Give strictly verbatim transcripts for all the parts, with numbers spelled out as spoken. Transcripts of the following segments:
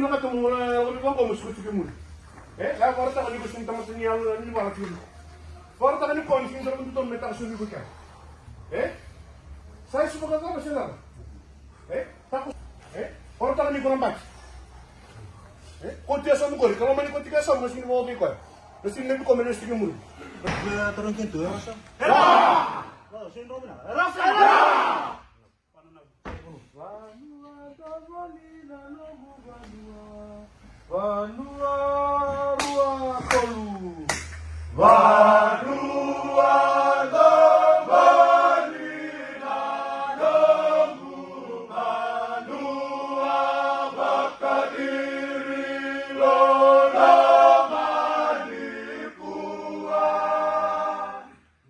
Vinakata mo na lako vaqo mo suka tiko i muri. E, la vakaraitaka ni ko sega ni tamata ni yalo ni vala tiko. Vakaraitaka ni ko ni sega ni tamata ni totonu me taka soli iko kea. E? Sa isu vakacava se cava? E? Tako. E? Vakaraitaka ni ko na bati. E? Ko tia sa mukori, ka loma ni ko tika sa mo sega ni vakaoki koya. Na sega ni levi ko me lesu tiko i muri. Era! Era! Vanua tavali na noqu vanua. Vanua rua tolu. Vanua tavali na noqu vanua, vakairi loloma nikua.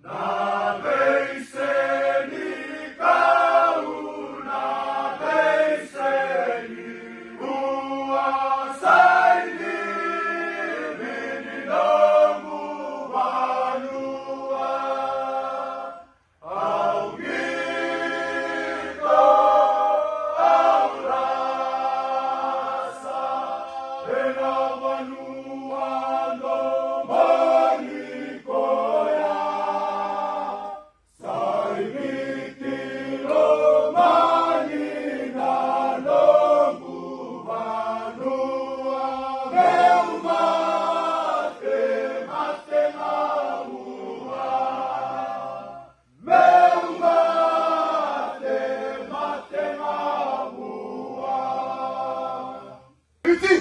Na veiseni kau, na veiseni rua, sa i livi ni noqu vanua. Au qito, au rasa, ena vanua domoni koya. Sa i Viti lomani na noqu vanua, meu mate, mate ga vua. Meu mate, mate ga vua. Viti!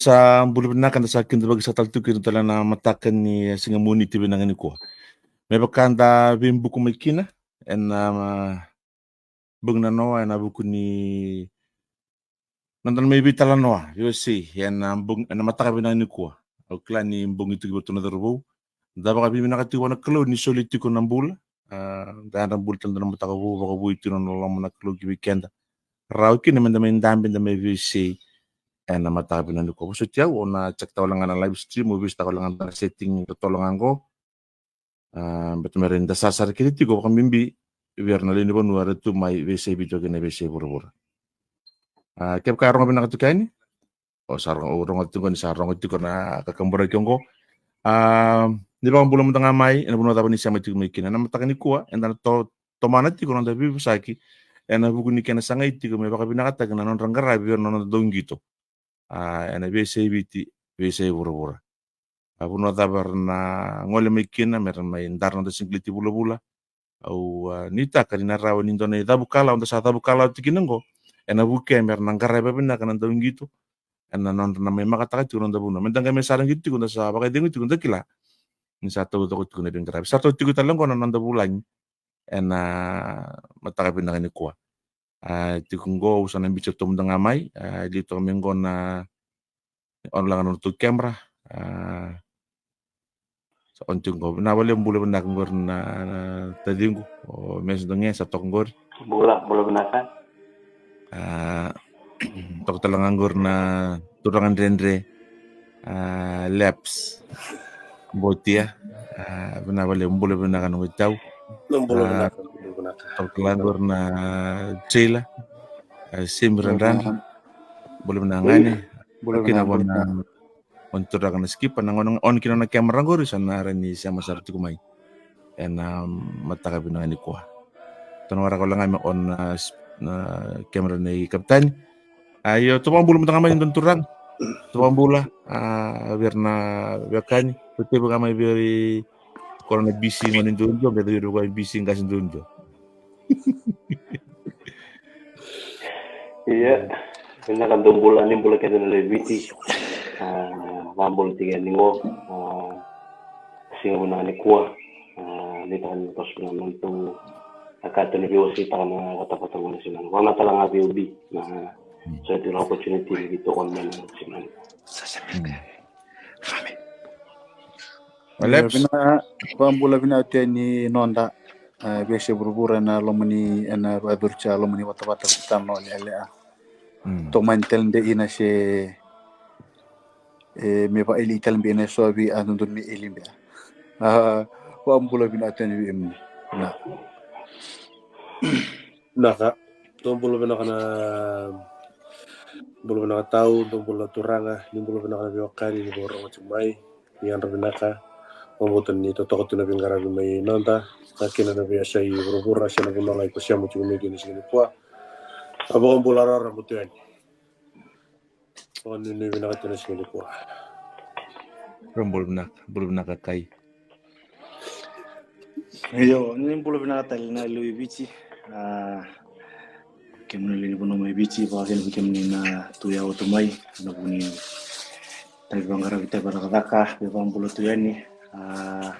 Sa bula vinaka, da sa kidavaki saka tale tiko kina tale na mataka ni siga Moniti vinaka nikua. Me vaka da veibuku mai kina ena, ah, bogi nanoa ena vuku ni noda na mai veitalanoa veiwasei ena bogi, ena mataka vinaka nikua. Au kila ni bogi tiko vei ratou na cauravou. Da vakavinavinaka tiko vua na Kalou ni soli tiko na bula. Ah, da yadra bula tale, da na mataka vou, vakavoui tiko na loloma na Kalou ki vei keda. Rawa kina meda mai dabe, da mai veisei ena mataka vinaka nikua. Vosoti au, au na check taka wale ga na live stream, au veisotaka wale ga na setting totolo ga qo. Ah, baleta me rawa ni da sarasara kece tiko vakabibi vei ira na lewe ni vanua era tu mai veiyasai Viti kei na veiyasai vuravura. Ah, kevaka e rogo vinaka tiko yani, o sa rogo, o rogo tiko ni sa rogo tiko na kakaburaki oqo. Ah, ni vakabula mada ga mai ena vanua cava ni sema tiko mai kina. Ena mataka nikua eda na to-, tomana tiko na noda veivosaki ena vuku ni kena sagai tiko me vakavinakataki na nodra qaravi vei ira na noda dauqito. Ah, ena veiyasai Viti, veiyasai vuravura. A vanua cava era na gole mai kina me ra mai dara na noda sigileti vulavula. Au, ah, nuitaka ni na rawa ni dua na icavu kalawa da sa cavu kalawa tiko kina oqo, ena vukea me ra na qaravi vakavinaka na dauqito ena nodra na mai makataka tiko na noda vanua. Meda qai mai sara qito tiko, da sa vakaicegu tiko, da kila ni sa taucoko tiko na veiqaravi. Sa tau tiko tale oqo na noda vulagi ena mataka vinaka nikua. Ah, tiko oqo au sa na biuta toka mada ga mai, ah, liu toka mai oqo na on laga na nodratou camera. Ah, sa on tiko oqo. Vinaka vakalevu, bula vinaka oqori na, na taciqu, o Mesi Doge sa toka oqori. Bula, bula vinaka. Ah, toka tale ga oqori na turaga dredre, ah, Leps Botia. Ah, vinaka vakalevu, bula vinaka na noqu itau. Bula vinaka, bula vinaka. Toka tale ga oqori na Taylor, ah, Semi Radradra. Bula vinaka gane. Bula vinaka, bula vinaka. On turaga na skipa na gone, on kina na camera oqori, sa na rawa ni sema sara tiko mai ena mataka vinaka nikua. Tou na waraka wale ga me on na, na camera nei kapitani. Ah, io, tou vakabula mada ga mai na dua na turaga. Tou vakabula, ah, vei ira na veiwekani. Tou tevu ga mai vei ira ko na bisi gone duadua, me vei ira ko bisi qase duadua. Ia, vinaka, dou bula, ni bula kece na lewe i Viti. Ah, vakabula tiko yani qo, ah, siga vinaka nikua. Ah, ni taka ni toso na nodatou, a ka tou ni veiwaseitaka na vatavata qo na siga. Vaka tale ga vei Obi, na, hmm, so tou na opportunity ni tou on mai na siga. Hmm. Leps. Vinaka, vakabula vinaka tu yani noda, ah, veiyasai vuravura ena loma ni, ena vakayacori tiko ena loma ni vatavata veitalanoa lekaleka. Mm. Tomani tale beka ina se, e, me vakaili tale beka ina so vei a dodonu me ili beka. Ah, vakabula vinaka tu yani vei kemuni. Vinaka. Naka, dou bula vinaka na, bula vinaka tau, dou bula na turaga, ni bula vinaka na veiwekani ni vakarorogo tiko mai, ni yadra vinaka. Vakabauta ni totoka tu na veiqaravi mai noda, na kena na veiyasai vuravura, se na vanua ga iko sema tiko mai kina siga nikua. A vakabula raraba tu yani. Vakanuinui vinaka tu na siga nikua. Bula vinaka, bula vinaka Kai. Io, ni bula vinaka tale na lewe i Viti. A, kemuni lewe ni vanua mai Viti, vakakina vei kemuni na tu yawa tu mai, na vu ni tavi vaqaravi, tavi vacakacaka, veivakabula tu yani. A,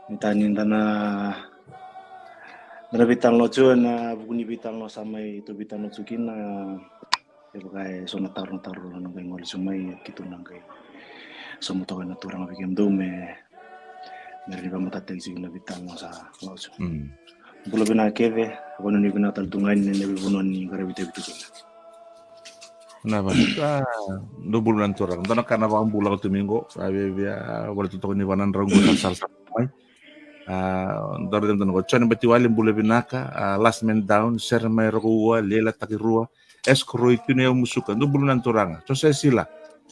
ni tani da na, da na veitalanoa tu ena vuku ni veitalanoa sa mai tu veitalanoa tu kina. E vaka e so na taro, na taro na qai gole tiko mai, keitou na qai sauma toka na turaga vei kemudou me, me rawa ni vakamatatataki tiko na veitalanoa sa lako tiko. Mm. Bula vinaka kece, vakanuinui vinaka tale tu ga yani na veivanua ni qaravi tavi tu kina. Na va, a, dou bula na turaga. Dua na ka na vakabula ka tu mai qo, a via, via, a, vale tu toka ni vana drau qo sa sarasara mai. A, dua na, dua na qo, Jone Batiwale, bula vinaka, a, Last Man Down, Sere Mai Rokoua, Leila Takirua, Escrow, Tuna Yau Musuka, dou bula na turaga. Jose Sila,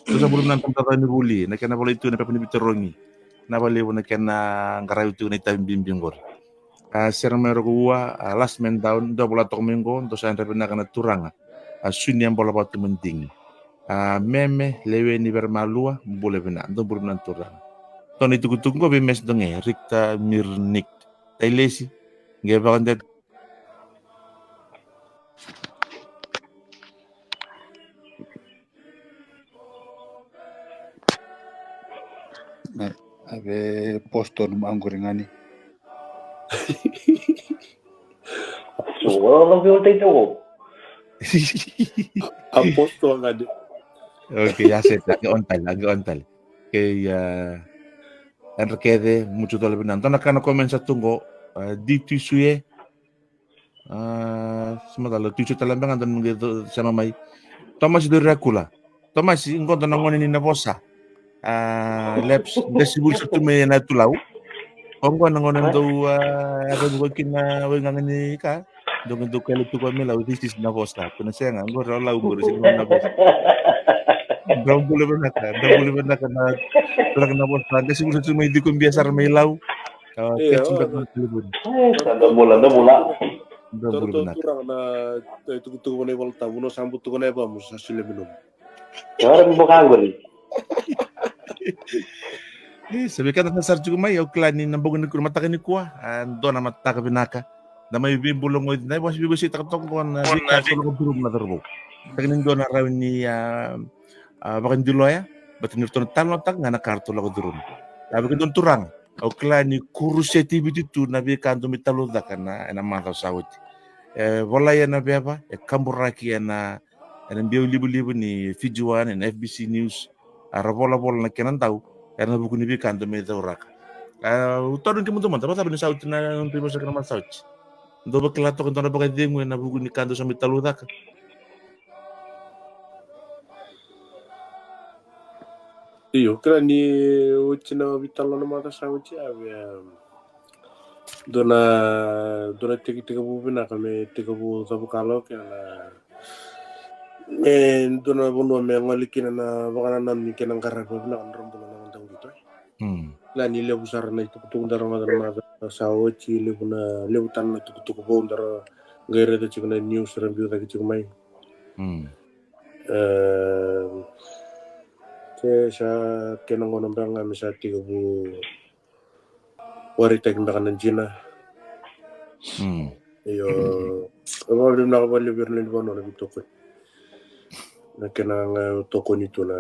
dou sa bula na turaga ni vuli, na kena volai tu na pepa ni veitarogi. Na valevu na kena qaravi tu na itavi bibi qori. A, Sere Mai Rokoua, a, Last Man Down, dou vola toka mai qo, dou sa yadra vinaka na turaga. A, Sunia Bolavatu Madigi. A, Meme, Lewe ni Veremalua, bula vinaka, dou bula vinaka na turaga. Dou na itukutuku qo vei Mesi Doge, Rikta Mirnik. Tailesi, qe vakadeta. Na, a vei Apostle Maquri ga ni. Apostle ga ni. Okay, ya set, a qai on tale, a qai on tale. Okay, a, yadra kece, mucu tale vinaka. Dua na ka na comment sa tu qo, a, D T C A, A, sema tale, Tuisau tale beka ga dua na qai sema mai. Tomasi Doriakula. Tomasi, qo dua na gone ni Navosa. A, Leps, qai sivuli sa tu mai na Tulau. O qo na gone dau, a, yakavi qo kina wai gaga ni ka. Dau qai dau kaila tu ko mai Lau, this is Navosa. Ko na sega, qo rau Lau qo, sega Navosa. Drau bula vinaka, drau bula vinaka na, vinaka Navosa. Qai sivuli sa tu mai Dikobia sara mai Lau. Ka, e, keti beka na telefoni. E, sa da bula, da bula. Da bula vinaka. Turaga na, e, tukutuku vana iVolatabu, no sa butuka na ivamu, sa sule me nomu. Ora me boka qori. E, sa vei keda na sara tiko mai, au kila ni na boka nikua, na mataka nikua, a, dua na mataka vinaka. Da mai veibulagoci, na ivosa veivosakitaka toka qo na veika ratou lako curuma na cauravou. Sega ni dua na rawa ni, a, a, vakadiloya, baleta ni ratou na talanoataka ga na ka ratou lako curuma. A, vei kemudou na turaga, au kila ni kuruseti Viti tu na veika dou mai talaucaka na, ena macawa sa oti. E volai ena veva, e kaburaki ena, ena biau livaliva ni Fiji One, ena F B C News, a, ra volavola na kena dau, era na vuku ni veika dou mai cauraka. A, au tarogi kemudou mada, vakacava ni sa oti na, na dou veivosaki na macawa sa oti? Dou vakila toka dua na vakacegu ena vuku ni ka dou sa mai talaucaka? Io, kila ni oti na veitalanoa na macawa sa oti, a via dua na, dua na tiki, tekivu vinaka me tekivu cavukala o kena, me dua na vanua me gole kina na vakanananu ni kena qaravi vinaka na drau bula na noda qito. Mm. Kila ni levu sara na itukutuku da rogoca na macawa sa oti, levu na, levu tale na tukutuku vou da ra qai raica tiko na news ra biu cake tiko mai. Mm. E, ke sa kena gauna beka ga me sa tekivu waraitaki beka na dina. Mm. Io, e vakavinavinaka vakalevu vei ira na lewe ni vanua na veitokoni. Na kena ga tokoni tu na,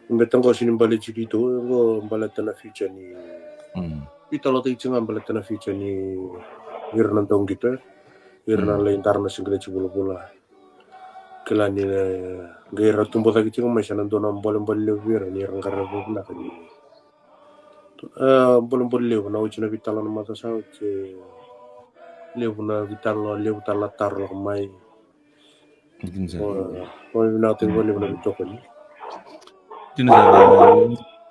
beta qo sega ni baleti keitou, qo baleta na future ni, mm, veitalanoataki tiko ga baleta na future ni ira na dauqito, ira na, mm, lai dara na siqeleti vulavula. Kila ni, e, qai ra tubu cake tiko mai sa na dua na bolebole levu vei ira ni ra qaravi vinaka ni, e, bolebole levu na oti na veitalanoa na macawa sa oti, e, levu na veitalanoa, levu tale na taro lako mai. Dina sara. O, o vinaka tiko vakalevu na veitokoni. Dina sara.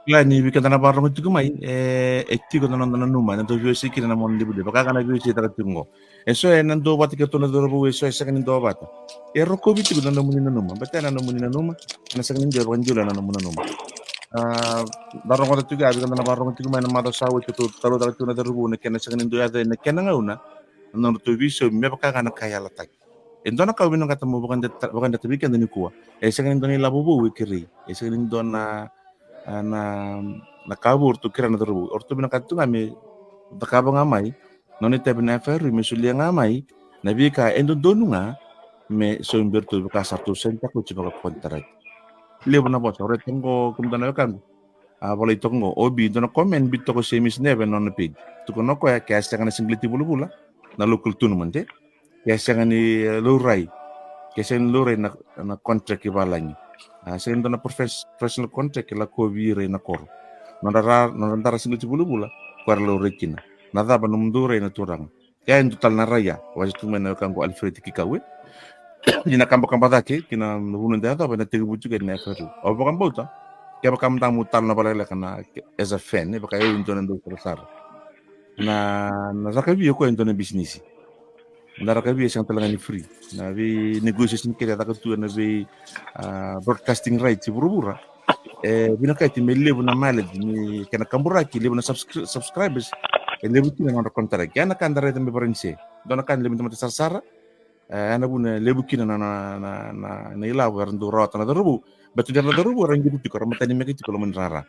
Kila ni vei keda na vakarorogo tiko mai, e, e tiko na noda nanuma, na dau veiwasei kina na mona livaliva. Vaka ga na veiwasei taka tiko qo. E so e na dua vata kei ratou na cauravou, e so e sega ni dua vata. E rokovi tiko na nomuni nanuma. Baleta na nomuni nanuma, e na sega ni dua e vakadula na nomuni nanuma. A, da rogoca tiko ya, vei keda na vakarorogo tiko mai na macawa sa oti, ratou talaucaka tiko na cauravou na kena sega ni dua yaco ena kena gauna na nodratou veisaumi, me vaka ga na ka e yalataki. E dua na ka au vinakata meu vakadreta, vakadreta vei keda nikua. E sega ni dua na ilavo vou e kerei. E sega ni dua na, a, na, na ka vou ratou kerea na cauravou. O ratou vinakata tu ga me cakava ga mai na nona itavi na F I R U, me solia ga mai na veika e dodonu ga me saumi vei ratou, veika sa ratou sainitaka oti vakakontaraki. Levu na vosa, o raica qo, kemudou na wekaqu. A, volai toka qo, O B, dua na comment biu toka o Semis Neve ena nona page. Tukuna o koya ke a sega na sigileti vulavula na local tournament, e? Ke a sega ni, e, laurai. Ke a sega ni laurai na, na contract i valagi. A, sega ni dua na profes-, professional contract e lakovi ira ena koro. Nodra ra-, nodra dara sigileti vulavula, koya era laurai kina. Na cava nomudou rai na turaga? Ia e dua tale na rai ya, vosa tu mai na wekaqu o Alfred Kikawe. Ni na kabakaba cake ki na vanua eda yacova, ena tekivu tiko na F I R U. Au vakabauta, kevaka mada meu talanoa vakalekaleka na, as a fan, e vaka au e dua na dau sarasara. Na, na rakavi o koya e dua na bisinisi. Na rakavi e sega tale ga ni free. Na vei negotiation kece e caka tu ena vei, a, broadcasting rights i vuravura. E vinakati me levu na mileage ni kena kaburaki, levu na subscri-, subscribers, e levu kina na nodra contract. Ia na ka da raica mai Varanise, dua na ka ni levu ni tamata sarasara, e, ya na vuna e levu kina na, na, na, na, na ilavo era dau rawata na cauravou. Baleta ni ra na cauravou, era qito tiko, ra matanimeke tiko loma ni rara.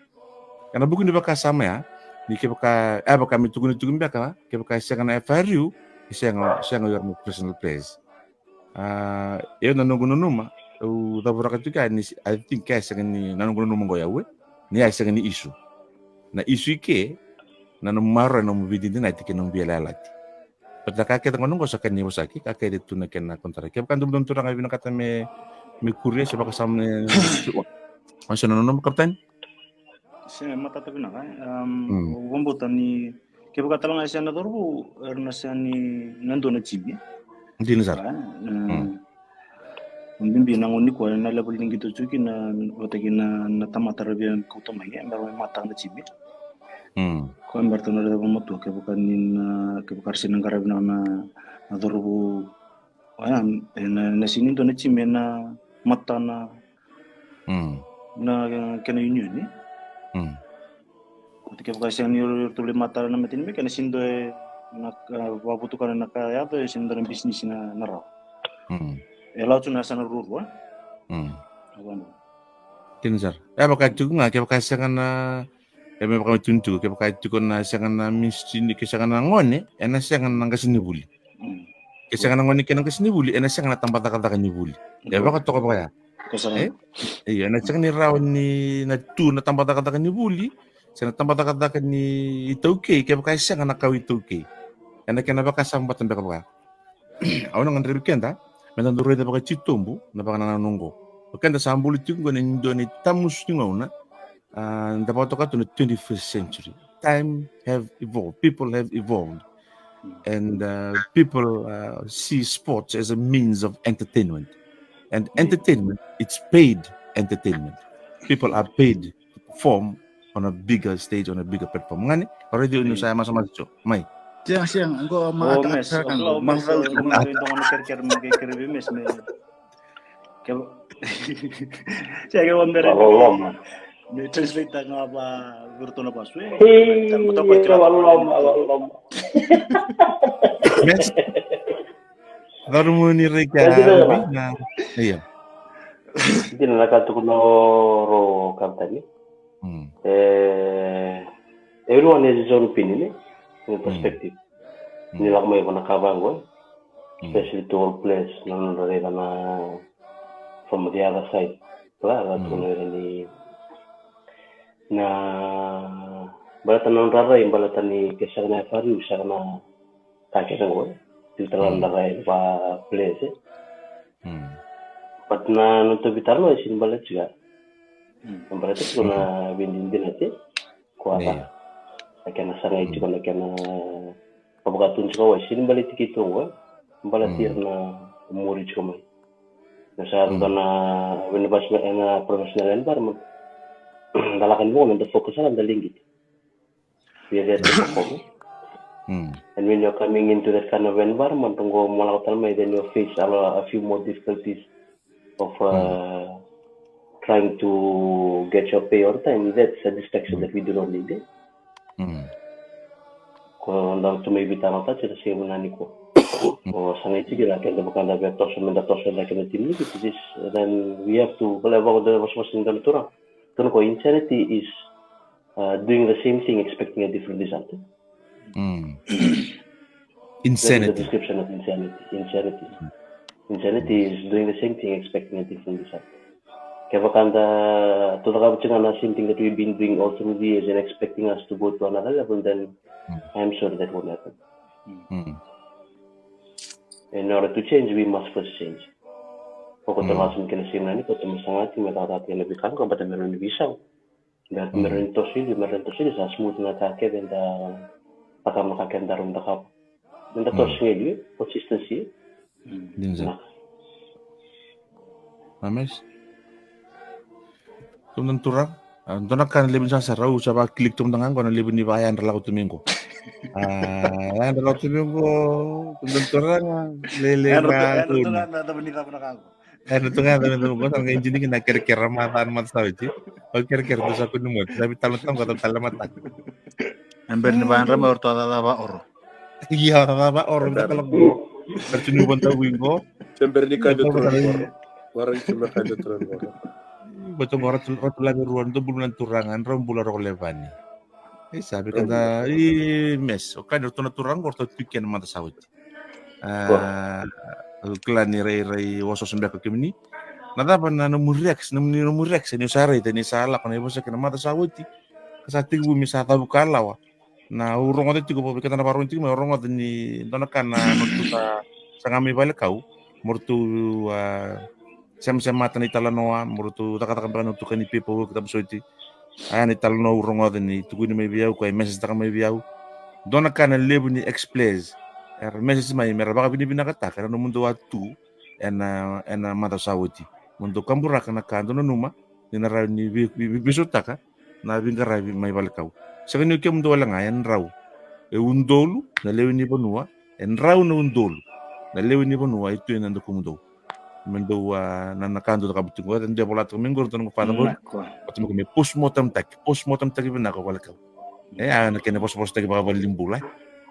Ena vuku ni vakasama ya, ni kevaka, e vaka me tukuni tiko beka, kevaka e sega na F I R U, e sega, sega o ira na professional players. A, e na noqu nanuma, au cavuraka tiko ya ni, I think e sega ni, na noqu nanuma qo ya, e, ni e sega ni issue. Na issue i ke, na nomu maroroya na nomu veidinadinati kei na nomu veiyalayalati. Baleta na ka kece qo, na qo sa kena ivosaki, ka kece tu na kena contract. Kevaka dua na turaga e vinakata me, me kuria se vakasama me, o se na nomu, Kapiteni? Se matata vinaka, e? Am, mm. Au vakabauta ni kevaka tale ga e sega na cauravou, era na sega ni na dua na timi. Dina sara. A, e, mm. Bibi na gauna nikua, na level ni qito tiko kina, vata kei na, na tamata ra via kauta mai, e, mera mai mataka na timi. Mm. Koya mera tu na raica vakamatua, kevaka ni na, kevaka ra sega ni qaravi na, na, na cauravou. A, e na, na sega ni dua na timi e na mataka na, mm, na kena union, e? Mm. Koti kevaka e sega ni ratou lai mataka na matanimeke, e na sega ni dua e na, a, vakavotukana na ka yaco, e sega ni dua na bisinisi na, na rawa. Mm. E lako tu na yasana ruarua. Mm. Dina sara. E vaka tiko ga, kevaka e sega na, e me vaka me tukuni tiko, kevaka e tiko na sega na ministry ni, ke sega na gone, e na sega na qasenivuli. Mm. Ke sega na gone kei na qasenivuli, e na sega na tabacakacaka ni vuli. E vakatoka vaka ya. E? Io, e na sega ni rawa ni na tu na tabacakacaka ni vuli, se na tabacakacaka ni iTaukei, kevaka e sega na kawa iTaukei. E na kena vakasama vata beka vaka ya. Au na gadrevi keda me da dau raica vakatitobu na vakanananu oqo. O keda sa buli tiko qo ni dua na itamusu ni gauna, a, da vakatoka tu na twenty-first century. Time have evolved, people have evolved, and, uh, people, uh, see sports as a means of entertainment. And entertainment, it's paid entertainment. People are paid to perform on a bigger stage, on a bigger platform. Gani, already you say, masa masa, mai. Siang, siang, go, ma, mes, o klau, mes, o klau, mes, o klau, mes, mes. Ke, siang, ke, o mere, me translate ga va virtual na vasu, e. Loloma, loloma. Mes. Cauravou ni Reka, io. Dina na ka tukuna o Kapiteni. Mm. E, everyone has his own opinion, e? In perspective. Mm. Ni lako mai vana ka vaqo, e? Mm. Especially to all players, na nodra raica na from the other side. Ra, ra tukuna ni na baleta na nodra rai, baleta ni ke sega na F R U, sega na ka kece qo, e? Tiko tale na rai va players, e? Mm. But na nodatou veitalanoa e sega ni baleta tiko ya. Mm. Na baleta tiko na veidinadinati, e? Koya na kena sagai tiko na kena vakavakatuni tiko qo, e sega ni baleti keitou qo, e? Baleti ira na muri tiko mai. Na sa dua na, when the professional, na professional environment. da laka ni voko, da focus sara, da lai qito. We are there to perform. And when you're coming into that kind of environment, qo mo lako tale mai, then you face a, lot, a few more difficulties of uh, trying to get your pay on time. That's a distraction that we do not need. Ko da tu mai vita na tati na sega na niko. O sa ngai tiki na keda vaka da via toso, me da toso na keda team ni viti this. Then we have to, kala vaka da vosvos ni da na tura. Tuna ko insanity is uh, doing the same thing expecting a different result. That is the Insanity. description of insanity. Insanity. Insanity is doing the same thing expecting a different result. Kevaka da tu cakava tiko na same thing that we've been doing all through the years and expecting us to go to another level, then I'm sure that won't happen. Mm. In order to change, we must first change. Ko ko tala sum kena same na ni ko tama sangati me tata tena bikanga ko bata me roni visau. Da mera ni toso i liu, mera ni toso i liu, sa smooth na ka kece da cakava, na ka kece da rawa ni cakava. Me da toso ga i liu, consistency. Dina sara. Mames. Tou na turaga. A, dua na ka na levu ni sasara, au sa vakiliki tou mada ga qo na levu ni vayadra lako tu mai qo. A, vayadra lako tu mai qo, tou na turaga, lele ga. Yadra tu ga na cava ni cava na ka qo. E na tu ga na meda mo sa ga injini ki na kerekere ma sa na mata sa oti. O kerekere tu sa kuni mo sa vitala tau ga tau tala mata. E bera ni vayadra mai o ratou a cava oro. Ia, cava oro mita kala mo. Sa tu ni vonta wingo. Se bera ni ka de tu na oro. Wara ni se bera ka de tu na oro. Boto mo ratu ratu lagi ruan do bulu na turaga, drau bula roko levani. E sa bika da i mes. O kani ratou na turaga o ratou tu kena mata sa oti. A, au kila ni rairai wasawasa beka kemuni. Na cava na nomu reaction, nomu, nomu reaction ni o sa raica ni sa lako na ivosaki na mata sa oti. Ka sa tekivu me sa cavuka lawa. Na au rogoca tiko vakavikada na vakarorogo tiko mai, au rogoca ni dua na ka na nodratou sa saga mai valekau. Mo ratou a semasemata na italanoa, mo ratou cakacaka beka na tukuni paperwork, tabasoti. A, na italanoa au rogoca ni tukuni mai vei au, koya e message taka mai vei au. Dua na ka na levu ni ex-players era message mai mera vakavinavinakataka na nomudou a tu ena, ena mata sa oti. Mo dou kaburaka na ka dou nanuma ni na rawa ni vei, vei, veisautaka na veiqaravi mai valekau. Sega ni o kemudou wale ga, e drau. E udolu na lewe ni vanua, e drau na udolu na lewe ni vanua e tu ena dakumudou. Me dou a, na, na ka dou cakava tiko qo, e dua e volataka mai qori, dua na noqu fata qori. Vata me ko me postmortem taki, postmortem taki vinaka o valekau. E, a, na kena vosavosataki vakavalibula.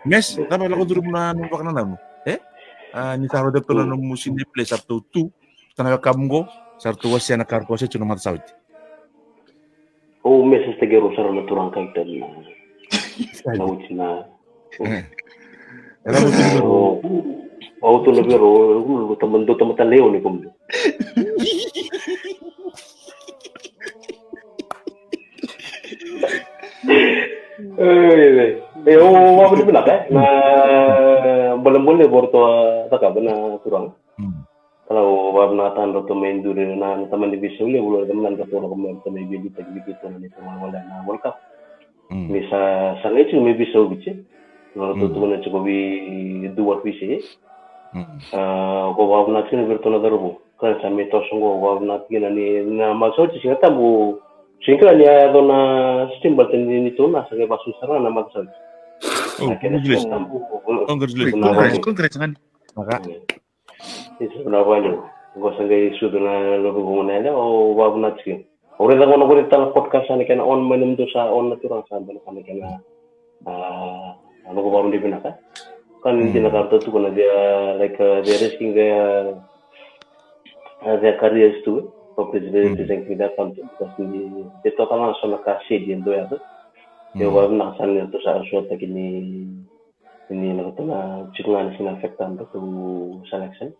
Mes, cava lako curuma na nomu vakanananu? E? A, ni sa rauta tu na nomu senior players sa ratou tu, sa na wekamu qo, sa ratou wasea na ka ratou wasea tu na mata sa oti. Au message taki rau sara na turaga kai tani na. Na uti na. Era mo tini rau. Au tu na vero, au tu na tamata leo ni komu. E, o, o, vakavinaka, e? Na bolebole vei ratou a cakava na turaga. Kala o vakavinaka tani ratou mai duri na, na tamani veisau levu, ratou mai duri ratou lako mai, ratou mai veiliutaki vei keitou na neitou gole na World Cup. Ni sa, sa gai tiko mai veisau Viti. Na ratou tukuna tiko we do what we say. A, ko vakavinaka tiko vei ratou na cauravou. Ka sa mai toso qo, vakavinaka tiko na ni, na mata sa oti, Siga Tabu. Sega ni kila ni a yaco na stream, baleta ni, ni tou na sa qai vasu sara na mata sa oti. Na kena Siga Tabu. Congratulations. Congrats, congrats, man. Maka. Isa na vale. Qo sa qai sucu na lotu qo na yalewa, au vakavinaka tiko. Au raica qo na qori tala podcast sa na kena on mai na mudou sa on na turaga sa dua na ka na kena, a, na noqu vakarau ni vinaka. Ka ni dina ka ratou tukuna, they are, like, uh, they are risking their, uh, their careers too. For preserving their country. Because ni, they talk a lot so na ka sedi e dua yaca. Au vakavinaka sa ni ratou sa suataki ni Ni na ratou na tiko ga ni sina affect na ratou selection.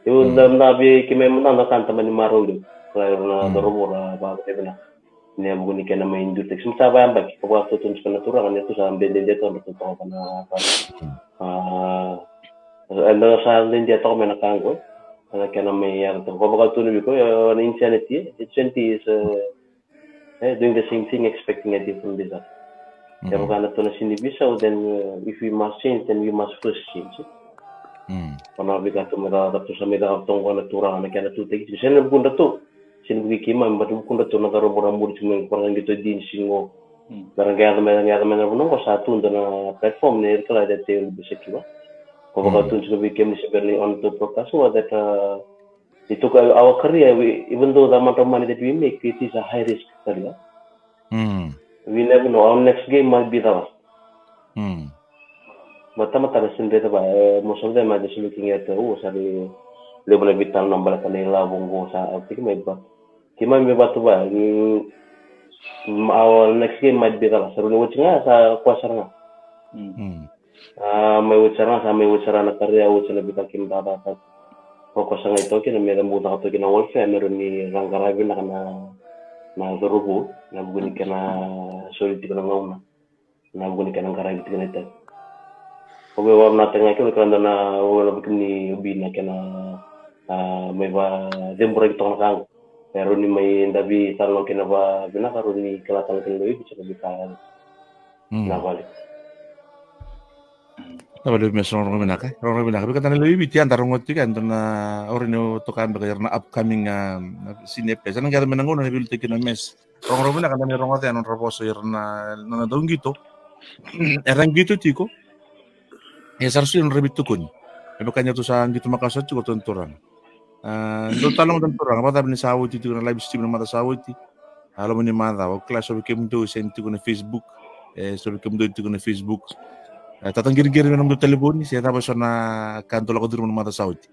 Io, da, da vei keimami mada da kana tamani marau levu. Ka ira na cauravou ra vakavinaka. Ni a vuku ni kena mai duri taki. Sema sa vayabaki, ka vakatoto tiko na turaga, ni ratou sa bau dede toka, ratou toka na ka. A, eda sa dede toka mai na ka qo. Na kena mai yaco toka. Ka vakatonu vei koya, na insanity, insanity is, uh, Eh, doing the same thing, expecting a different result. Kevaka na tou na sini veisau, then, uh, if we must change, then we must first change. Ko na veika tou mai cakava, tou sa mai cakava toka qo na turaga na kena tu taki tiko. Sega ni vukudratou. Sega ni vukei keimami, but vukudra tu na cauravou ra muri tiko mai, ko ra qito dini sigo. Mm. Me ra qai yaco mai, qai yaco mai na vanua qo sa tu dua na platform ni ira kila that they will be secure. Ko vakatu tiko vei kemuni se bera ni on to broadcast, wa that, uh, it took our career, we, even though the amount of money that we make, it is a high risk career. Mm. We never know, our next game might be the last. Mm. But tamata ra sega ni raica va, eh, most of them are just looking at, oh, sa levu na veitalanoa baleta na ilavo qo sa out tiko mai, but keimami via vatu va, mm, our next game might be the last. Sa rui ni oti ga, sa koya sara ga. Mm. Mm. A, mai oti sara ga, sa mai oti sara na career, oti na veika keimami cakacaka. Ko koya sa qai toka kina me cabutaka toka kina welfare, me rawa ni ra qaravi vinaka na, na cauravou, na vuku ni kena soli tiko na gauna. Na vuku ni kena qaravi tiko na itavi. Au via vakavinavinaka ga kina, kila dua na, au via vakavinavinaka ni ubi na kena, a, mai vaceburaki toka na ka qo. E rawa ni mai davi tale na kena vavinaka, rawa ni kila tale na kena lewe i Viti, sa ka vika. Mm. Na vale. Na vale me sa rogorogo vinaka, rogorogo vinaka. Vika tale na lewe i Viti, eda rogo tiko, eda na, au rawa ni toka beka ira na upcoming, a, senior players. Sa na qai yaco mai na gauna ni veiliutaki kina o Messi. Rogorogo vinaka, da mai rogoca na nodra vosa ira na, na, na dauqito. Era qito tiko. E sa ra soli nodra veitukuni. E vaka ni ratou sa qito makawa sara tiko ratou na turaga. A, dou talanoa na turaga, vakacava ni sa oti tiko na live stream na macawa sa oti. A, loma ni macawa, au kila so vei kemudou sega ni tiko na Facebook. E, so vei kemudou tiko na Facebook. E, tataqiriqiri mai na nomudou talevoni, se cava so na ka dou lako curuma na macawa sa oti.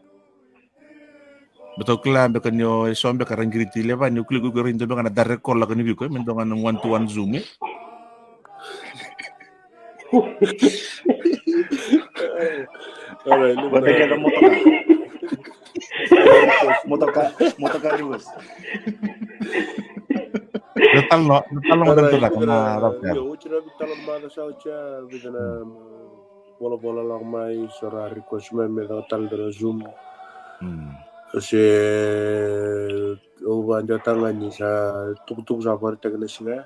Baleta au kila beka ni o eso beka ra qiriti levu, ni au kila iko iko rai dua beka na direct call lako ni vei iko, e, me dua ga na one to one Zoom, e. Alright, look, motoka, motoka, motoka reverse. Na talanoa, na talanoa. Alright, na talanoa, na talanoa. Io, oti na veitalanoa macawa sa oti, a, vica na, mm, volavola lako mai, so ra request mai me caka tale dua na Zoom. Mm. Se au vakadeitaka ga ni sa tukutuku sa vakaraitaki na siga ya.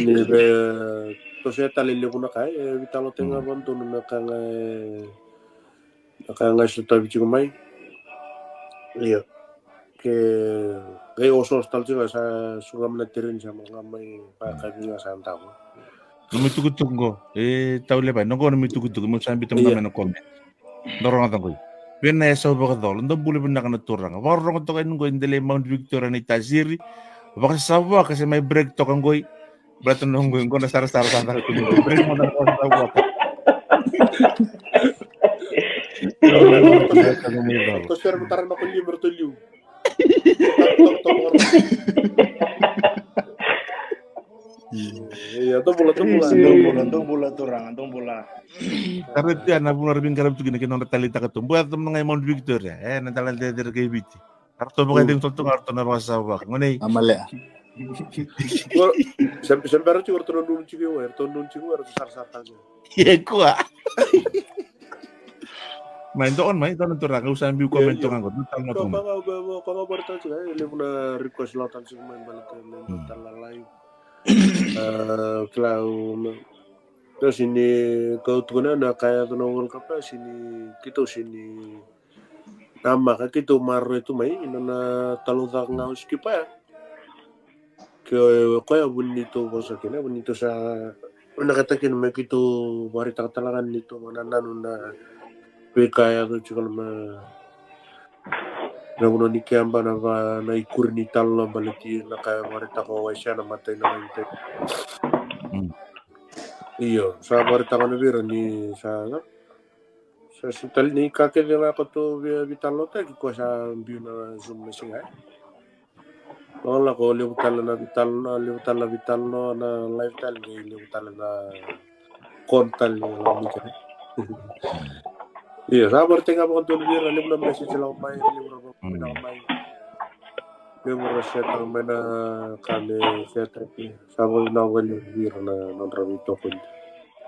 Ni via toso tale levu na ka, e, veitalanoataki ga vakadodonu na ka ga, e, na ka ga e sotavi tiko mai. Io. Ke qai osooso tale tiko ga, sa suka mai na tereni, sa mai ga mai vakavi ga sa davo. Nomu itukutuku qo, e, Tau Levai, na qo nomu itukutuku, meu sa biuta mada mai na comment. Dou rogoca qoi. Vei na e sau vakacolo, dou bula vinaka na turaga. Vakarorogo toka yani qoi, Delai, Mount Victoria, Naitasiri. Vakasavasava se mai break toka qoi. Baleta na qoi, qo na sarasara sa caka tu qoi. Break mada na vakasavasava. Ko sere mo tara na ko lima ratou liu. Ia, dou bula, dou bula. Dou bula, dou bula, turaga, dou bula. Tara tu ya na vanua ra veiqaravi tu kina, kei na nodra taleitaka tu. Bua tu na qai Mount Victoria, e, na dela cecere kei Viti. Ratou vakacegu sara tu ga, ratou na vakasavasava. Gonei. Amalea. Ko, se, se bera tiko ratou na nunu tiko i wai, ratou nunu tiko i wai, ratou sarasara tale. Ia, kua. Mai, dou on mai, dou na turaga, au sa biu comment toka qo, dou tale na comment. Ko ga, ko ga, ko ga varaitaka tiko, e, levu na request lako tale tiko mai baleta me, mm, tale na live. A, kila, au, me, keitou sega ni kau tukuna na ka e yaco na World Cup, e, sega ni, keitou sega ni namaka, keitou maroroi tu mai, na, na talaucaka ga o Skipa ya. Ke o koya vu ni neitou vosa kina, vu ni neitou sa vinakata kina me keitou vakaraitaka tale ga ni neitou vakanananu na veika e yaco tiko na, na vanua ni keba, na va, na ikuri ni talanoa baleti na ka e vakaraitaka o Waisea na matai na matai. Mm. Io, sa vakaraitaka na vei ira ni sa, sa sega tale ni ka kece ga koto via veitalanoataki, ko sa biu na Zoom na siga, e. Lako, lako levu tale na veitalanoa, levu tale na veitalanoa, na live tale, qai levu tale na con tale, na lako mai kina. Io, sa vakaraitaka vakadodonu vei ira, levu na message lako mai, levu na, mm, lako mai. Levu na share taka mai na ka me share taki. Sa vakavinavinaka vakalevu vei ira na nodra veitokoni.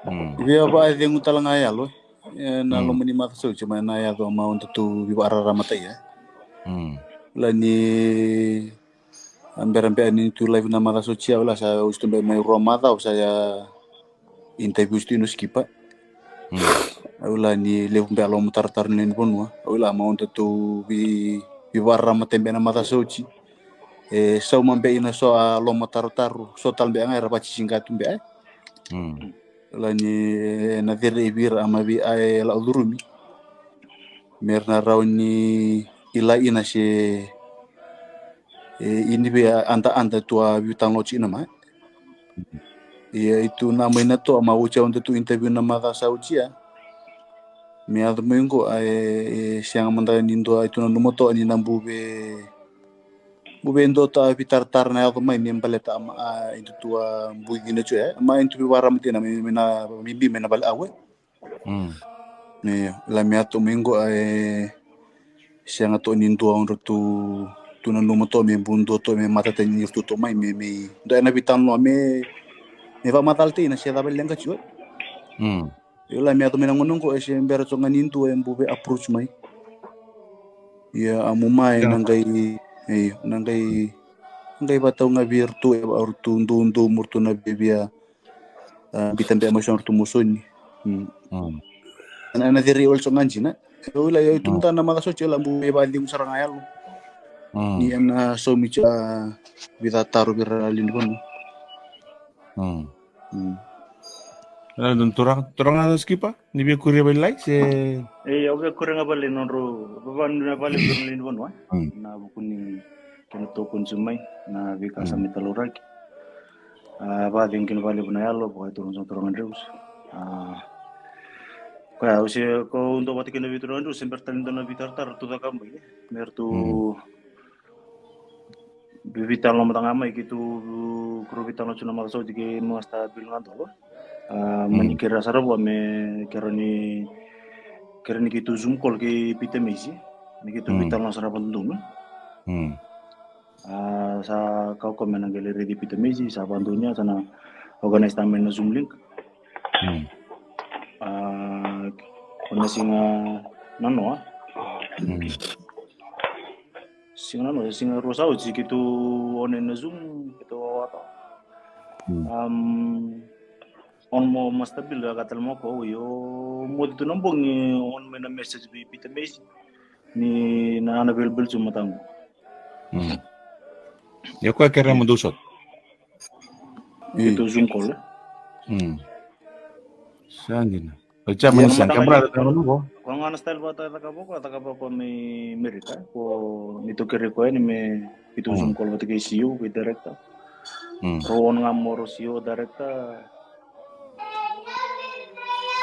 Mm. Via vakacegu tale ga e yalo, e, na, mm, loma ni macawa sa oti mai na yaco mai o datou veivakararamataki, e. Mm. Kila ni a bera beka ni tu live na macawa sa oti, au kila sa oti tu beka mai rua macawa sa ya interview tu o Skipa. Mm. Au kila ni levu beka a lomataratara ni lewe ni vanua. Au kila mai o datou vei, Vivarama tebe na maca sa oti. E sauma be ina so a loma tarotaro, so tale be ga era vaciciga tu be. Lani na cere i vira a mavi a e la curumi. Mera na rawa ni ila ina se e ini vei a ada ada tu a vitalanoa ina mai. Ia i tu na mai na toa ma oti au da tu interview na maca sa oti a. Me yaco mai qo a e sega mada ni dua i tu na numa toa ni na buve buve dua toa vitaratara na yaco mai me baleta a ma a i tu a bui dina tu e ma i tu vivarama tina me na bibi me na vale awe. Io, la me yaco mai qo a e sega toa ni dua o ratou tu na numa toa me bu dua toa me matatani ni ratou toa mai me me dua ena vitalanoa me me vamacala tei na se cava leqa tiko. Io, la me yaco mai na gauna qo e se bera toka ga ni dua e bu vei approach mai. Ia a mu mai na qai io na qai na qai vatau ga vei ratou e ratou doudou mo ratou na vevia. Bita be mai so na ratou mo soni. Ena cere i wale so ga dina. E ula e tu mada na maca so tiko la bu e vacigu sara ga yalo. Ni ena saumi tiko a vica taro vei ra lini vanua. Ena dua na turaga turaga na skipa ni via kuria vale lai se. E au via kuria ga vale nodru vavanu na vale vei ra lini vanua. Na vuku ni kena tokoni tiko mai na veika sa mai talauraki. A vakacegu kina vakalevu na yalo vakaitoro na toro gadreus. A koya au se ko dua vata kina veitoro gadreus se bera tale ni dua na veitaratara tu caka mai me ratou. Vitalanoa mada ga mai keitou kuro vitalanoa tu na maca sa oti kei masta bil ga dolo. A mani kera sara vua me kera ni kera ni keitou zoom call kei Peter Macy. Ni keitou vitalanoa sara vadodonu. A sa kaukau me na qai lai raici Peter Macy sa vadonia sa na organise ta mai na Zoom link. A ko na siga nanoa. Siga nanoa siga rua sa oti keitou one na Zoom keitou wawata. Um, on mo master bill ka tale mo ko io mo tu na bogi on mai na message vei Peter Macy. Ni na ana available tu mataqu. Ia koya kere mo dou sota. Keitou Zoom call. Sa dina. O tia mani sa ka brother ka vako. Ko ga na style vata e caka vako, a caka vako mai America. Ko ni tou kere koya ni me keitou Zoom call vata kei C E O kei director. Ro on ga mo ro C E O director.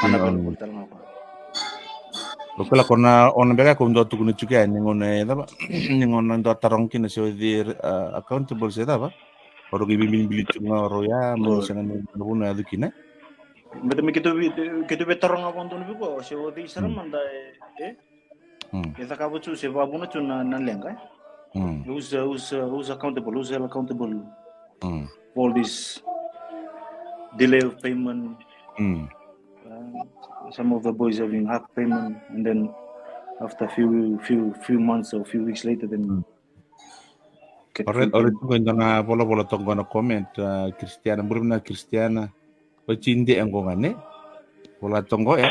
Ana available tale ga koya. O kila ko na ona beka ko dua tukuni tiko ya ni gauna e cava ni gauna dua taroga kina se o cei accountable se cava. O rau qai veibilibili tiko ga o rau ya ma ni sega ni na vuna yaco kina. Beta me keitou vei keitou vei taroga vakadodonu vei koya se o cei sara mada e e cakava tu se vakavuna tu na na leqa. Who's who's who's accountable, who's held accountable for all this delay of payment. Some of the boys having half payment and then after few few few months or few weeks later then. Ore ore tu qo e dua na volavola toka qo na comment a Kristiana, bula vinaka Kristiana. Oti de e qo ga ne. Vola toka qo e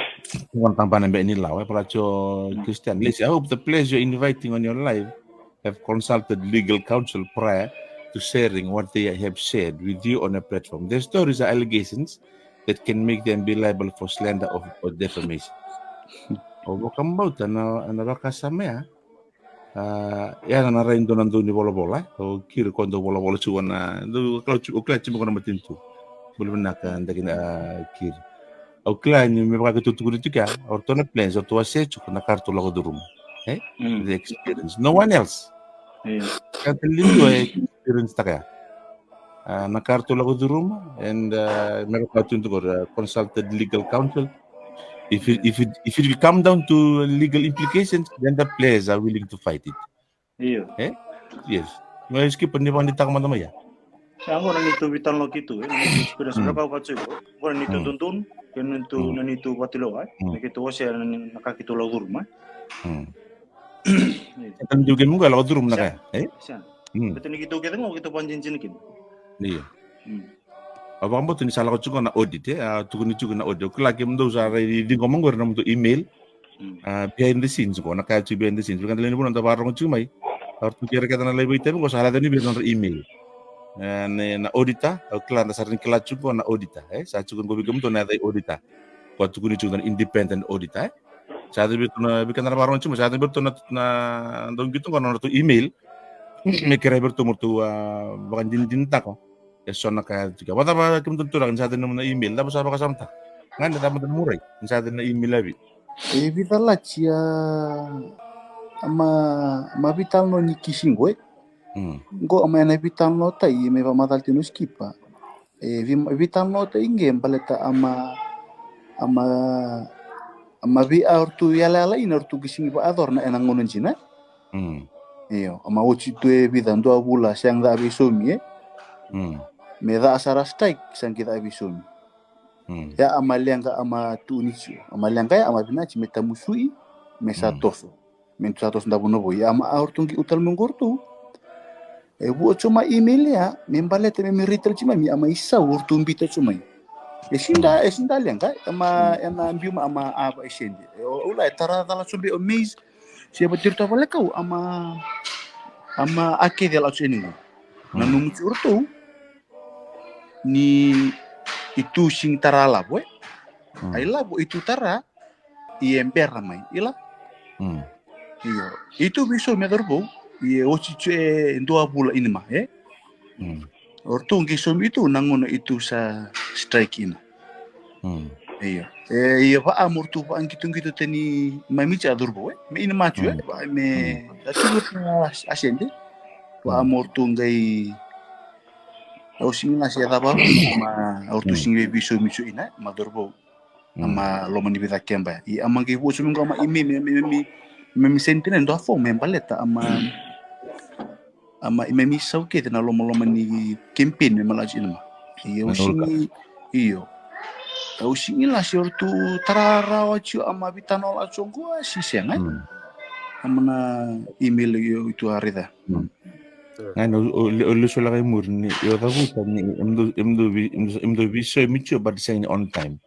qo na tabana be ni lawa e vola tio Kristiana. Listen, I hope the players you're inviting on your live have consulted legal counsel prior to sharing what they have shared with you on a platform. Their stories are allegations that can make them be liable for slander of, or defamation. O vakabauta na na vakasama ya. A ia na rai dua na dau ni volavola e o kiri ko dau volavola tu wana dau kila tu o kila tu ko na matanitu. Bula vinaka daki na kiri. Au kila ni me vaka keitou tukuni tu kea o ratou na plans o ratou a se tu ko na ka ratou lako curuma. E the experience, no one else. Ka tali tu e experience taka ya. A na ka ratou lako curuma and a me vaka tu dua ko consulted legal counsel. If it, if it, if it will come down to legal implications, then the players are willing to fight it. Io. E yes. Mai skipa ni vakadeitaka mada mai ya. Ia qo na neitou veitalanoa keitou e na neitou experience vaka au ka tiko qo na neitou dodonu kei na neitou na neitou vatulewa e na keitou wasea na ka keitou lako curuma. E tani deu kemi qo e lako curuma na ka ya e. Beta ni keitou kece qo keitou vakadinadina kina. Io. Au vakabauta ni sa lako tiko na audit e a tukuni tiko na audit. Au kila kemudou sa rai ciqoma qori na nomudou email. A behind the scenes qo na ka ya tiko behind the scenes vaka da lai ni vuna da vakarogo tiko mai. Au ratou kere keda na lai vakaitavi qo sa lai tani vei nodra email. E, na, na auditor, au kila da sa rawa ni kila tiko na auditor, e? Sa tiko qo vei kemudou na yaca i auditor. Ko tukuni tiko na independent auditor, e? Sa yaca vei ratou na, vei keda na vakarorogo tiko, sa yaca vei ratou na, na dau qito qo na nodratou email. Me kerea vei ratou mo ratou, a, vakadinadinataka e so na ka yaco tiko. Vakacava kemudou na turaga ni sa yaca na nomudou na email, cava sa vakasamataka? Ga ni cava na murai ni sa yaca na email a vei? E vica lati a, a ma, ma vitalano ni kisi qo, e? Mm. Qo a ma ena vitalano tai me vakamacala tiko na skipa. E vi, vitalano tai qe baleta a ma, a ma, a ma vei a ratou yalayala ina ratou qai sigi vakayacora na ena gauna dina. Mm. Io, a ma oti tu e vica dua vula sega ni caka veisaumi, e? Mm. Me caka sara strike, sega ni caka veisaumi. Mm. Ia a ma leqa a ma tu ni tio. A ma leqa ia a ma vinati me tamusui, me sa Mm. toso. Me tu sa toso davo na voi. Ia a ma a ratou qai utala me qo ratou. E vua tio ma email ia, me baleta me me rita tio ma mi a ma isau ratou bita tio mai. E sinda, e sinda leqa, e ma, e na biu ma a ma ava e sede. E o, o la e tara cala tio be o mais, se vati ratou valekau, a ma, a ma a kece la tio ni qo. Na Mm. nomu tio ratou, ni i tu sigi tara lavo, e? Mm. Ai lavo i tu tara, i e bera mai, ila? Mm. Io. I tu veisaumi a cauravou, i e oti tio e dua vula inima, e? Mm. O ratou qai saumi i tu, na gauna i tu sa strike ina. Mm. Io. E, ia vaa mo ratou vaa qitoqito tani mai miti a cauravou, e? Me inima tio, e? Mm. Vaa me, Mm. a tu a, a sede. Vaa Mm. mo ratou qai, au sigi na se cava, ma, au ratou Mm. sigi vei veisaumi tio ina, ma cauravou. Mm. A ma loma ni vica keba. I a ma qai vua tio me qo a ma i me, me, me, me, me, me send tina e dua form, me baleta, a ma, a ma, i me mi sau kece na lomaloma ni campaign me malaji ina ma. I au Na sigi, World Cup. Io. Au sigi la se o ratou tara rawa tio a ma vitana la tio qo, a si sega, e? Mm. A ma na email io i tu a raica. Mm. Ga ni o, o, o lesu laka i muri ni, io cavuta ni, emudou, emudou vi, emudou, emudou veisaumi tio, but sega ni on time.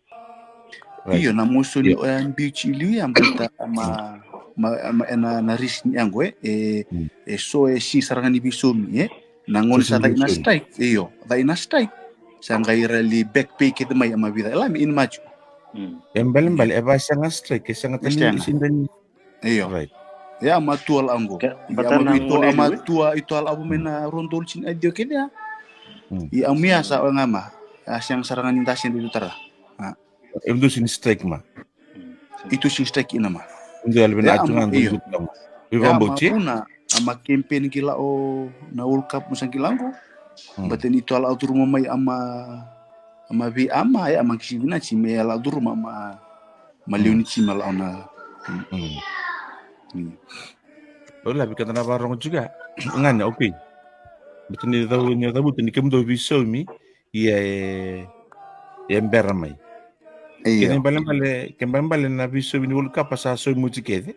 Right. Io, na moso ni Io. o ya biu tio i liu ya, baleta a ma, Mm. ma, a ma, e na, na risk ni qo, e, e, Mm. e so e si sara ga ni veisaumi, e? Na gauna So sa si cai na veisaumi. strike, io, cai na strike. Sa qai ra li back pay kece mai a ma vica, e la me inima tio. Mm. E balebale, e va sega strike, e sega Me tani, sega. e sega tani. Io. Right. Ia a ma tua la qo. Ke, Ia a ma vata na vitu, a ma gone tua, i tua la avo me Mm. na rua dolu tini a dio kece ya. Mm. Ia a mu ya sa o ga ma. A sega sara ga ni da sega ni tara. A. Emudou sini strike ma. I tu sini strike ina ma. Emudou yalo vina Ia a atu ma, ga, io. emudou tu ma. Ia a ma Vivabauti. vuna, a ma campaign ki la o na World Cup mo sa ki la qo. Mm. But ni tua la o turu ma mai a ma, a ma vi a ma, ia a ma kisi vina si me la o turu ma, ma, ma liu Mm. ni si ma la o na. Mm. Mm. Mm. Ola, vei keda na vakarorogo tiko ya. Ga ni, okay. But ni cau, ni cau, ni kemudou veisaumi, ia e, e bera mai. Io. Kena ibalebale, kena ibalebale na veisaumi ni World Cup sa saumi oti kece.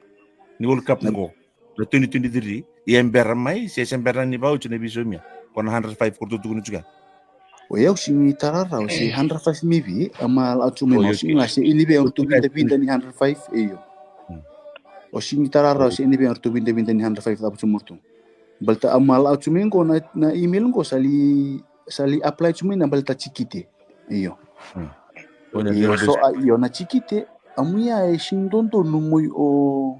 Ni World Cup Na qo. Na twenty twenty-three, ia e bera mai, se, se bera ni vauci na veisaumi ya. Ko na hundred five ko ratou tukuna tiko ya. O yau sigi tara rawa, se hundred five maybe, a ma la tu mai O, mau io, sigi io. la, se ini vei au ratou Io, vinda, vinda ni hundred five, io. Hmm. O sigi tara rawa, se ini vei au ratou vinda, vinda ni hundred five, tapu tu morto. Baleta a ma la tu mai qo na, na email qo, sa li, sa li apply tu mai na baleta tikite. Io. Hmm. O, io, io, so, io. a, io, na tikite, a mu ya e sigi dodonu mo i o,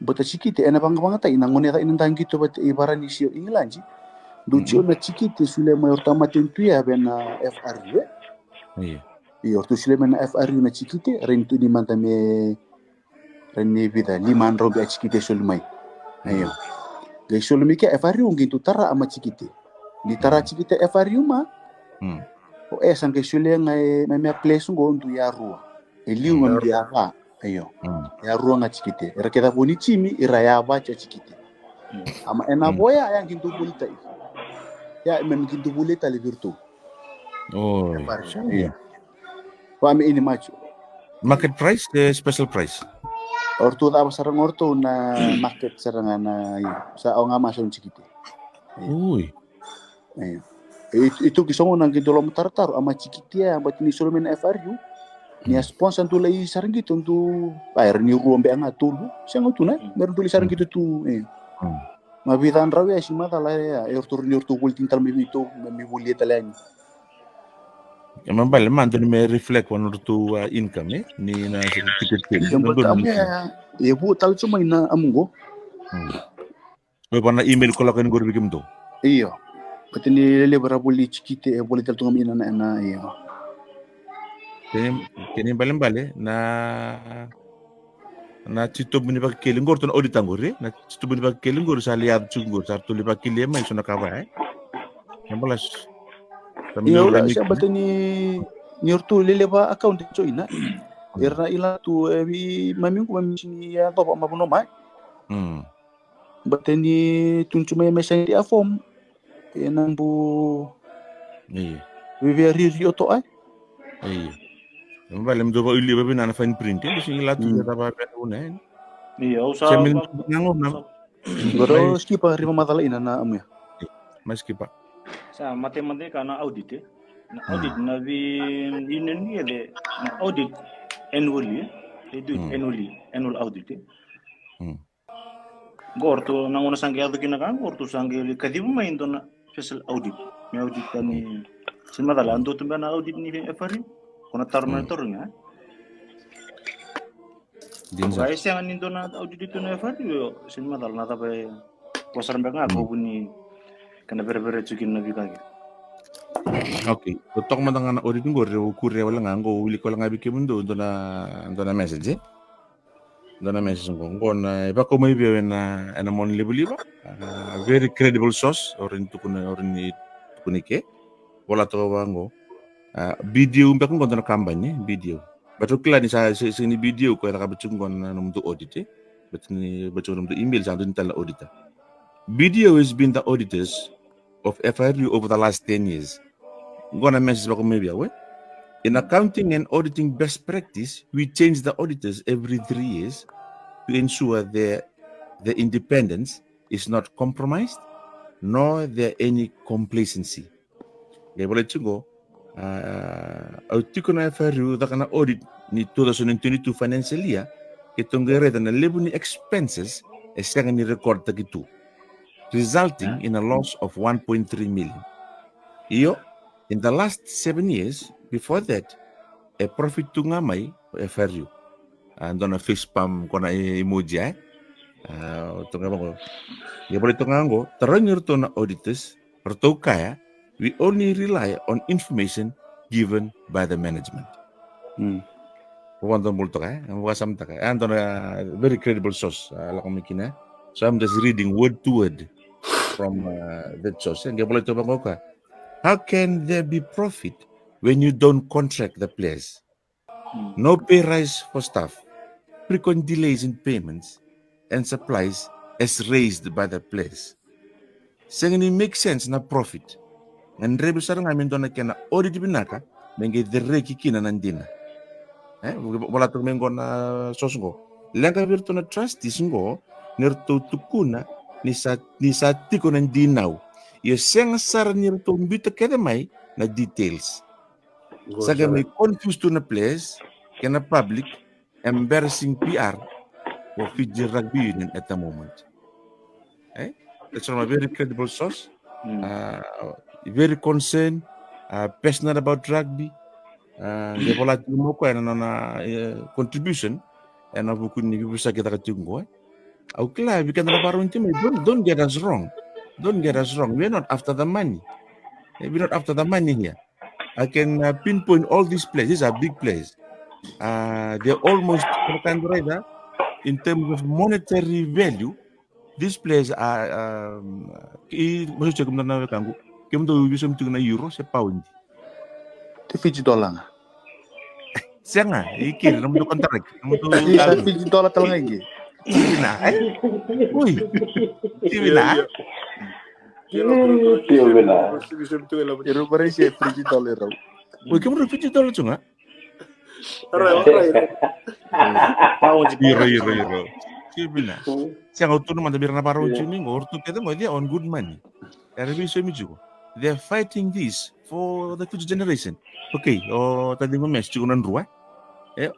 Baleta tikite, ena vaqavaqatai, na gone ca ina da qito vata i Varanise o Igiladi. Dou Mm. tiko na tikite, solia mai o ratou matanitu ya vei na F R U, e? Io. Io, o ratou solia mai na F R U na tikite, rawa ni tu ni mada me, rawa ni vica, lima na drau a tikite soli mai. Io. Qai soli mai ke F R U, qai tu tara a ma tikite. Ni tara Mm. tikite F R U ma, Mm. o e sa qai solia ga e, me, me a place qo dou ya rua. E liu ga Mm. dou ya va. Io. Mm. Ya rua ga tikite. Era kece vo ni timi, era ya va tia tikite. Mm. A ma ena Mm. vo ya, ya qai dou voli tai. Ya, me qai dou voli tale vei ratou. Oh, Io. Io. Va me ini macho. Market price, eh, special price? O ratou cava sara ga o ratou na market sara ga na, io. Sa o ga ma sa tikite. Io. Ui. Io. E, i, i tu ki sogo na qai dou lomatarotaro, a ma tikite ya, but ni soli mai na F R U. Ni a Mm. sponsor dou lai sara qito dou, a, era ni rua beka ga tolu. Sega tu na, Mm. me ra dou lai sara Mm. qito tu, e. Mm. Ma vica na drau ya, e sega ni macala ya, e ratou, ni ratou voli tiko tale mai vei ratou, me, me volia tale yani. E ma bale, ma dodonu me reflect vua na nodratou, a, income, e? Ni na ticket sale. Io, but dodonu me, a, e vu tale tu mai na amu qo. Hmm. Oi, vua na email ko lako yani qori vei kemudou. Io. Baleta ni levu era voli tikite, e voli tale tu ga mai na, na, na, io. Kena, kena ibalebale, na, na titobu ni vakekeli qori, ratou na audit qori, na titobu ni vakekeli qori, sa lai yaco tiko qori, sa ratou lai vakelia mai, so na ka va ya, e? E balasu. Io, la, sa baleta ni, ni ratou leleva account e joina. Era na ila tu, e, vei mami qo, mami sega ni yacova, ma vanua mai. Hmm. Baleta ni tukuni tu mai me send a form. E na bu. Io. Vei, vei a riri o toa, e? Io. E ma bale me dou vakauli vavina na fine print, e, sega ni la tu, hmm, ya cava vei na vuna, e? Io, au sa. Se me va-, na gauna. Sa. Qori o Skipa riva macala ina na amu ya. Mai Skipa. Sa mate mate ka na audit, e? Na, hmm, audit na vei union ni, e, na audit annually, e? They do it, hmm, annually, annual audit, e? Hmm. Qo ratou na gauna sa qai yaco kina ka, qo ratou sa qai lai kaciva mai e dua na special audit. Me audit tani, sega ni macala, a dua tu beka na audit ni F R U. Ko na taro na, hmm, taro ga. Dina. Ka e sega ni dua na audit tu na F R U, io, sega ni macala na cava e, ko sara beka ga, hmm, ko vu ni kena verevere tu kina na veika qo. Okay, ko toka mada ga na audit qori, au kuria wale ga qo, au wilika wale ga vei kemudou, dua na, dua na message, e? Dua na message qo, qo na, e vakau mai vei au ena, ena Morning Livaliva. A, very credible source, au rawa ni tukuna, au rawa ni tukuna i ke. Vola toka vaqo. A, B D O beka qo, dua na kabani, B D O. But au kila ni sa, se, sega ni B D O ko e cakava tiko qo na nomudou audit, e? But ni, but tiko nomudou email, sa dua ni tale na auditor. B D O has been the auditors of F R U over the last ten years. Qo na message vaka mai vei au, e? In accounting and auditing best practice, we change the auditors every three years to ensure their, their independence is not compromised, nor there any complacency. Qai volai tiko, a, au tiko na F R U, caka na audit ni two thousand and twenty-two financial year, keitou qai raica na levu ni expenses e sega ni record taki tu, resulting, ah, in a loss of one point three million. Io, in the last seven years before that, e profit tu ga mai o F R U. A, dua na face palm, ko na e-, emoji, e? A, o toka vaqo. Ia volai toka ga qo, tarogi iratou na auditors, ratou kaya, we only rely on information given by the management. Hmm. Vakadomobula toka, e? Vakasamataka. E, dua na very credible source, a, lako mai kina. So I'm just reading word to word from, uh, that source. E, qai volai toka vaqo ka. How can there be profit when you don't contract the players? Hmm. No pay rise for staff, frequent delays in payments and supplies as raised by the players. Sega ni make sense na profit. Gadrevi sara ga me dua na kena audit vinaka, me qai cereki kina na dina. E, vola toka mai qo na source qo. Leqa vei iratou na trustees qo, ni ratou tukuna ni sa, ni sa tiko na dinau. Ia sega sara ni ratou biuta kece mai na details. Sa qai mai confuse tu na players kei na public, embarrassing P R for Fiji Rugby Union at the moment. E? That's from a very credible source. Mm. Uh, very concerned, uh, passionate about rugby. Uh, qai vola tiko mai o koya na nona, uh, contribution ena vuku ni veivosaki e caka tiko qo, e. Au kila vei keda na vakarorogo tiko mai, don't, don't get us wrong. Don't get us wrong. We are not after the money. Eh, we are not after the money here. I can, uh, pinpoint all these players. These are big players. Uh, they're almost, in terms of monetary value, these players are, um, i, masu check mada na wekaqu. Kemudou veisaumi tiko na euro se pound? Te Fiji dollar ga. Sega, i kiri, nomudou contract, nomudou. Isa, Fiji dollar tale ga i ke. Tivina, e? Ui. Tivina. Io, io. Io, vina. Ira vakarai se Fiji dollar rau. Ui, kemudou Fiji dollar tu ga? Ira, ira, ira. Tivina. Sega, au tukuna mada vei ira na vakarorogo tiko mai qo, o ratou kece qo, they are on good money. Era veisaumi tiko. They are fighting this for the future generation. Okay, o taciqu Mes tiko na Drua. E,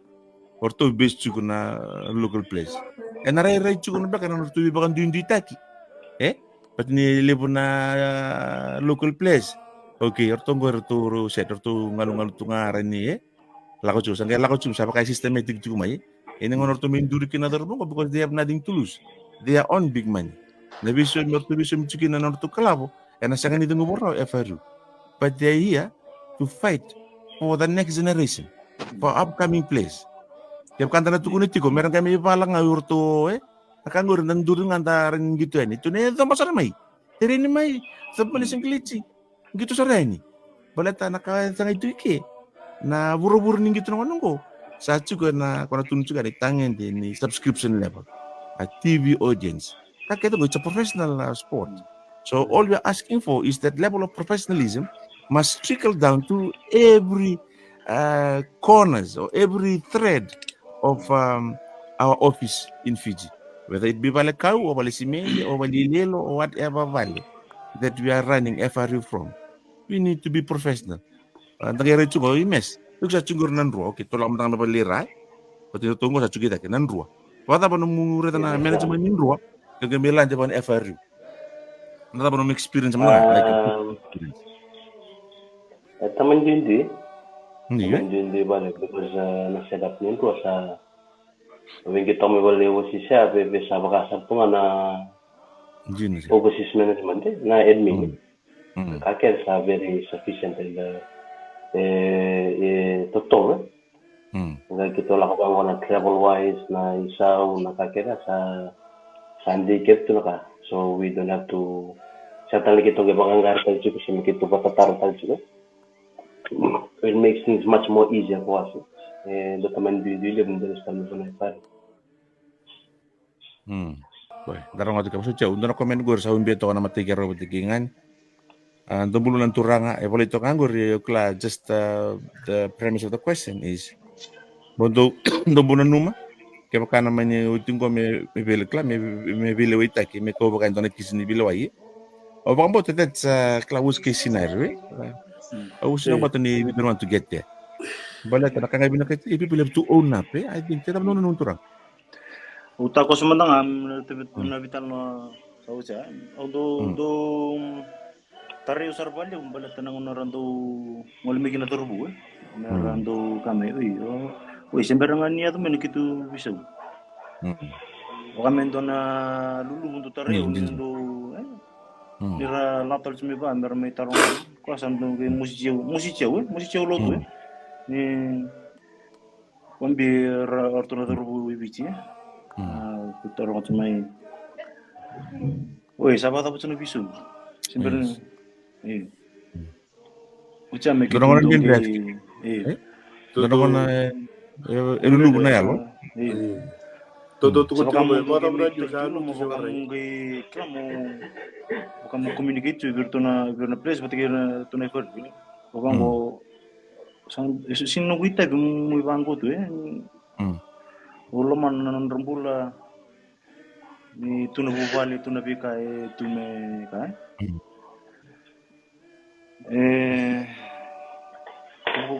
o ratou base tiko na local players. Ena rairai tiko na beka na nodratou veivakaduiduitaki. E? But ni levu na, uh, local players. Okay, o ratou qo, o ratou, o ratou set, o ratou galugalu tu ga, ra ni, e? Lako tiko, sa qai lako tiko, sa vaka e systematic tiko mai. E na gauna o ratou mai duri kina na cauravou qo, because they have nothing to lose. They are on big money. Na veisau, o ratou veisau tiko kina na nodratou kalavo, ena sega ni cegu vua o F R U. But they are here to fight for the next generation, for upcoming players. Kevaka da na tukuna tiko, me ra qai mai vala ga o ratou, e? Na ka qori na duri ga da rawa ni qito yani. Tu na e coba sara mai. Tereni mai, coba mai na singileti. Qito sara yani. Baleta na ka e cagai tu i ke. Na vuravura ni qito na gauna qo. Sa tiko na, ko na tukuni tiko yani, tagede ni subscription level. A T V audience. Ka kece qo, it's a professional, uh, sport. So all we are asking for is that level of professionalism must trickle down to every, uh, corners or every thread of, um, our office in Fiji. Whether it be Valekau or Valesimede or Valelelo or whatever vale that we are running F R U from. We need to be professional. Uh, da qai rai tu qo i Mess. Iko sa tu qori na drua. Okay, tou lako mada ga mai valei ra. But tou qo sa tu qi cake na drua. Vakacava nomu raica na management ni drua? Ke qai mai lade vua na F R U. Na cava nomu experience mada ga? Like, um, experience. E tamani duidui. Ni, e? Tamani duidui vale, because, uh, na setup ni drua sa vei qito mai vale overseas, e, vei, vei sa vaka sa tu ga na overseas management, e, na admin. Mm. Mm. Ka kece sa very sufficient, e, e, e totolo, e. Mm. Qai keitou lako vaqo na travel wise, na isau, na ka kece sa, sa dei kece tu na ka. So we don't have to, sa tale keitou qai vaqaqari tale tiko, se me keitou vatataro tale tiko. It makes things much more easier for us. E dua tamani duidui levu ni dua na style ni vanua e pari. Mm. Oi, da rogoca tiko, vosoti au, dua na comment qori sa ubia toka na matai keirau vata kei Gani. A, dou bula na turaga, e volai toka qori, o kila, just, uh, the premise of the question is, mo dou, dou bau nanuma, kevaka na mani oti qo me, me veilewai, kila, me, me veilewaitaki, me kau vaka e dua na kisi ni veilewai. Au vakabauta that's, uh, kila, worst case scenario, e? Mm. Au sega vakabauta ni we don't want to get there. Baleta na ka ga vinakati, e, people have to own up, e? I think, te cava na nona turaga. Au takoso mada ga, mm, na veitalanoa sa oti ya. Au dau, mm, dau, mm, tarai au sara vakalevu, baleta na gauna ra dau gole mai kina na cauravou, e. Me ra, mm, dau kaya mai, oi, o, oi, se bera ga ni yaco mai na keitou veisau. Mm. Vaka me dua na luluvu dau tarai au, mm, ni dau, e. Mm. Ni ra lako tale tu mai vua, me ra mai taroga. Koya sa dau qai mositi au, mositi au, e, mositi au lotu, e. Mm. Ni Vakabibi o ratou na cauravou i Viti, e? Mm. A, keitou rogoca mai. Oi, sa vakacava tu na veisau? Se bera ni, e. Mm. Oti ya me keitou dau qai, e. Dua na gauna e, e luluvu na yalo. E. Sa vaka mo qai, mo qai, kila mo, vaka mo communicate tu vei iratou na, vei iratou na players vata kei iratou na F R U. Vaka qo, Sa, e, sega ni noqu itavi meu vaqo tu, e. Mm. Au lomana na nodra bula, ni tu na vuvale, tu na veika e tu me ka, e. Mm. E,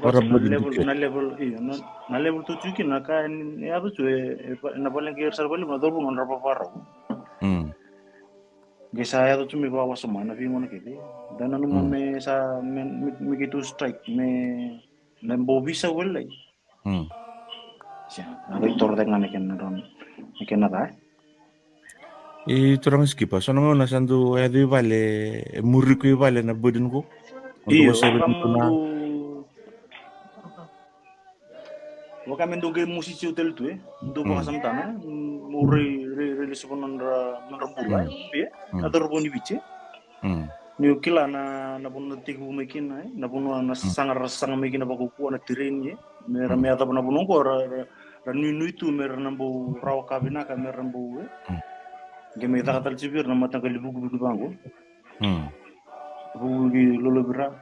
na level, na level, io, na, na level tu tu kina na ka e yaco tu, e, e, na vale qai sara vale, na cauravou nodra vavarau. Mm. Qai sa yaco tu me vakawasoma na veigauna kece. Da nanuma me sa, me, me, me keitou strike, me, me bau veisau lailai. Mm. Sia, na qai toro cake ga na kena, na kena ca. I turaga Skipa, so na gauna sa dau yaco i vale, e muri iko i vale na burden qo. Io, vaka me dau Vaka me dau qai mositi au tale tu, e. Dau vakasamataka, e. Mo rai, rai, rai lesu vua na nodra, nodra bula, e. Na cauravou ni Viti, e. Niu kila na, na vanua tekivu mai kina, e. Na vanua na sasaga ra sasaga mai kina vakaukauwa na tereni, e. Me ra me yacova na vanua qo, ra, ra, ra nuinui tu, me ra na bau rawa ka vinaka, me ra na bau, e. Qai mai caka tale tu vei ira na mataqali vukivuki vaqo. Vukivuki lolovira.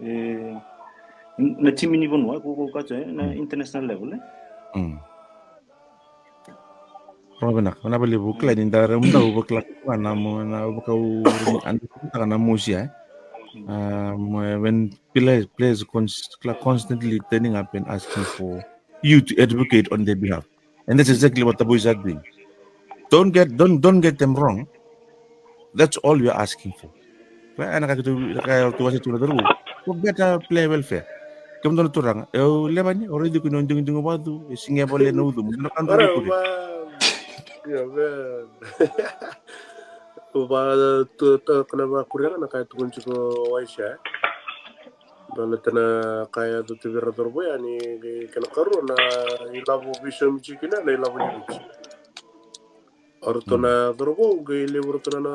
E, na timi ni vanua, ko, ko, ka tu, e, na international level, e. Rogo vinaka, vinaka vakalevu, kila ni da raica mada, au vakila na mo, na vakau, understand na mosi, e. A, mo, when players, players cons-, kila constantly turning up and asking for you to advocate on their behalf. And that's exactly what the boys are doing. Don't get, don't, don't get them wrong. That's all we are asking for. Right? Ena ka keitou, na ka keitou wasea tiko na cauravou, for better player welfare. Kemudou na turaga, e, o Levani, o raici iko ni o digodigo vacu, e sega ni vale na ucumu, na ka dou Ora, kuri. Va, yeah, man. Va, tu, tu, kana vakuria na ka e tukuni tiko o Aisha, e? Baleta na ka e yaco tu vei ira na cauravou, ya ni kena karua na ilavo veisaumi tiko kina na ilavo ni Viti. O ratou na cauravou, qai levu ratou na,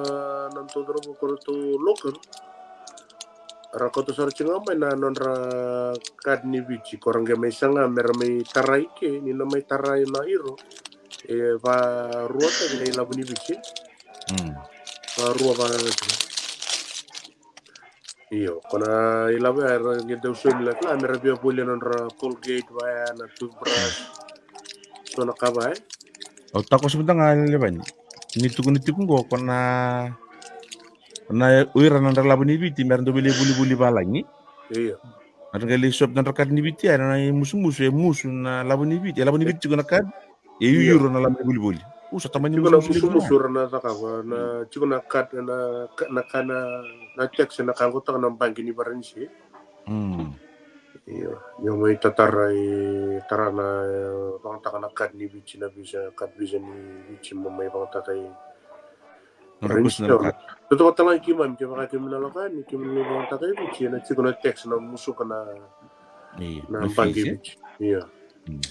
na nodratou cauravou ko ratou local. Ra kauta sara tiko ga mai na nodra card ni Viti, ko ra qai mai saga me ra mai tarai ke, ni na mai tarai na iro. E varuataki na ilavo ni Viti. Mm. Varua, va. Io, ko na ilavo ya era qai dau saumi, like, la me ra via volia na nodra Colgate, va ya na toothbrush. So na ka va, e? Au takoso mada ga, Levani. Ni tukuni tiko qo, ko na, ko na o ira na nodra lavo ni Viti, me ra dau via lai volivoli valagi. Io. Na nodra qai lai sopi na nodra card ni Viti, ya na imusumusu, e musu na lavo ni Viti. E lavo ni Viti tiko na card. E, io, iro na lavo ni volivoli. U sa tamani tiko na musumusu, musumusu, ira na cakava, na, tiko na card, na ka, na ka, na, na tax, na ka qotaka na baqe ni Varanise. Mm. Io, io, mai tatara i, tara na, e, vagataka na card ni Viti, na Visa, card Visa ni Viti, mo mai vagataka i Varanise. Toto vata ga i keimami, kevaka keimami na lako yani, keimami na vagataka i Viti, ena tiko na tax, na musuka na, io, na baqe i Viti. Io. Mm.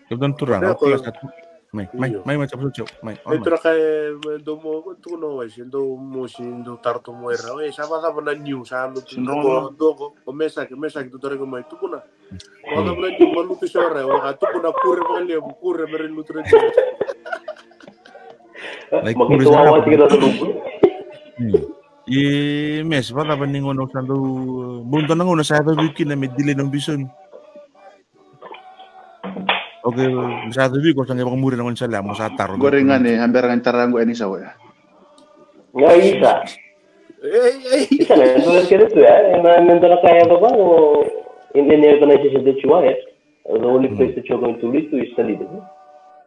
Kemudou na turaga, au kila sa tu. Mai, mai, mai, mai, tapu tau, mai, mai. Tura ka e, dou mo, tukuna o Aisha, dou mosi, dou taro tu mo ira. E, sa vacava na niu, sa lutu, dua qo, o Mesaki, Mesaki, tu taro mai, tukuna. Vacava na niu, ma lutu sa rai, o ka tukuna kure vakalevu, kure, me ra lutu na niu. Like, kure sa rai. Hmm. E, Mes, vacava ni gauna sa dau, bau dua na gauna sa yacovi kina me delay na bisomi. Okay, me sa yacovi iko sa qai vakamuri na gone sa lea, mo sa taro. Qori ga ni, a bera ga ni tara qo, e, ni sa oya. Ga isa. Ei, ei. Isa na, dua na kena tu ya, na, na dua na ka ya, the one, in any organization that you are at, the only place that you're going to lead to is the leader.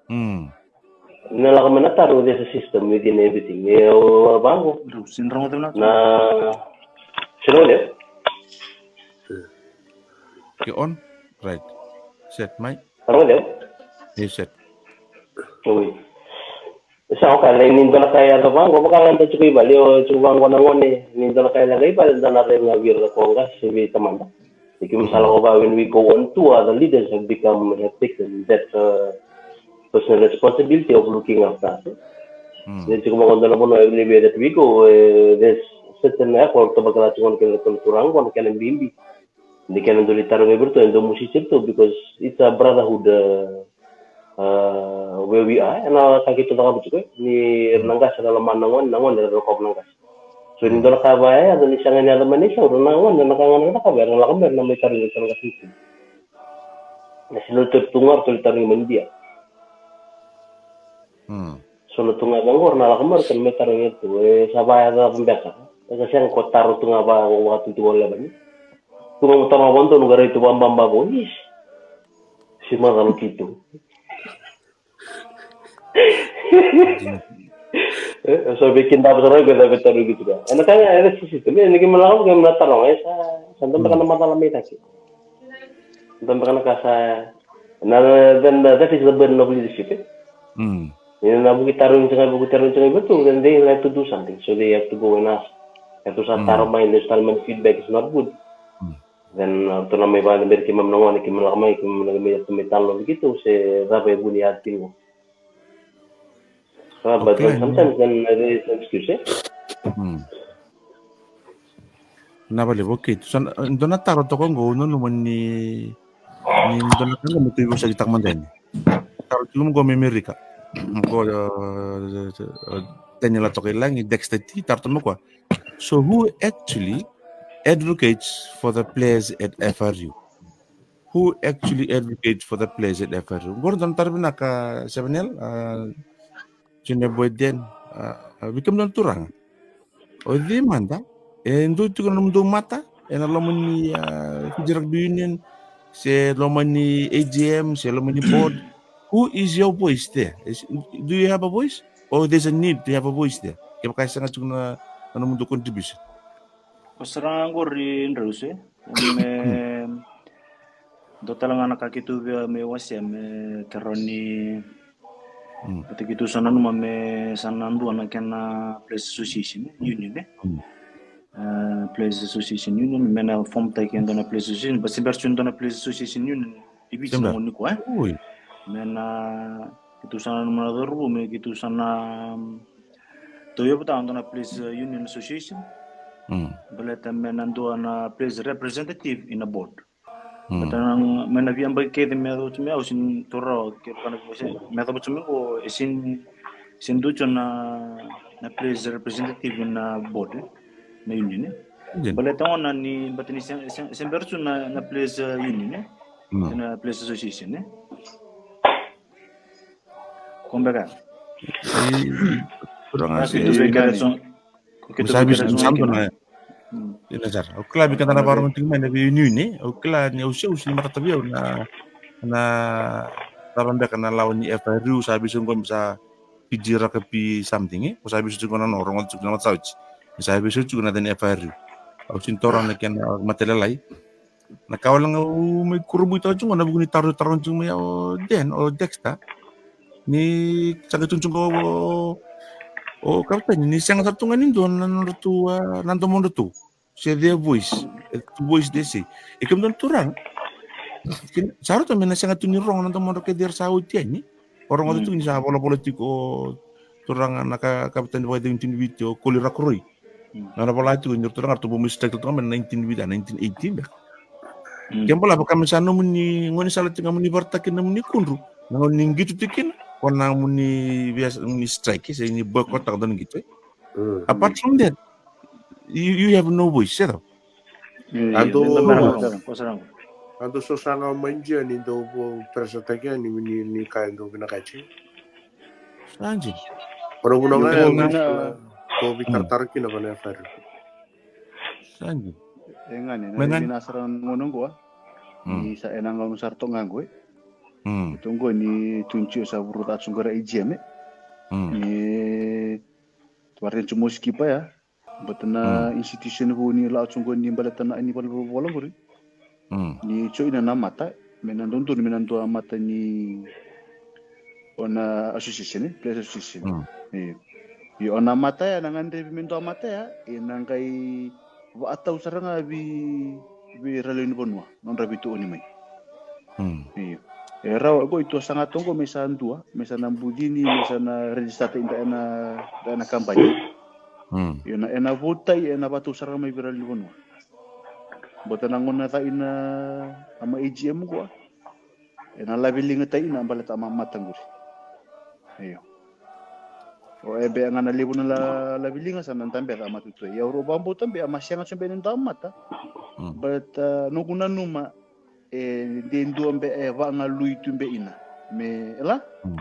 Mm. Na lako mai na taro, there's a system within everything. E, o, vaqo. Rau, sin rau, na. Sino le? Ke on? Right. Set, mai. Rau le? E set. Oi. Sa o ka lai ni dua na ka e yaco vaqo, vaka ga da tiko i vale, o tiko vaqo na gone, ni dua na ka e yaco i vale, da na rai ga vei ira ko qase, vei tamada. Ni keimami sa lako vaka, when we go on tour, the leaders have become, have taken that, uh, personal responsibility of looking after us. Mm. Ni tiko vaqo dua na vanua, everywhere that we go, uh, there's certain effort, tovaki la tiko na kena turaga, na kena bibi. Ni kena dau lai tarogi vei iratou, e dau mositi iratou, because it's a brotherhood, uh, uh, where we are. Ena ka keitou cakava tiko, ni ira na qase era lomana na gone, na gone era rokova na qase. So ni dua na ka vaya, ni sega ni yaco mai na isau, na gone, na ka gona na cakava, era na lako mai, era na mai tarogi iratou na qase ni tiko. Na sino iratou tu ga, ratou lai tarogi mai Idia. Hmm. So na tu ga vaqo, era na lako mai, ratou na mai tarogi iratou, e sa vaya cava beka. E sa sega ko taro tu ga vaka, ko vakatutu ko leva ni. Tu ga mo taro vakadonu, qai rai tu vakababa vo, is. Si macala keitou. E, so vei kidava sara, qai cava e tarogi tu ga. Ena ka ga, e, that's the system. E, ni keimami lako, keimami na taroga, e sa, sa dua beka na macala mai cake. Dua beka na ka sa, na, then, uh, that is the burden of leadership, e? Mm. Ni na vuki tarogi tiko ga, vuki tarogi tiko ga vei iratou, then they have to do something. So they have to go and ask. Iratou sa taro mai, iratou sa taro mai, feedback is not good. Mm. Then, uh, ratou na mai vakadeitaki keimami na gone, keimami lako mai, keimami lako mai, ratou mai talanoa vei keitou se cava e vuni ya tiko. Ah, but then sometimes then there is an excuse, e? Hmm. Na vale, okay. So, na, dua na taro toka qo, au nanuma ni, ni dua na ka qo me tou veivosakitaka mada yani. Taro tiko qo mai Amerika. Qo, uh, Daniela Tokailagi, Dexter T, taro toka mai o koya. So who actually advocates for the players at F R U? Who actually advocates for the players at F R U? Qori dua na taro vinaka, Sevenel, uh, Junior Boy Den, uh, uh, vei kemudou na turaga. O cei mada e dau tiko na nomudou mata ena loma ni, uh, Fiji Rugby Union, se loma ni A G M, se loma ni board? Who is your voice there? Is, do you have a voice? Or there's a need to have a voice there? Kevaka e sega tiko na, na nomudou contribution. Ko sara ga qori Drausu, e? Me dua tale ga na ka keitou via me wasea me kerea ni, mm, vata keitou sa nanuma me sa na dua na kena players association, e? Union, e? Mm. E, players association union, me na form taki e dua na players association, but se bera tu e dua na players association union i Viti na gauna nikua, e? Oi. Me na, keitou sa nanuma na cauravou, me keitou sa na, mm, tauyavutaka e dua na players, uh, union association. Mm. Baleta me na dua na players representative ina board. Mm. Baleta na, me na veiyabaki kece me yaco tu mai, au sega ni taura rawa, kevaka na, me yaco tu mai qo, e sega ni, sega ni dua tu na, na players representative ina board, e? Na union, e? Baleta gona ni, baleta ni se, se, se bera tu na, na players, uh, union, e? Mm. Na players association, e? Ko beka. Turaga, sa vei keda na, ina sara, au kila vei keda na vakarorogo tiko mai na veiuniuni, au kila ni au se, au se ni matata vei au na, na cava beka na lawa ni F R U, sa veiso qo me sa Fiji Rugby something, e? Ko sa veiso tiko na, no, rogo tiko na matasawa tiko. Sa veiso tiko na, then F R U. Au se ni taura na kena matailalai. Na ka wale ga au mai kurabuitaka tiko qo, na vuku ni taro, taro tiko mai o Dan, o Dexter. Ni sa qai tukuni tiko qo o, o kapiteni, ni sega sara tu ga ni dua na nodratou, a, na domodratou. Se their voice, e, voice they say. E kemudou na turaga. Sa ratou me na sega tu ni rogo na domodra kece era sa oti yani. O rogoca tiko ni sa volavola tiko o turaga na ka, kapiteni vakacegu tiko ni Viti, o Koli Rakoroi. Mm. Na nona vola tiko ni ratou na, ratou bau mai strike ratou ga mai na nineteen, vei nineteen eighteen beka. Mm. Ke bau lava ka me sa nomuni gaunisala tiko ga mo ni vakaraitaka na nomuni kudru. Na gauna ni qito tiko kina, ko na nomuni via, nomuni strike, se ni boycott-taka dua na qito, e? Mm. Apart from that, you, you have no voice, e? Io, io, a dou, io, io, io, io, io. A dou sa saga mai Jia ni dou vo pressure-taki yani ni, ni ka e dou vinakati. Sa dina. Ko na vuna ga ya, dou vina, dou veitaratara kina vaka na F R U. Sa dina. E gane, na vina sara na gauna oqo, a? Mm. Ni sa ena gauna sara toka ga oqo, e? Mm. Toka oqo ni twenty sa vuruca tu qo ra A G M, e? Mm. Ni varenju mo skipa ya. Baleta na institution vou ni lako tiko qo ni baleta na, ni valenivolavola qori. Mm. Ni tiko ina na mata, me na dodonu me na dua mata ni, o na association, e, players association. Mm. Io. Io, o na mata ya, na gadrevi me dua mata ya, e na qai vakatau sara ga vei, vei ra lewe ni vanua, nodra veitooni mai. Mm. Io. E rawa, qo i tua saga toka qo me sa dua, me sa na bucini, me sa na register-taki ena, ena kabani. Mm. Io, na, ena vote-taki, ena vakatau sara mai vei ra lewe ni vanua. Baleta na gauna ca ina ama A G M qo, ena laveliga-taki ina baleta ama mata qori. Io. O e bea ga na levu na la, laveliga sa na dabeca ama tutu. Ia au rau vakabauta bea ama sega tiko bea ni dua mata. Mm. But, uh, noqu nanuma e de dua bea e vagalui tu bea ina. Me, e la? Mm.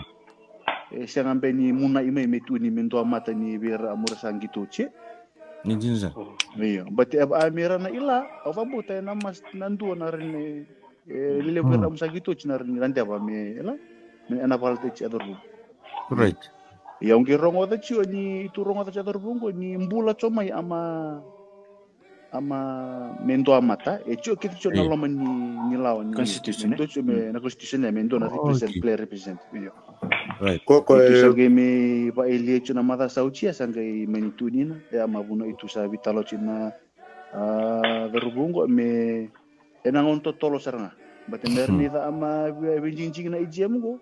E sega bea ni munai mai me tukuni me dua mata ni vei ira mo ra sa qito tiko. Ni dina sara. Io, but e a me ra na ila, au vakabauta ena mas na dua na ra ni, e, levu era mo sa qito tiko na ra ni radeva me, e la, me ena valataki tiko e cauravou. Right. Ia au qai rogoca tiko ni, tu rogoca tiko e cauravou qo ni bula tiko mai ama, ama me dua mata, e tiko kece tiko na loma ni, ni lawa ni constitution, e? Tiko me na constitution, e, me dua na represent, player represent. Io. Right. Ko, ko, e, sa qai me vakaelia tiko na maca sa oti ya, sa qai mani tukuni na, e, ama vuna i tu sa vitalo tiko na, a, cauravou qo me, ena gauna totolo sara ga. But me ra ni ca ama vei, veidigidigi na A G M qo.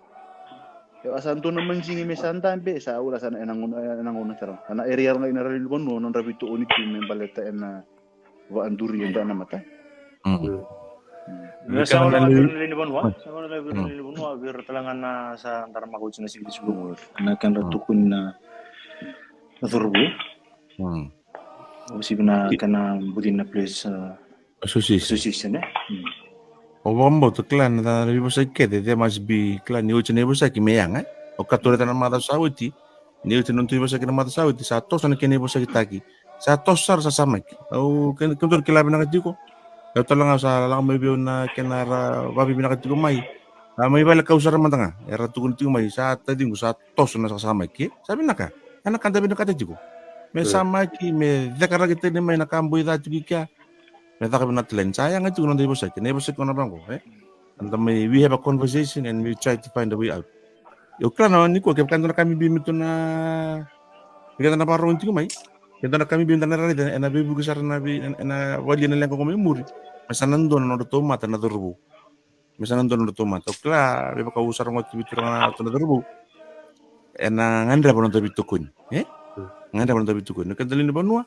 E, a sa dua na madigi me sa dabe, sa ura sa na ena gauna, ena gauna sara ga. Sa na area ga ina ra lewe ni vanua, nodra veitooni tu me baleta ena vakaduri e dua na mata. Mm. Mm. Sa gauna vei ira na lewe ni vanua, sa gauna vei ira na lewe ni vanua, vei ira tale ga na sa daramaka oti na sikili suku. Na kedra tukuni na, na cauravou. Mm. Au sivi na kena bucini na players, uh, association. Association, e? Mm. Au vakabauta kila na veivosaki kece, there must be kila ni oti na veivosaki me yaga, e? Au kaya tu ena macawa sa oti, ni oti na nodatou veivosaki na macawa sa oti, sa toso na kena veivosakitaki. Sa toso sara, sa samaki. Au, ke, kemudou kila vinaka tiko. Au tale ga sa lako mai vei au na kena ra vakavinaka tiko mai. A mai vale kau sara mada ga. Era tukuna tiko mai, sa taciqu sa toso na sa samaki. Sa vinaka. Ena ka da vinakata tiko. Me samaki, me cekaraki tani mai na ka boi ca tiko i kea. Me caka vinaka tale ni sa yaga tiko na noda ivosaki. Na ivosaki ko na vaqo, e? Eda mai, we have a conversation and we try to find a way out. Io, kila na nikua, kevaka e dua na ka bibi me tu na, keda na vakarorogo tiko mai. Ke dua na ka bibi eda na raica, ena veivuke sara na vei, ena, ena valia na leqa qo mai muri. Me sa na dua na nodratou mata na cauravou. Me sa na dua na nodratou mata. Au kila, me vaka au sa rogoca tiko vei turaga na, tu na cauravou. Ena gadreva na noda veitokoni, e? Gadreva na noda veitokoni. Na keda lewe ni vanua.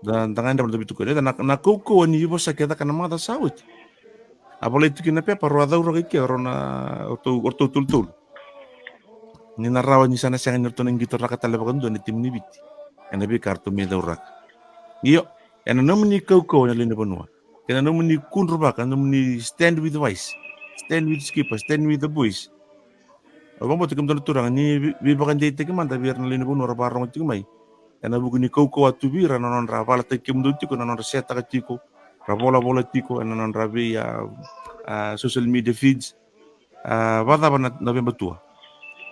Da, da gadreva na noda veitokoni. Eda na, na kaukauwa ni ivosaki e caka na macawa sa oti. A volai tiko na pepa, rau a cauraka i ke, rau na, o ratou, o ratou tolutolu. Ni na rawa ni sa na sega ni ratou na qito raka tale vakadua na timi ni Viti. Ena veika ratou mai cauraka. Io, ena nomuni kaukauwa na lewe ni vanua. Kei na nomuni kudruvaka, nomuni stand with Wise. Stand with Skipper, stand with the boys. Au vakabauta kemudou na turaga, ni vei, veivakadeitaki mada vei ira na lewe ni vanua ra vakarorogo tiko mai. Ena vuku ni kaukauwa tu vei ira na nodra valataki kemudou tiko, na nodra setaka tiko, ra volavola tiko, ena nodra vei, a, a, social media feeds. A, vakacava na, na November tour?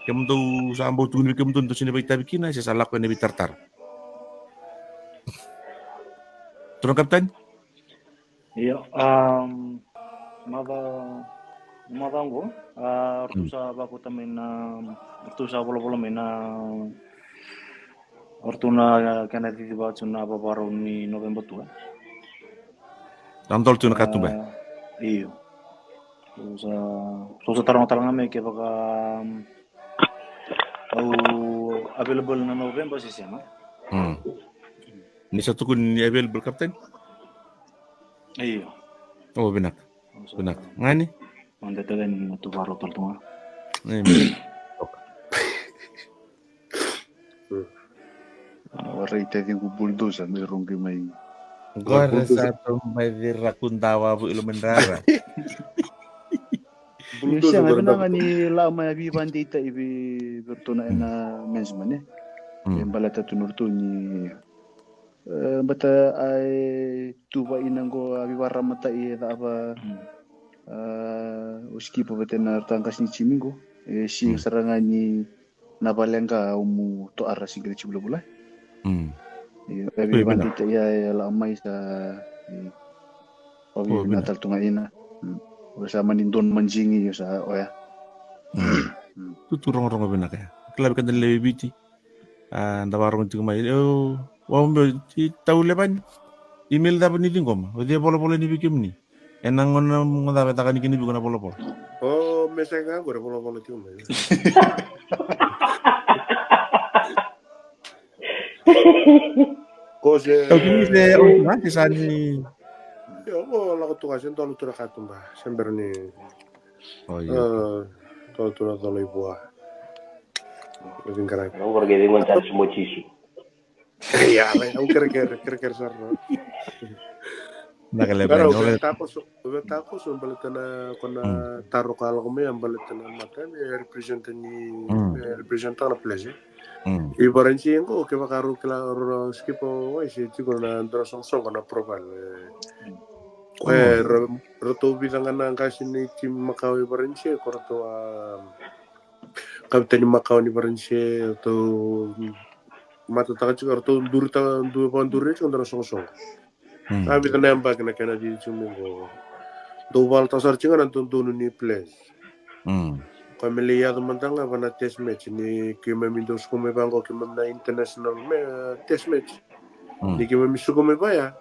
Kemudou sa bau tukuni vei kemudou, dou sega ni vakaitavi kina, se sa lako ena veitaratara. Turaga kapiteni? Io, um, maca, maca qo, a, ratou sa vakauta mai na, ratou sa volavola mai na, ratou na kena cici vaka tu na vavarau ni November tour, e? Na dolo tu na katuba. A, io. Ratou sa, ratou sa taroga tale ga mai kevaka, um, au available na November se sega. Mm. Ni sa tukuni ni available, kapiteni? Io. O, vinaka. Vinaka. Gani? Mada tale ni na tu varo tale tu ga. Amen. Warai taciqu bulldozer me roqi mai. Qore sa tu mai cira kudawa vu ilo mendrara. Bulldozer. Sega, vinaka ni la mai a veivakadeitaki vei ratou na ena management, e? E baleta tu na ratou ni, e, baleta a, e, tu vakaina qo a veivakararamataki e cava, a, o Skipper vata na ratou qase ni timi qo. E sega sara ga ni na vale ga au mu toara se qai tiko vulavula. Mm. Io, e vei vinaka. Vakadeitaki ia e la mai sa, e, o vei vinaka tale tu ga ina. Mm. O sa mani donu madigi, io sa oya. Mm. Mm. Tutu rogorogo vinaka ya. Kila vei keda na lewe i Viti. A, da vakarorogo tiko mai. Io, wa mo ti tau levani. Email cava ni ciqoma? O cei e volavola ni vei kemuni? Ena gauna mo cava e caka ni kina viko na volavola? O, me sa ga qori volavola tiko mai. Ko se. Au kini se, au kini se sa ni. Io, mo lako tu ga se dolo tu na katuba. Se bera ni. O, io. E, dolo tu na dolo i vua. Au vinqarai. Au qori ke vinqarai tale se mo Jisu. Ia, au kerekere, kerekere sara. Na ka levu. Pero na o via takoso, o via takoso baleta na ko na taro ka lako mai, a baleta na mata me represent ni, me represent na place. I Varanise qo, kevaka rau kila rau na Skipper Wise, e tiko na dua na soqosoqo na profile. Ko e ra, ratou vica ga na qase ni timi makawa i Varanise, ko ratou a kapiteni makawa ni Varanise, ratou matataka tiko, ratou duri ta, duri vakaduri tiko dua na soqosoqo. Mm. Sa vica na yabaki na kena cici tiko mai qo. Dau valataka sara tiko ga na dodonu ni players. Mm. Koya me lai yaco mada ga va na test match ni keimami dau suka mai vaqo, keimami na international me, test match. Mm. Ni keimami suka mai vaya.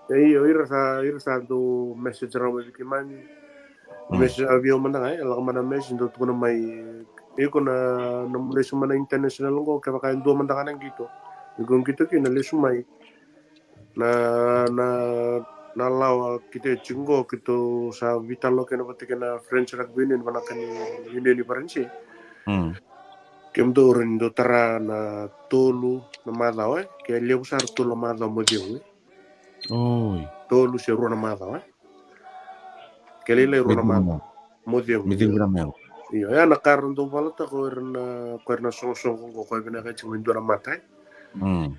E, io, ira sa, ira sa dau message rawa mai vei keimami. Mm. Message a vei au mada ga, e, lako mai na message, dau tukuna mai, iko na, na nomu lesu mai na international qo, kevaka e dua mada ga na qito iko qito kina, lesu mai. Na, na, na lawa keitou tiko qo, keitou sa veitalanoa kina vata kei na French Rugby Union, vanaka ni union ni Varanise. Mm. Kemudou rawa ni dou tara na tolu na macawa, e? Ke levu sara tolu na macawa mo cegu, e? Oi. Tolu se rua na macawa, e? Ke lailai rua na macawa mo cegu. Me cegu na macawa. Io, ya na ka ra dau valataka ko ira na, ko ira na soqosoqo qo, ko vinaka tiko me dua na mata, e? Mm.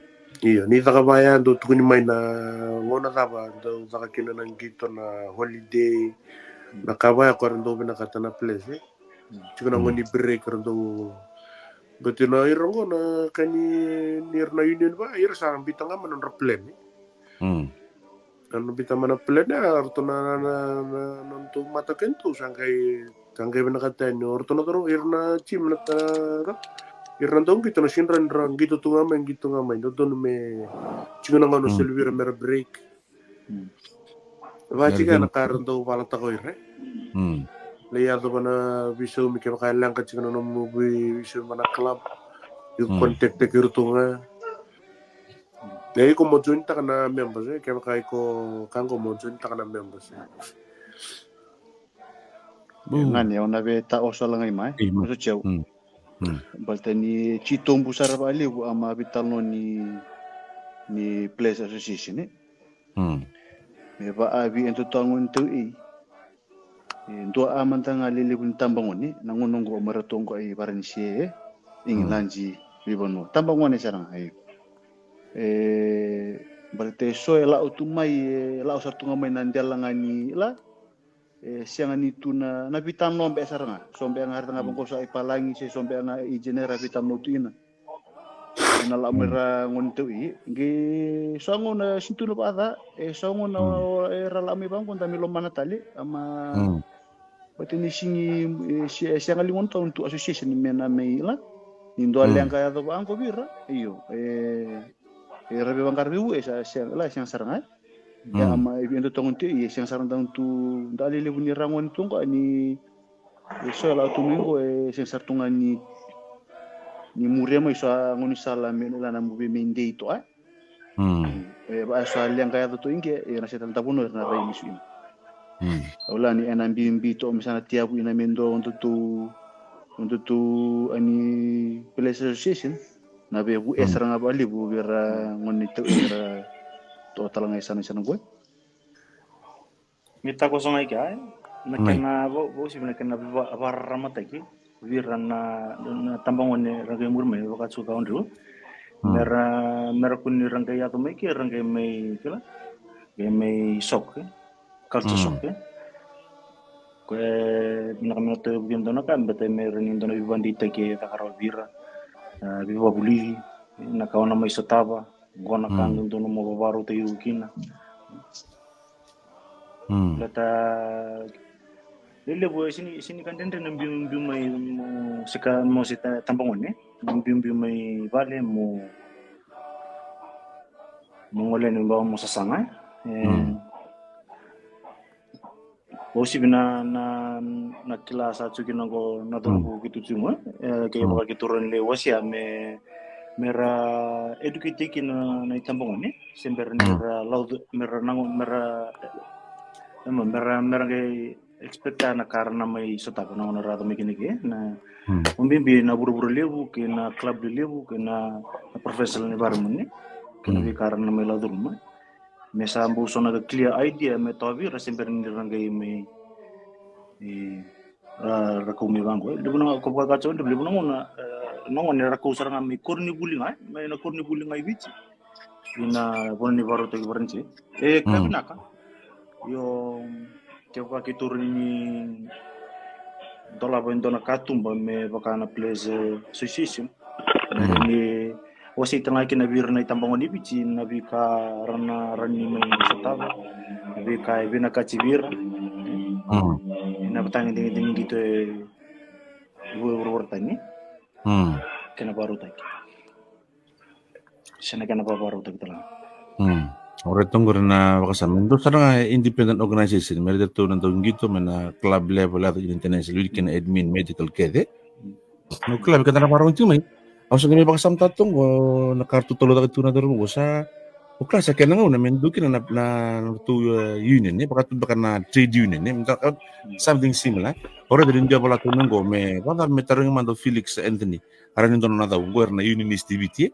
Io, ni caka vaya dau tukuni mai na gauna cava dau caka kina na qito, na holiday, na ka vaya ko ra dau vinakata na place, e? Mm. Tiko na gauna ni break ra dau But you know, ira qo na ka ni, ni ira na union va, ira sa bita ga mai na nodra plan. Na bita mai na plan, a ratou na, na, na, na nodratou mata keitou sa qai, sa qai vinakata yani o ratou na toro, ira na team na ta, ira na dau qito na sidra ni ra qito tu ga mai, qito ga mai, dodonu me tiko na gauna o soli vei ira me ra break. Vaka tiko na ka era dau valataka o ira. Lai yacova na veisaumi, kevaka e leqa tiko na nomu vei, veisaumi va na club, iko contact taki iratou ga. E iko mo join taka na members, e kevaka iko ka qo mo join taka na members. Gani au na vei ta oso lagai mai oso ceu. Baleta ni titobu sara vakalevu a ma veitalanoa ni, ni Players Association, e. Me vaavi e dua toka gone tau ei. E dua a mada ga lelevu ni tabagone na gauna oqo, o mai ratou oqo i Varanise, e, Igiladi, veivanua tabagone sara ga, io. E baleta e so e lau tu mai, e lau sara tu ga mai na dela ga ni la. E sega ni tu na, na veitalanoa beka sara ga. So beka ga era ga vaqo sa i palagi se so beka ga i genera veitalanoa tu ina. Ena lau mai ra gone tau i qi so gauna sini tu na vakaca, e so gauna era lau mai vaqo da mai lomana tale a ma. Baleta ni sigi, e sega li gona tau tu association me na mai la ni dua leqa yaco vaqo vei ira, io, e, e ra vei vaqara vei vua e sa sega la, e sega sara ga. Ia a ma e vei e dua toka gone tau i e sega sara dau tu, da lelevu ni ra gone tu oqo ni e so e lau tu mai oqo e sega sara tu ga ni, ni muria mai so a gaunisala me la na muvi me dei toka. E vaka e so a leqa yaco toka i qe, e na se tale da vanua era na rai ni su ina. Au la ni ena bibi toka me sa na tiavu ina me dua o dua tu, o dua tu a ni Players Association. Na veivuke sara ga vakalevu vei ira gone tau i ra toka tale ga i sana i sana qo. Me takoso ga i kea, e? Na kena va, vausivi na kena va, vakararamataki vei ira na, na tabagone ra qai muri mai, vaka tiko ka o Driu. Me ra, me ra kua ni ra qai yaco mai ke ra qai mai kila, qai mai shock, e? Culture shock, e? Ko e vinaka me na tauyavu kina dua na ka, baleta me ra ni dua na veivakadeitaki e caka rawa vei ira. A, veivakavulici, na ka o na mai sotava, qo na ka dodonu mo vakarautaki iko kina. Baleta lelevu e sini, sini ka dredre na biubiu mai mo se ka, mo se ta, tabagone, mo biubiu mai vale mo, mo gole ni ba mo sasaga, e. Vausivi na, na, na kila sa tiko kina qo na cauravou keitou tiko, e, kei vaka keitou rawa ni lai wasea me, me ra educate kina na itabagone se bera ni ra lau, me ra na, me ra, ema, me ra, me ra qai expect na ka ra na mai sotava na gauna ra yaco mai kina ke, na, o bibi na vuravura levu kei na club lelevu kei na, na professional environment, ne, kei na veika ra na mai lau curuma. Me sa bau so na clear idea me toka vei ira se bera ni ra qai mai, e, ra, ra kau mai vaqo. E levu na, ko vaka ka tiko, levu na gauna, e, na gauna era kau sara ga mai koronivuli ga, e, mai na koronivuli ga i Viti. Ina vanua ni vakarautaki Varanise. E ka vinaka. Io, kevaka keitou rawa ni dolava e dua na katuba me vaka na Players Association. Me rawa ni wasei tale ga kina vei ira na itabagone i Viti na veika ra na rawa ni mai sotava, na veika e vinakati vei ira. Ena vatagedegede qito e vuravura tani. Kena vakarautaki. Se na kena vakavakarautaki tale ga. Orait, oqori na vakasama. Dua sara ga independent organization, me ratou na dau qito, me na club level, yaco international, wili kena admin, medical kece. Na club keda na vakarorogo tiko mai. Au sa qai mai vakasamataka toka qo na ka ratou talaucaka tiko na cauravou qo sa. O kila sa kena gauna me dua kina na, na, na ratou, e, union, e, vakatu beka na trade union, e, something similar. Orait, ni dua vola tu na qo me, vakacava me tarogi mada o Felix Anthony. A rawa ni dua na nona cau, qo era na unionist i Viti, e.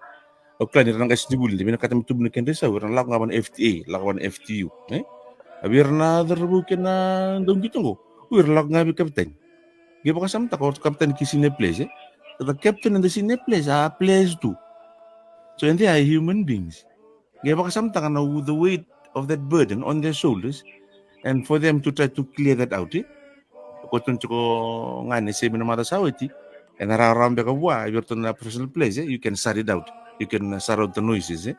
O kila ni ra na qasenivuli, de vinakata me tubu na kedra isau, era na lako ga vua na F T A, lako vua na F T U, e? A vei ira na cauravou kei na dauqito qo, o ira lako ga vei kapitani. Qai vakasamataka o kapitani kei senior players, e? The captain and the senior players are players too. So, and they are human beings. Qai vakasamataka na the weight of that burden on their shoulders, and for them to try to clear that out, e? Ko tukuna tiko ga ni se mai na macawa sa oti, Ena rawarawa beka vua, if you're on a professional place, eh, you can shut it out. You can, uh, shut out the noises, eh.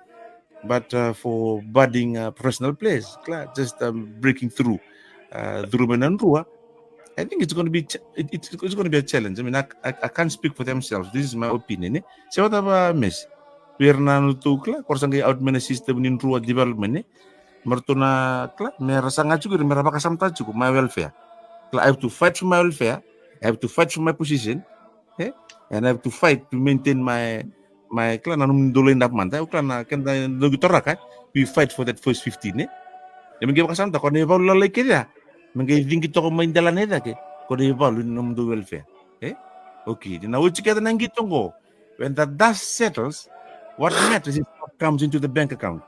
But, uh, for budding, uh, professional players, kila, just, um, breaking through, uh, through mai na drua, I think it's gonna be ch-, it, it's, it's gonna be a challenge. I mean, I, I, I can't speak for themselves. This is my opinion, eh. Se vakacava, Messi? Vei ira na nodratou, kila, ko ra sa qai out mai na system ni drua development, eh. Me ratou na, kila, me ra saga tiko, me ra vakasamataka tiko my welfare. Kila, I have to fight for my welfare. I have to fight for my position. Eh? And I have to fight to maintain my, my, kila, na nomudou line up mada. Kila, na keda dou qito raka, we fight for that first fifteen, eh? E me qai vakasamataka, ko na ivalu lalai kece ya, me qai ciqi toka mai delana e cake, ko na ivalu ni nomudou welfare. Eh? Okay, na oti kece na qito qo, when the dust settles, what matters is what comes into the bank account.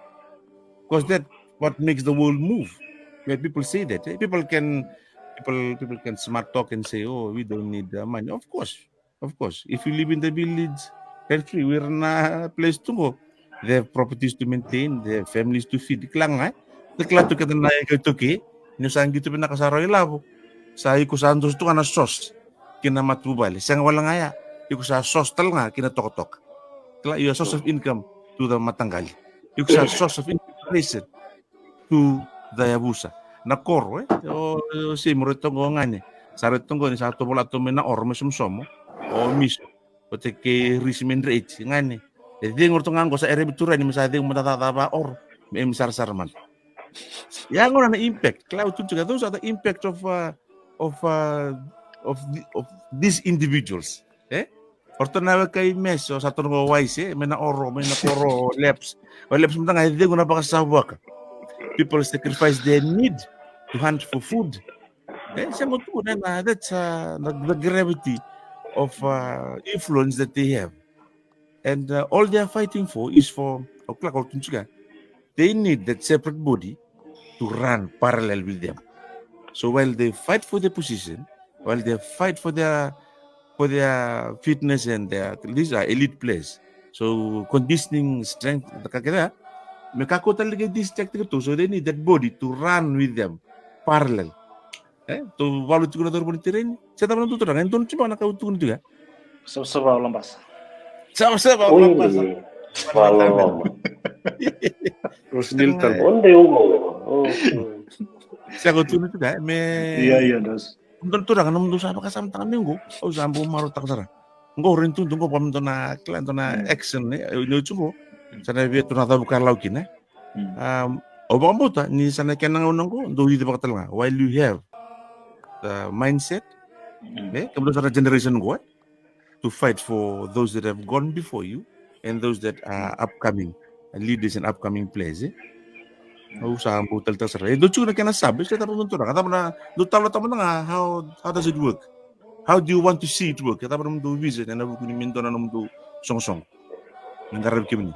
Because that what makes the world move. Where people say that, eh? People can, people, people can smart talk and say, "Oh, we don't need, uh, money." Of course, of course. If you live in the village, rent free, vei ira na place tu qo, they have properties to maintain, they have families to feed. Kila ga, eh? Kila tu keda na ika toki, ni sa qito vinaka sa rawa ilavo. Sa iko sa dusi tu ga na source ki na matavuvale. Sega wale ga ya, iko sa source tale ga ki na tokatoka. Kila, your source of income to the mataqali. Iko sa source of inspiration to the yavusa. Na koro, eh? O, o Semi, o raica toka qo, gane. Sa raica toka qo ni sa tovolea toka mai na Oro, mai Somosomo. O Miso, o Teke, Risi, Mendreti, gane. E cegu o ratou ga qo sa ere me turaga ni me sa cegu mada cakacaka va Oro. Me, me sarasara mada. Ya gona na impact. Kila, au tukuna tiko, those are the impact of, uh, of, uh, of the, of these individuals. Eh? O ratou na weka i Messi, o sa ratou na qo Wise, eh? Mai na Oro, mai na koro, o Leps. O Leps mada ga e cegu na vakasavuaka. People sacrifice their need to hunt for food. Eh, sega tu na, na, that's, uh, the, the gravity of, uh, influence that they have. And, uh, all they are fighting for is for, o kila, ko tukuna tiko, they need that separate body to run parallel with them. So while they fight for their position, while they fight for their, for their fitness and their, these are elite players. So conditioning, strength, na ka kece ya, me kakua tale ni qai distract keitou. So they need that body to run with them parallel. Eh, tou valu tiko na cauravou ni tereni. Se cava na dou turaga, e donu tiko na ka au tukuna tiko, eh? Savasava o Labasa. Savasava o Oi, Labasa. Vakaloloma. Rose Nilton. Onde ugo. Oh, oh. Se ko tukuna tiko, eh, me Ia, ia, das. Dou turaga, nomudou sa vakasamataka mai qo. Au sa bau marautaka sara. Qo rai tu, tu qo, vaka me dua na, kila, dua na Mm. action, eh, ni oti qo. Sa na via tu na cavuka lau kina, eh? Mm. Um, au vakabauta ni sa na kena gauna qo, dou cici vaka tale ga. While you have the mindset, Mm. eh, kemudou sa na generation qo, eh, to fight for those that have gone before you and those that are upcoming, uh, leaders and upcoming players, eh. Mm. Au sa bau taleitaka sara. E dou tiko na kena sub, se cava na dou turaga, cava na dou talanoataka mada ga, how, how does it work? How do you want to see it work? Cava na nomudou vision ena vuku ni me dua na nomudou soqosoqo me qaravi kemuni?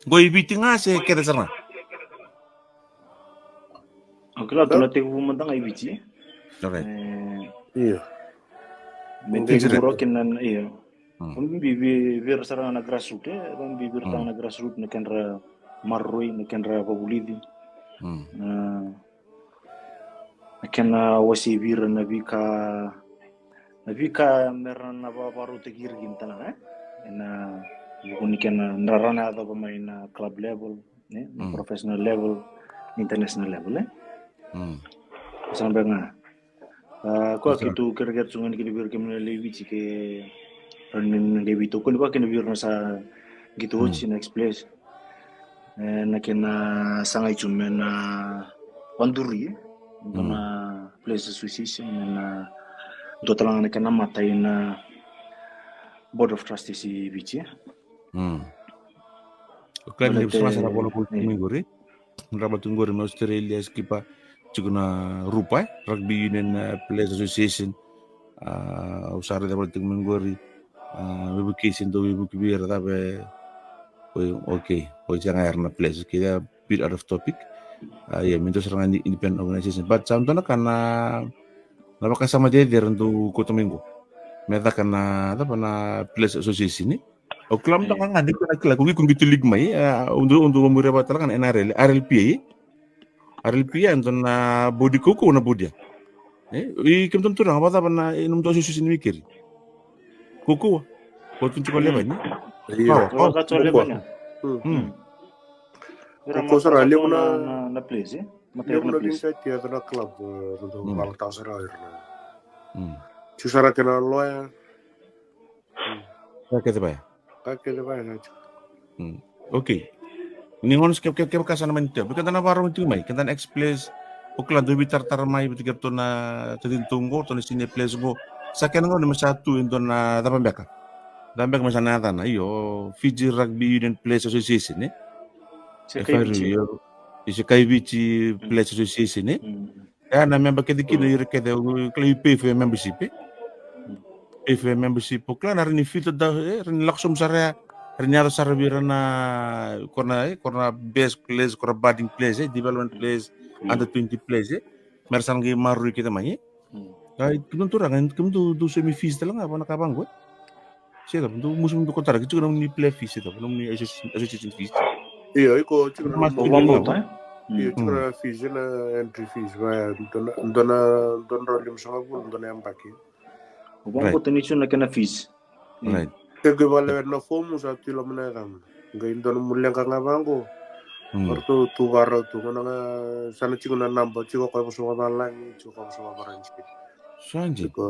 Qo i Viti ga se kece sara ga? Au kila tu na tekivu mada ga i Viti. Alright. E, Io. Me Viti tekivu sara. Roki na, na, io. Mm. Vakabibi vei, vei ira sara ga na grassroot, e, vakabibi vei ira Mm. sara ga na grassroot na kedra maroroi, na kedra vakavulici. Mm. Na, na kena wasei vei ira na veika, na veika me ra na va-, vakarautaki ira kina tale ga, e? Ena vuku ni kena, na ra na yacova mai na club level, ne? Na Mm. professional level, international level, e? Mm. Sa beka ga. A, koya Sa. keitou kerekere tu ga ni kina vei ira kemuni na lewe i Viti ke rawa ni qai veitokoni vaka kina vei ira na sa qito Mm. oti na X-Players. E, na kena sagai tu mai na vaduri, e? Mm. Na Players Association, mai na dua tale ga na kena mata ina Board of Trustees i Viti, e? Mm. O kila ni Baleta, sa na vola voli e. Mai qori. Drava tu qori mai Australia, Skipa, tiko na RUPA, e? Rugby Union, e, Players Association. A, au sa raica voli tiko mai qori. A, veivuke se dau veivuke vei ira cava e, oi, okay. Oi, sega era na players. Okay, a bit out of topic. A, ia, me dua sara ga ni independent organization. But sa dua na ka na, na vakasama cecere dau kauta mai qo. Me caka na, cava na Players Association, e? Au kila mada ga ni ko na kila, ko qito league mai, a, au dau, au dau muri vata tale ga na N R L, R L P A, e? R L P A, e dua na body kaukaua na body ya. E, i kemudou na turaga, vakacava na, e, nomudou association ni wikeri? Kaukaua. Ko tu tiko Lebanon? Io. Kawa, kawa. Ko tu Lebanon. Mm. Ko sara levu na, na, na place, e? Levu na place. Vinakati e dua na club, e, dou valataka sara o ira na. Mm. Tiko sara kena loya. Ka kece vaya. Ka kece vaya na tiko. Mm. Okay. Ni gona ke, ke, kevaka sa na mani tiko. Keda na vakarorogo tiko mai. Keda na ex-players. O kila dou veitaratara mai vata kei ratou na tacina tu qo, ratou na senior players qo. Sa kena gauna me sa tu e dua na cava beka. Cava beka me sa na yacana. Io, Fiji Rugby Union Players Association, e? F R U, io. Io, se Kai Viti Players Association, e? Mm. E, na member kece kina, ira kece, o kila, you pay for your membership, e? Pay for your membership, o kila, na rawa ni filter da, e, rawa ni lako sobu sara ya, rawa ni yaco sara vei ira na, ko na, e, ko na best players, ko na budding players, e, development players, under twenty players, e. Me ra sa na qai maroroi kece mai, e. Ai, kemudou na turaga, kemudou dou saumi fees tale ga, vaka na ka vaqo, e. Se cava, dou musu, dou kotara, ke tiko na nomuni player fees, se cava, nomuni association, association fees. Io, iko tiko na nomuni fees, e? Io, tiko na fees, na entry fees, va, dua na, dua na, dua na drau limasagavulu, dua na yabaki. O vaqo tani tiko na kena fees. Right. Ke qai vakalewena na fomu, sa tu i loma na yacamuna. Qai dua nomu leqa ga vaqo. Mm. Ratou tu vakarau tu. Gona ga sa na tiko na naba, tiko koya vosa vakavalagi, tiko koya vosa vakafaransi. Sa dina. Tiko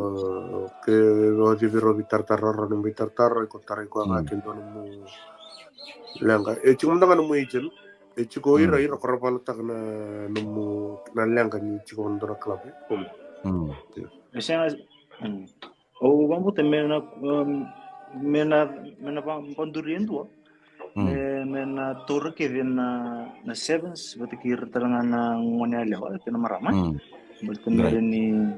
ke o civi rau veitaratara, rau na veitaratara, iko tarai koya ga ke dua nomu leqa. E tiko mada ga nomu agent. E tiko ira, ira ko ra valataka na nomu, na leqa ni tiko na dua na club, e. Mm. E sega, mm. Au vakabauta me na, um, me na, me na va-, vaduri e dua. Mm. Me, me na taura kece na, na sevens, vata kei ira tale ga na gone yalewa, kei na marama. Mm. Baleta me rawa ni, me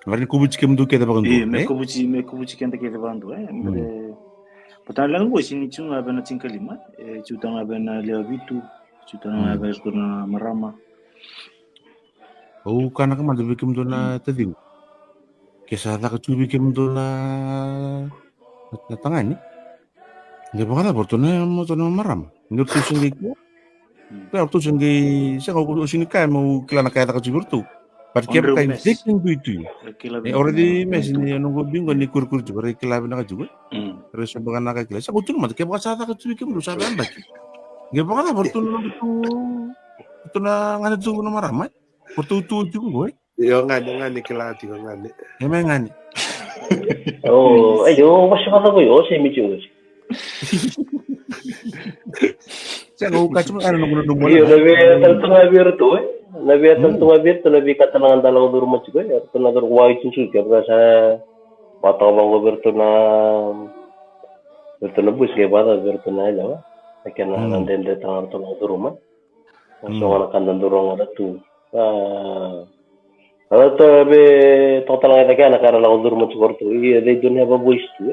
rawa ni kovuti kemudou kece vakadua, e? Me kovuti, me kovuti keda kece vakadua, e? Mm. Baleta na leqa qo e sega ni tiko ga vei na tinikalima, e tiko tale ga vei na lewe vitu, tiko tale ga vei iratou na marama. Au kaya mada vei kemudou na taciqu. Ke sa caka tu vei kemudou na, na tagane. Qai vakacava o ratou na, o ratou na marama. Ni o ratou se qai kila. Kila o ratou se qai, sega, au sega ni kaya meu kila na ka e caka tu vei iratou. But kevaka they can do it to you. E, already me sega ni noqu biqo ni kurikuri tiko, ra kila vinaka tiko, e. Ra sobu ga na ka kila. Sa qai tukuna mada, kevaka sa caka tu vei kemudou, sa vei yabaki. Qai vakacava o ratou na, o ratou na gane tu na marama, e? O ratou tu tiko qo, e? Io, gane, gane kila tiko, gane. E mai gane. O, io, vasa vata ko io, se mi tiko. Sega, au kaya tiko, ena noqu nanuma. Io, na via tale tu ga vei iratou, e? Na via tale tu ga vei iratou, na veika tale ga da lako curuma tiko, e? Ratou na curu wai tiko, kevaka sa vata vaqo vei iratou na, vei iratou na boys, ke vata vei iratou na yalewa. Na kena na dredre tale ga ratou na curuma. So ga na ka da dau rogoca tu. A, a, ratou me toka tale ga i cake na ka era lako curuma tiko o ratou. Ia, they don't have a voice tu, e?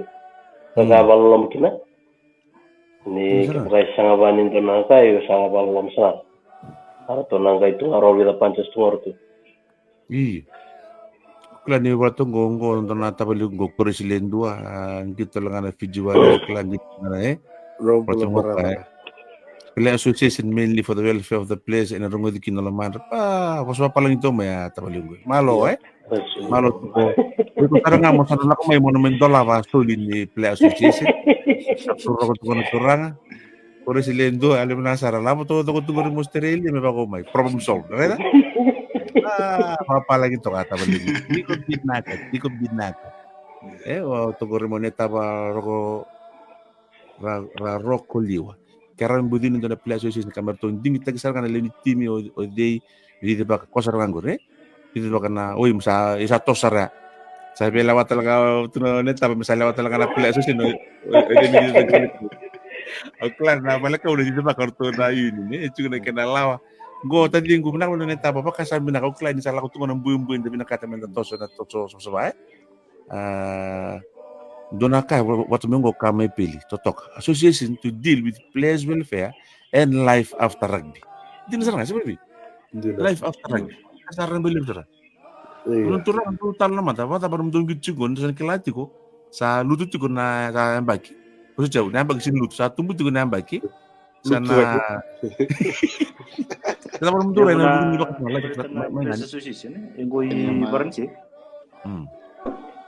Ka vakaloloma kina. Ni kevaka e sega vaka ni dua na ka, e sega vakaloloma sara. A, ratou na qai tu ga roll with the punches tu ga o ratou. Io. Kila ni vaka tu qo, qo dua na tavalequ qo, Koresi Ledua, a, qito tale ga na Fiji Warriors, kila ni qito ga na, e? Vaka tu qo, e? Player Association mainly for the welfare of the players, ena rogoci kina na lomadra. Pa, vosa vapalagi tu mai, a, tavalequ. Malo, e? Malo tu qo. Iko sara ga mo sa na lako mai mo na mai dolava soli ni Player Association. Sa tu roko tu qo na turaga. Koresi Ledua, a, levu na sara, lavo toko toko tu qori mai Australia me vako mai. Problem solved, right? A, vapalagi toka tavalequ. Tiko vinaka, tiko vinaka. E, o toko qori mai Netaba Roko, ra, ra Roko Liwa. Ke rawa ni bucini dua na Player Association ka me ratou digitaki sara ga na lewe ni timi o, o cei, cicivaka, ko sara ga qori, e? Cicivaka na, oi, me sa, e sa toso sara ya. Sa via lewa tale ga tu na Netaba, me sa lewa tale ga na Player Association, oi, oi, oi, oi, oi, oi. Au kila na vale kau na cicivaka o ratou na union, e, tiko na kena lawa. Qo taciqu, vinaka vei na Netaba, vaka sa vinaka, au kila ni sa lako tu ga na buibui, da vinakata me da toso, na toso, so, so, so, e? A, dua na ka, va-, vata mai qo ka mai Pele, totoka. Association to deal with players welfare and life after rugby. Dina sara ga, se vei? Dina. Life after rugby. Ka sa rugby levu sara. Io. Dou turaga, dou tala na mata, vacava nomudou qito tiko, ni sa na kila tiko, sa lutu tiko na, sa yabaki. Ko sa tiko, na yabaki sega ni lutu, sa tubu tiko na yabaki. Sa na. Lutu vaki. Sa vara mudura na lulu ni vaka mai, mai, mai, mai, association, e qo i Varanise. Mm.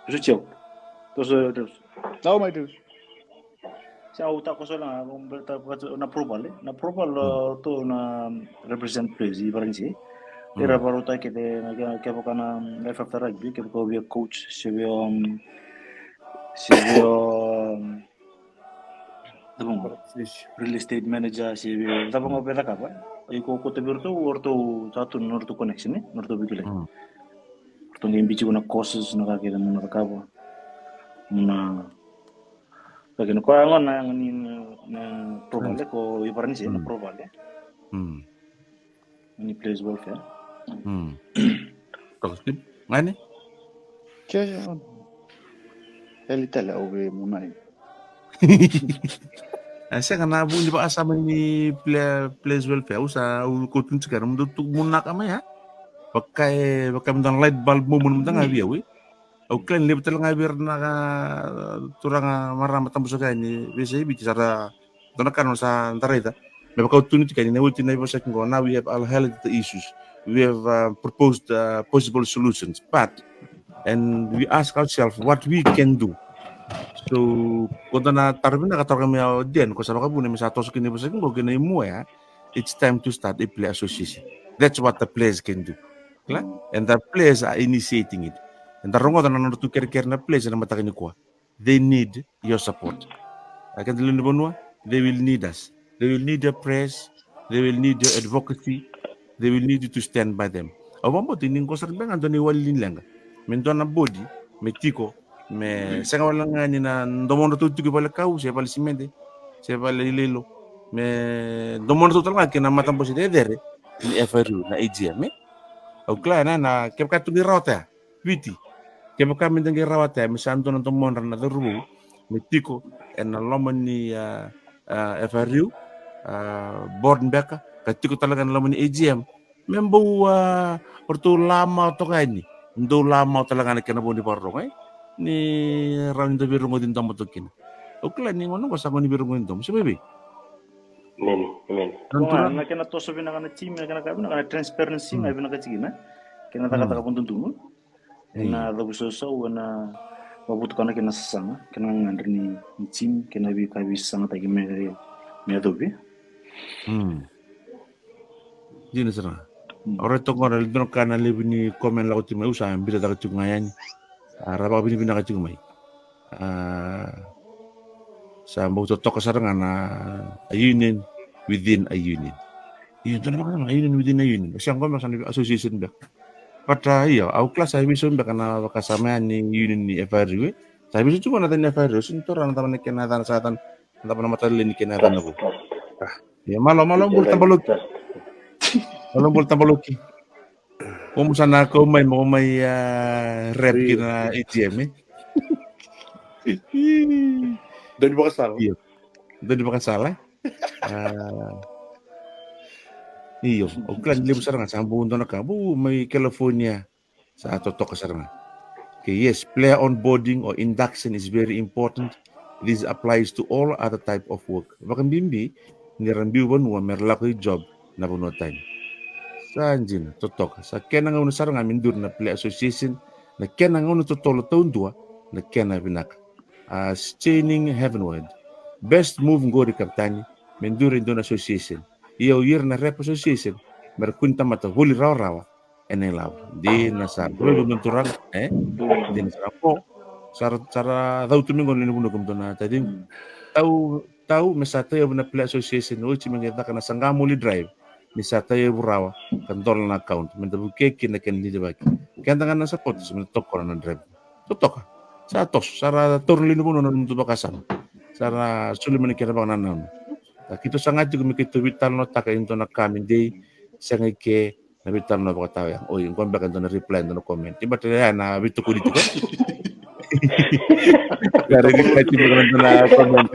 Toso tiko. Toso, toso. Tau mai, toso. Sa au takoso la, na approval, e? Na approval, mm, to na represent players i Varanise. Mm. Era varauta kece na, ke, kevaka na F F rugby, kevaka o via coach, se via, um, se via, um, cava ga, real estate manager, se via, cava ga o via cakava. O iko kauta vei iratou, o ratou sa tu na nodratou connection, e? Nodratou veikilai. Mm. Ratou qai biuta tiko na courses, na ka kece mo na cakava. Mo na Ka kina koya gona na yaga ni na, na approval, e, ko i Varanise na approval, e. Mm. Ni players welfare. Mm. Toka Steve. Ga ni? Ke, ke. Eli tale au veimunai. E sega na vu ni vakasama ni play-, players welfare. Au sa, au kauta tiko na mudou tu munaka mai, a? Vaka e, vaka me dua na light bulb moment mada ga vei au, e. Au kila ni levu tale ga vei ira na ka, turaga, marama, tabu saka yani, veiyasai Viti, sa ra dua na ka na sa da raica. Me vaka au tukuna tiko yani, na oti na ivosaki qo, now we have highlighted the issues. We have, uh, proposed, uh, possible solutions. But, and we ask ourselves what we can do. So, ko dua na taro vinaka, taro ka me au, then, ko sa vakavuna me sa toso kina ivosaki qo, kina imua ya, it's time to start a player association. That's what the players can do. Kila? And the players are initiating it. And the rogoca na nodratou kerekere na players ena mataka nikua. They need your support. A keda lewe ni vanua, they will need us. They will need your prayers. They will need your advocacy. They will need you to stand by them. Au vakabauta ni qo sara beka ga dua na iwali ni leqa. Me dua na body me tiko, me sega wale ga ni na domodratou tiko i vale kau, se vale simede, se vale iloilo. Me domodratou tale ga kei na matabose cecere ni F R U, na A G M, e? Au kila na, na, kevaka tu qai rawata ya, Viti. Kevaka me da qai rawata ya, me sa dua na domodra na cauravou me tiko ena loma ni, a, a, F R U, a, board beka, ka tiko tale ga ena loma ni A G M. Me bau, a, o ratou lamawa toka yani. Dou lamawa tale ga na kena vo ni vakarorogo, e? Ni rawa ni da veirogoci domo toka kina. Au kila ni gauna qo sa gauna ni veirogoci domo. Se vei vei? Amen, amen. Na kena toso vinaka na team, na kena ka vinaka, na transparency ga vinaka tiko kina. Kena cakacaka vakadodonu. Ena cavusausau, ena vakavotukana kei na sasaga, kei na gagadre ni, ni team, kei na veika veisasagataki me, me yacovi. Mm. Dina sara. Mm. Orait, toka qo na dua na ka na levu ni comment lako tiko mai, au sa biuta cake tiko ga yani. A, ra vakavinavinaka tiko mai. A, sa bau totoka sara ga na a union within a union. Io, dua na vakasama, union within a union. Sa qo me sa na association beka. But, a, io, au kila sa veisau beka na vakasama ya ni union ni F R U, e. Sa veisau tiko na yaca ni F R U, sega ni taura na cava na kena yacana sa yaca na cava na mataqali ni kena yacana qo. A, io, malo, malo bula Tabaloki. Malo bula Tabaloki. Ko mo sa na kau mai, mo mai, a, rep ki na A G M, e? Dau ni vakasala. Io. Dau ni vakasala, e? A, io, au kila ni levu sara ga sa bau dua na ka, bau mai California, sa totoka sara ga. Okay, yes, player onboarding or induction is very important. This applies to all other type of work. Vakabibi ni ra biu vanua me ra lako i job na vanua tani. Sa dina, totoka. Sa kena gauna sara ga me duri na player association, na kena gauna totolo taudua, na kena vinaka. A, straining heavenward. Best move qori, kapitani, me duri e dua na association. Ia o ira na rep association me ra kua ni tamata voli rawarawa ena ilavo. Dina sara. Voli voli na turaga, e? Dina sara. Ko sa ra, sa ra cau tu mai qo na lewe ni vanua, kemudou na taciqu. Tau, tau me sa tauyavu na player association, oti me qai caka na saqa moli drive. Ni sa tauyavu rawa ka dola na account, me da vukea kina na kena lilivaki. Keda ga na supporters me da tokona na drive. Totoka. Sa toso, sa ra taura na lewe ni vanua na nomudou vakasama. Sa ra soli mai na kena vakanananu. Ka keitou saga tiko me keitou veitalanoataka e dua na ka me dei, sega i ke na veitalanoa vakatawa ya. Oi, qo beka e dua na reply e dua na comment. Ni bata ya na veitokoni tiko. Ka ra reply tiko beka na dua na comment.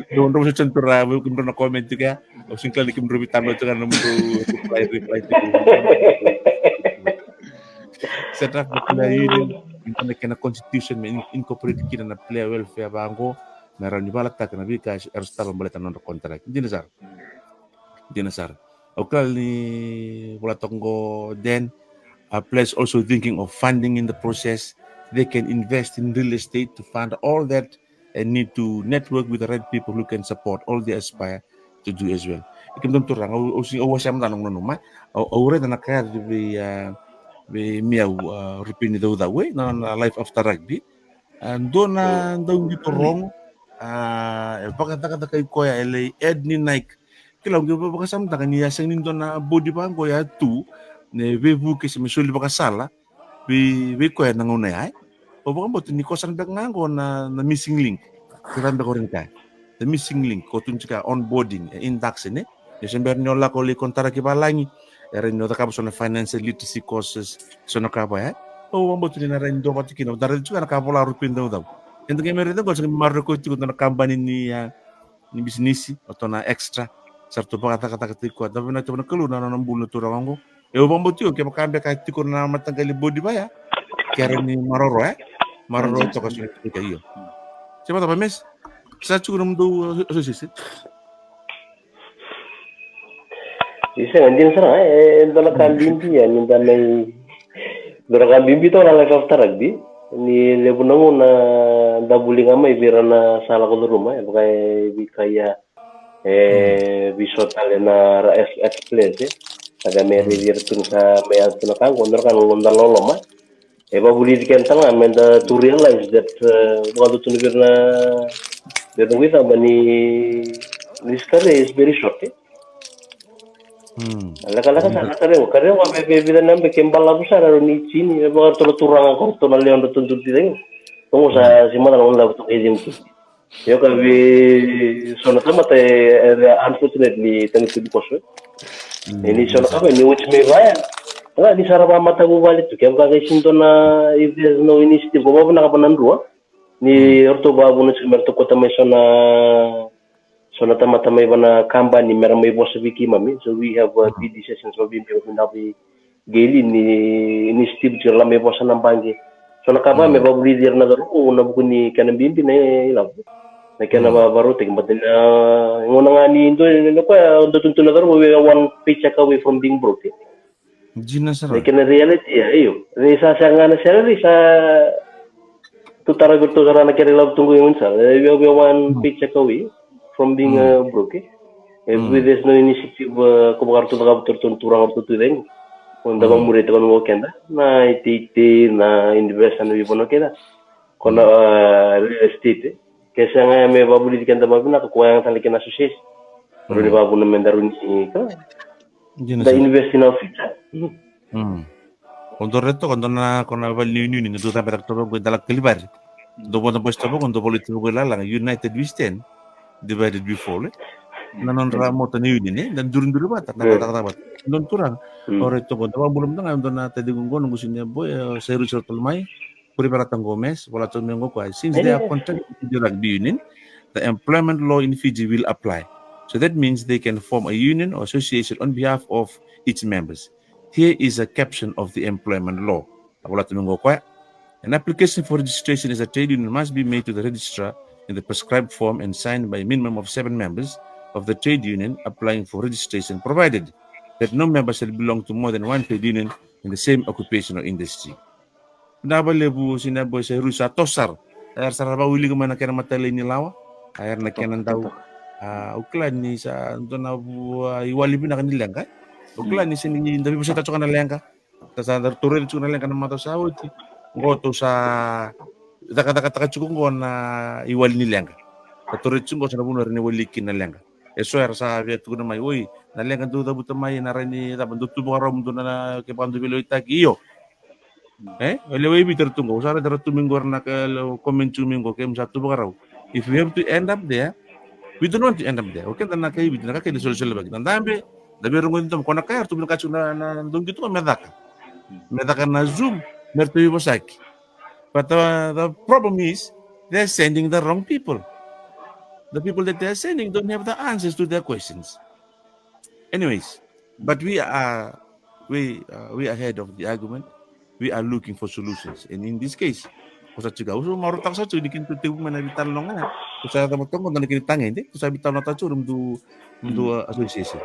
Dou, dou sa tiko na, dou na comment tiko ya. Au sega ni kila ni kemudrau veitalanoa tiko na nomudou reply, reply tiko. Set up the player union, me na kena constitution, me in-, incorporate kina na player welfare vaqo, me rawa ni valataka na veika era sotava baleta na nodra contract. Dina sara. Dina sara. Au kila ni vola toka qo, then a place also thinking of funding in the process. They can invest in real estate to fund all that and need to network with the right people who can support all they aspire to do as well. Kemudou na turaga, au, au, au wasea mada na noqu nanuma. Au, au raica na ka yaco vei, ah, vei Miau, ah, Rupeni Caucau, e, na, na life after rugby. Ah, dua na dauqito rogo, ah, e vakacakacakai koya, e lai add ni Nike. Kila, au qai vakasamataka ni a sega ni dua na body vaqo ya tu, ne veivuke se me soli vakasala vei, vei koya na gauna ya, e. Au vakabauta ni ko sa na beka ga qo na, na missing link. Kila beka o rini kaya. The missing link, ko tu ni tika onboarding, e, induction, e. Ni se bera ni o lako lai konitaraki valagi, e rawa ni o cakava so na financial literacy courses, so na ka vaya, e. Au vakabauta ni na rawa ni dua vata kina, au da raica tiko na ka vola Rupeni Caucau. Eda qai mai raica qo, sa qai maroroi koya tiko dua na kabani ni, ah, ni bisinisi, o ratou na Extra. Sa ratou vakacakacaka tiko koya. Da vinakata vua na Kalou na nona bula na turaga qo. E, au vakabauta tiko, kevaka beka tiko na mataqali body vaya, ke rawa ni maroroya, e? Maroroya toka so na tiko, io. Se vata va Mesi? Sa tiko nomudou, uh, association? Isa, e dina sara, e, e dua na ka bibi ya, ni da mai, dua na ka bibi toka na life after rugby. Ni levu na gauna da vuli ga mai vei ira na sa lako curuma, e vaka e vei Kaia, e vei so tale na ra-, ex-, ex-players, e. Sa qai mai raici ira tu ni sa mai yaco tu na ka qo, dua na ka na noda loloma. E vavulici keda tale ga me da to realize that, e, vakadodonu vei ira na, vei ira na noqu icaba ni, ni this career is very short, e. Lekaleka sara na career qo, career qo, vei, vei, vei na be ke balavu sara ni tini, e vakaratou na turaga, ko ratou na lewe, ratou duri tiko. Qo sa, se mada na gauna lavo toka i cegu tu. Io, ka vei so na tamata, e, e, unfortunately, tagi tu because, e. E, ni so na ka vei, ni oti mai vaya. Ga ni sa ra vakamatavuvale tu, kevaka qai sega ni dua na, if there's no initiative, ko vakavinaka vua na drua. Ni ratou vakavuna tiko me ratou kauta mai so na, so na tamata mai vua na kabani me ra mai vosa vei keimami. So we have, uh, P D sessions vakabibi vakavinaka vei Gaylene ni, ni Steve tiko, ra mai vosa na baqe. So na ka va me vavulici ira na cauravou, na vuku ni kena bibi na ilavo, na kena va-, vakarautaki, but na gauna ga ni dua, na koya dau tukuna na cauravou, we are one paycheck away from being broke, e. Dina sara. Na kena reality, e, io. Ni sa sega ga na salary, sa tutara vei ratou sara na kena ilavo tu qo, e, sa, e, we are, we are one paycheck away from being, uh, broke, e. If there's no initiative, e, ko vakaratou cakava tu, ratou na turaga, ratou tu cegu. Ko da vakamuria tiko na, o keda na iteitei, na invest, na veivanua keda. Ko na, e, real estate, e. Ke sega ya me vavulici keda vakavinaka, ko yaga tale kina association. Rawa ni vakavuna me da rawa ni, ka, da invest in our future. O dau raica toka, dua na, ko na vale ni union, dau cabetaka toka qo e dela Kalivari. Dau vodo bose toka qo, dau volai toka qo e lalaga, United we stand, divided we fall, e. Na nodra motto ni union, e, da duriduri vata, da cakacaka vata. Dua na turaga, o raica toka qo, da vakabula mada ga, dua na taciqu qo, noqu senior boy, e, Sairusi Rotolomai, Purivarata Gomez, vola toka mai qo o koya, since they are contracted to the rugby union, the employment law in Fiji will apply. So that means they can form a union or association on behalf of its members. Here is a caption of the employment law. A vola toka mai qo o koya. An application for registration as a trade union must be made to the registrar in the prescribed form and signed by a minimum of seven members of the trade union applying for registration, provided that no member shall belong to more than one trade union in the same occupation or industry. Vinaka vakalevu, senior boy Sairusi, sa toso sara. Era sa ra vakawilika mai na kena matai ni lawa. A, era na kena dau. A, au kila ni sa dua na vu-, a, iwali vinaka ni leqa. Au kila ni se ni da veivosa tiko na leqa. Da sa, da tou raica tiko na leqa na macawa sa oti. Qo tou sa cakacakataka tiko qo na iwali ni leqa. Da tou raica tiko qo sa na vanua era na iwali kina na leqa. E so era sa via tukuna mai, oi, na leqa dou cavuta mai, na rawa ni cava, dou tu vakarau mo dou na, na, ke vaka dou veiliutaki, io. E, o lewe i Viti era tu qo, au sa raica era tu mai qo, era na ka, e, comment tu mai qo, keimami sa tu vakarau. If we have to end up there, we don't want to end up there. O keda na kai Viti, na ka keda solesolevaki. Na dabe, da veirogoci domo, ko na kai era tu vinakati na, na dou qito me caka. Me caka na Zoom, me ratou veivosaki. But the, the problem is, they're sending the wrong people. The people that they're sending don't have the answers to their questions. Anyways, but we are, we, uh, we are ahead of the argument. We are looking for solutions. And in this case, ko sa tiko, au sa marautaka sa tiko ni keitou tekivu mai na veitalanoa ga. Ko sa yaco mai toka qo na kena itagede, ko sa veitalanoataka tiko na nomudou, nomudou, uh, association.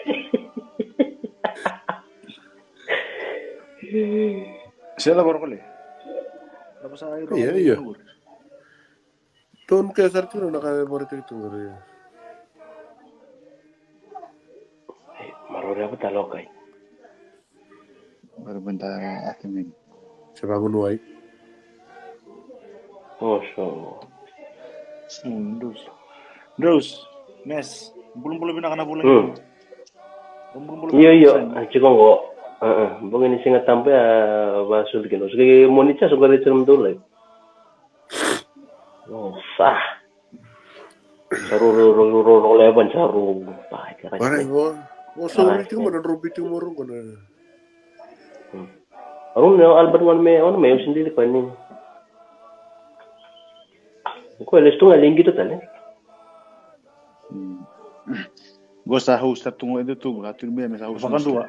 Sela borokole. Ia, ia. Tonu ke sara tiko na ka e vara tiko tu qori. Marori apa talokai? Marori benda athemini. Se vagunu ai. Oh, so. Drus. Drus. Mes. Bulubulu vinaka na vula. Io, io. Tiko qo. Bogi ni Siga Tabu ya, vasucu kina. Sike moni cha so qori tiko na dulai. Oh, sa. Sa ro, ro, ro, ro, ro, levan sa ro. Pai, kara. Ora, vo, vo sa uri tiko mana ro biti mo ro kona. Aro ni Albert wan me, wan me, usin dili pani. Ko ele stunga lingi to tale. Go sa host sa tu qo e tu, a tu me me sa host. Vakadua.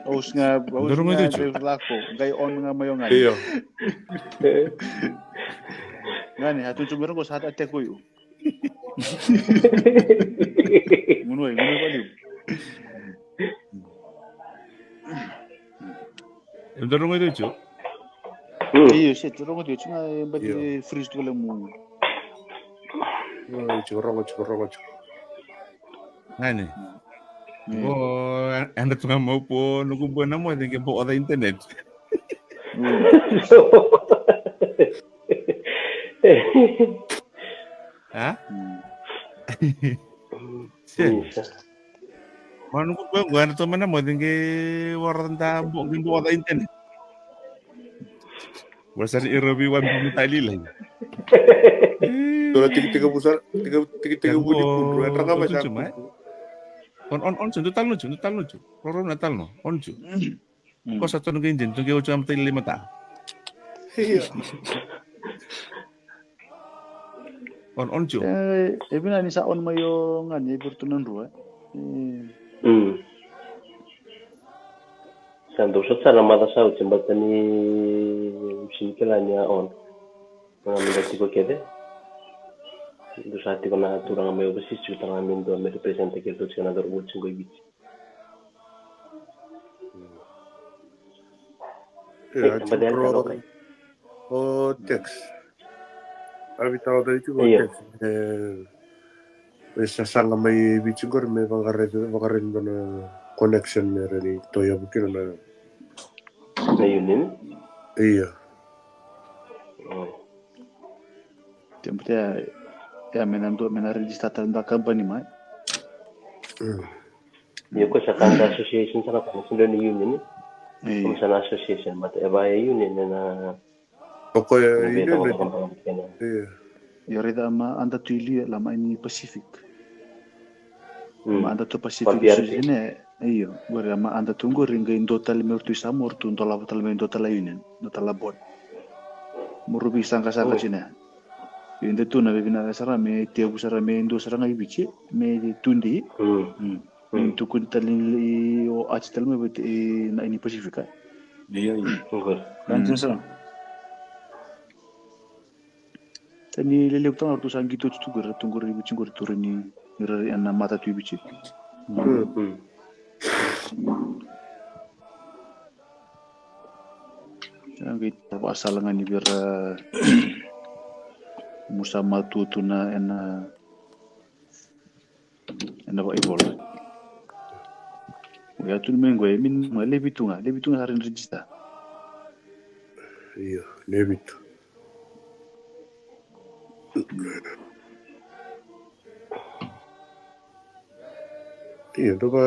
Host ga, host ga, lako qai on ga mai o ga. Io. Gani a tu tu me go sa ta te ko yu. Gunu e, gunu e valiu. E da rogo i tiko. Io, se tu rogo i tiko ga e bati freeze tu le mu. Io, tiko rogo, tiko rogo, tiko. Gani. Io. O, anda tu ga mau po, noqu bua na moce qe bo oca internet. A? Sega. Manu ko ko ena toma na moce qe wara da bo qe bo oca internet. Wara sara ira vi wa mi tali lai. Tola tiki tiki vusa, tiki tiki tiki vuli kudru, e traka mai sa. On, on, on tsu, dou talanoa tsu, dou talanoa tsu. Roro na talanoa, on tsu. Ko sa tonu qai dini, tu qai otu a matai lei mata. On, on tsu. E, e vina ni sa on mai o ga ni e virtu na drua. Sa dou sa tsana mata sa uti bata ni sini kila ni a on. Ga me da tiko kece. Dou sa tiko na turaga mai overseas tiko tale ga me dua me representa kece tu tiko na cauravou tiko i Viti. E, a tiko o Tex. A vitau tale tiko o Tex. E, e sasaga mai Viti qori me vakaraici, vakaraici dua na connection me rawa ni toyavu kina na Na union? Ia. Tempo te ya, ya me na dua me na register tale da kabani mai. Ia ko sa ka da association sa na ka na sindra ni union. Ia. Ko sa na association but e va e union e na. O koya union. Ia. Ia raica ma ada tu i liu la ma ini Pacific. Ma ada tu Pacific Association e. Io, qori a ma ada tu qori qai dua tale me ratou i Samoa, ratou dolava tale me dua tale union, dua tale board. Mo rau veisaqasaqa tiko na. Io, de tu na veivinaka sara me tevu sara me dua sara ga i Viti me tu dei. Me tukuni tale ni o ati tale me vati na ini Pasifika. Io, io. Kan tu sara. Tani lelevu tale ga ratou sa qito tiko qori, ratou qori i Viti qori, tura ni ira ena mata tu i Viti. Sa qai vakasala ga ni vei ira mu sa matua tu na ena Ena vakaivola. O ya tu ni mai qo e mini ma levi tu ga, levi tu ga sa rai ni register. Io, levi tu. Io, dova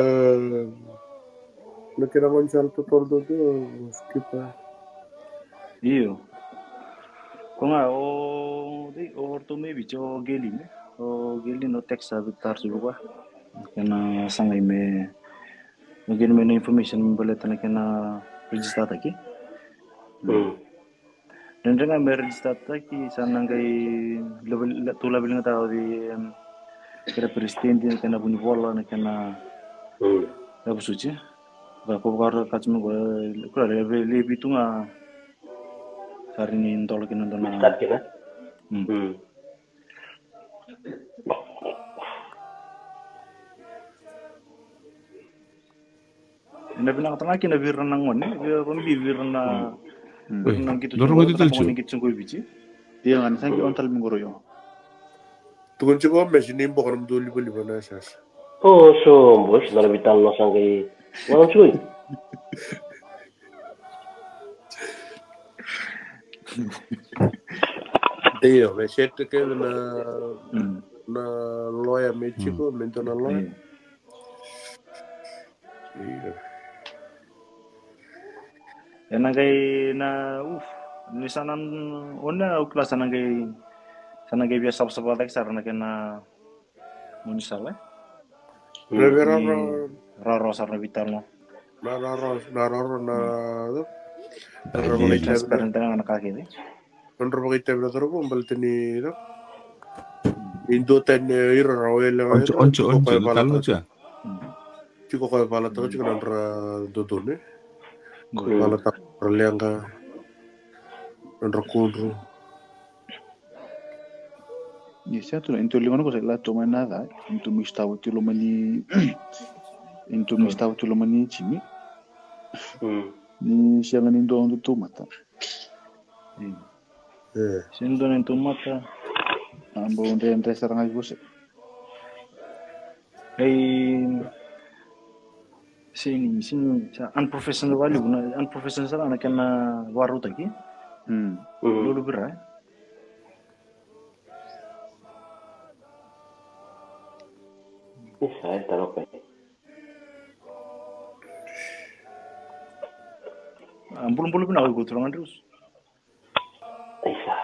na kena gaunisala totolo dodonu, skipa. Io. Ko ga o dei o ratou mai Viti o Gelin, o Gelin o text a Victor Silva. Kena sagai me me kena me na information me baleta na kena register taki. Dredre ga me register taki sa na qai tu laveliga tau di kena president na kena vunivola na kena yavusuti. Ka ko vaka ka tu me ko kura levi tu ga sa rai ni dola kina dona. Ena vinaka tale ga kina vei ira na gone, vei ira na vei ira na vei ira na qito tiko qo i Viti. Ia ga ni sa qai on tale mai qori o. Tukuni tiko me sini boka na mudou livaliva na yasayasa. O so boys na veitalanoa sa qai gona tiko. Io, me sete kece na na loya me tiko me dua na loya. Io. Ena qai na uf ni sa na ona au kila sa na qai sa na qai via savasava cake sara na kena gaunisala. Rarau sara na veitalanoa. Na rarau na rarau na transparent ga na ka kece. Nodra vakaitavi na cauravou baleta ni ra. Ni dua tani ira ra oya lewa ira. Onti, onti, onti, talo tiko. Tiko koya valataka tiko nodra dodonu. Valataka nodra leqa, nodra kudru. Ni sa tu na intu lima na kosa ila tu mai na ca, intu mi stava tu loma ni intu mi stava tu loma ni timi. Ni sega ni dua tu mata. Sini dua na intu mata. A bau dredre sara ga i vose. Ei, sini sini sa unprofessional valiu na unprofessional sara na kena varautaki. Lulu vira. Isa e talo kai. A bulubulu vinaka iko turaga Andrews. Isa.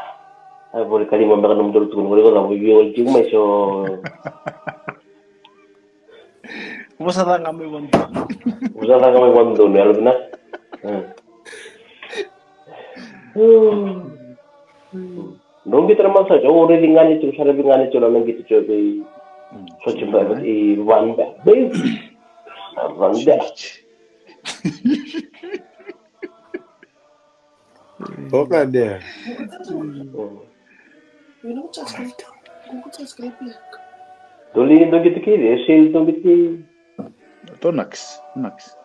Ai voli kalima beka na mudolu tukuni voli vaka voli voli tiko mai so. Vosa ca ga mai vanua. Vosa ca ga mai vanua, yalo vinaka. Drau qito na mada sa, o raici gane tiko, sa raici gane tiko na qito tiko vei. Soti ba i vanua. Vanua. Oka dea. Doli dogiti kiri, e sili dogiti kiri. To nax, nax.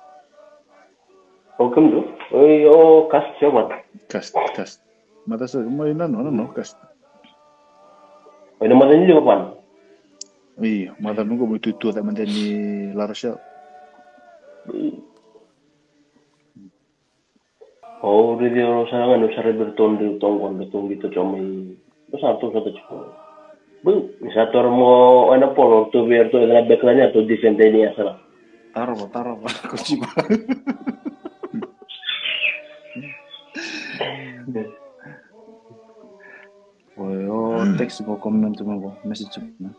O kemdu? O, o cast se vata? Cast, cast. Mata sa, mo ina no, no, no, cast. O ina mata ni liwa vana. Io, mata nungo mo tutu da mata ni Larosel. O raici o sa ga ni o sa raici ratou drau toqo, ratou qito tiko mai. O sa ratou sa tiko. Bu, ni sa toro mo o ena polo, ratou vei ratou ena backline, ratou defend ni ya sara. Tarova, tarova, ko tiko. Oi, o text mo comment mo ko message mo.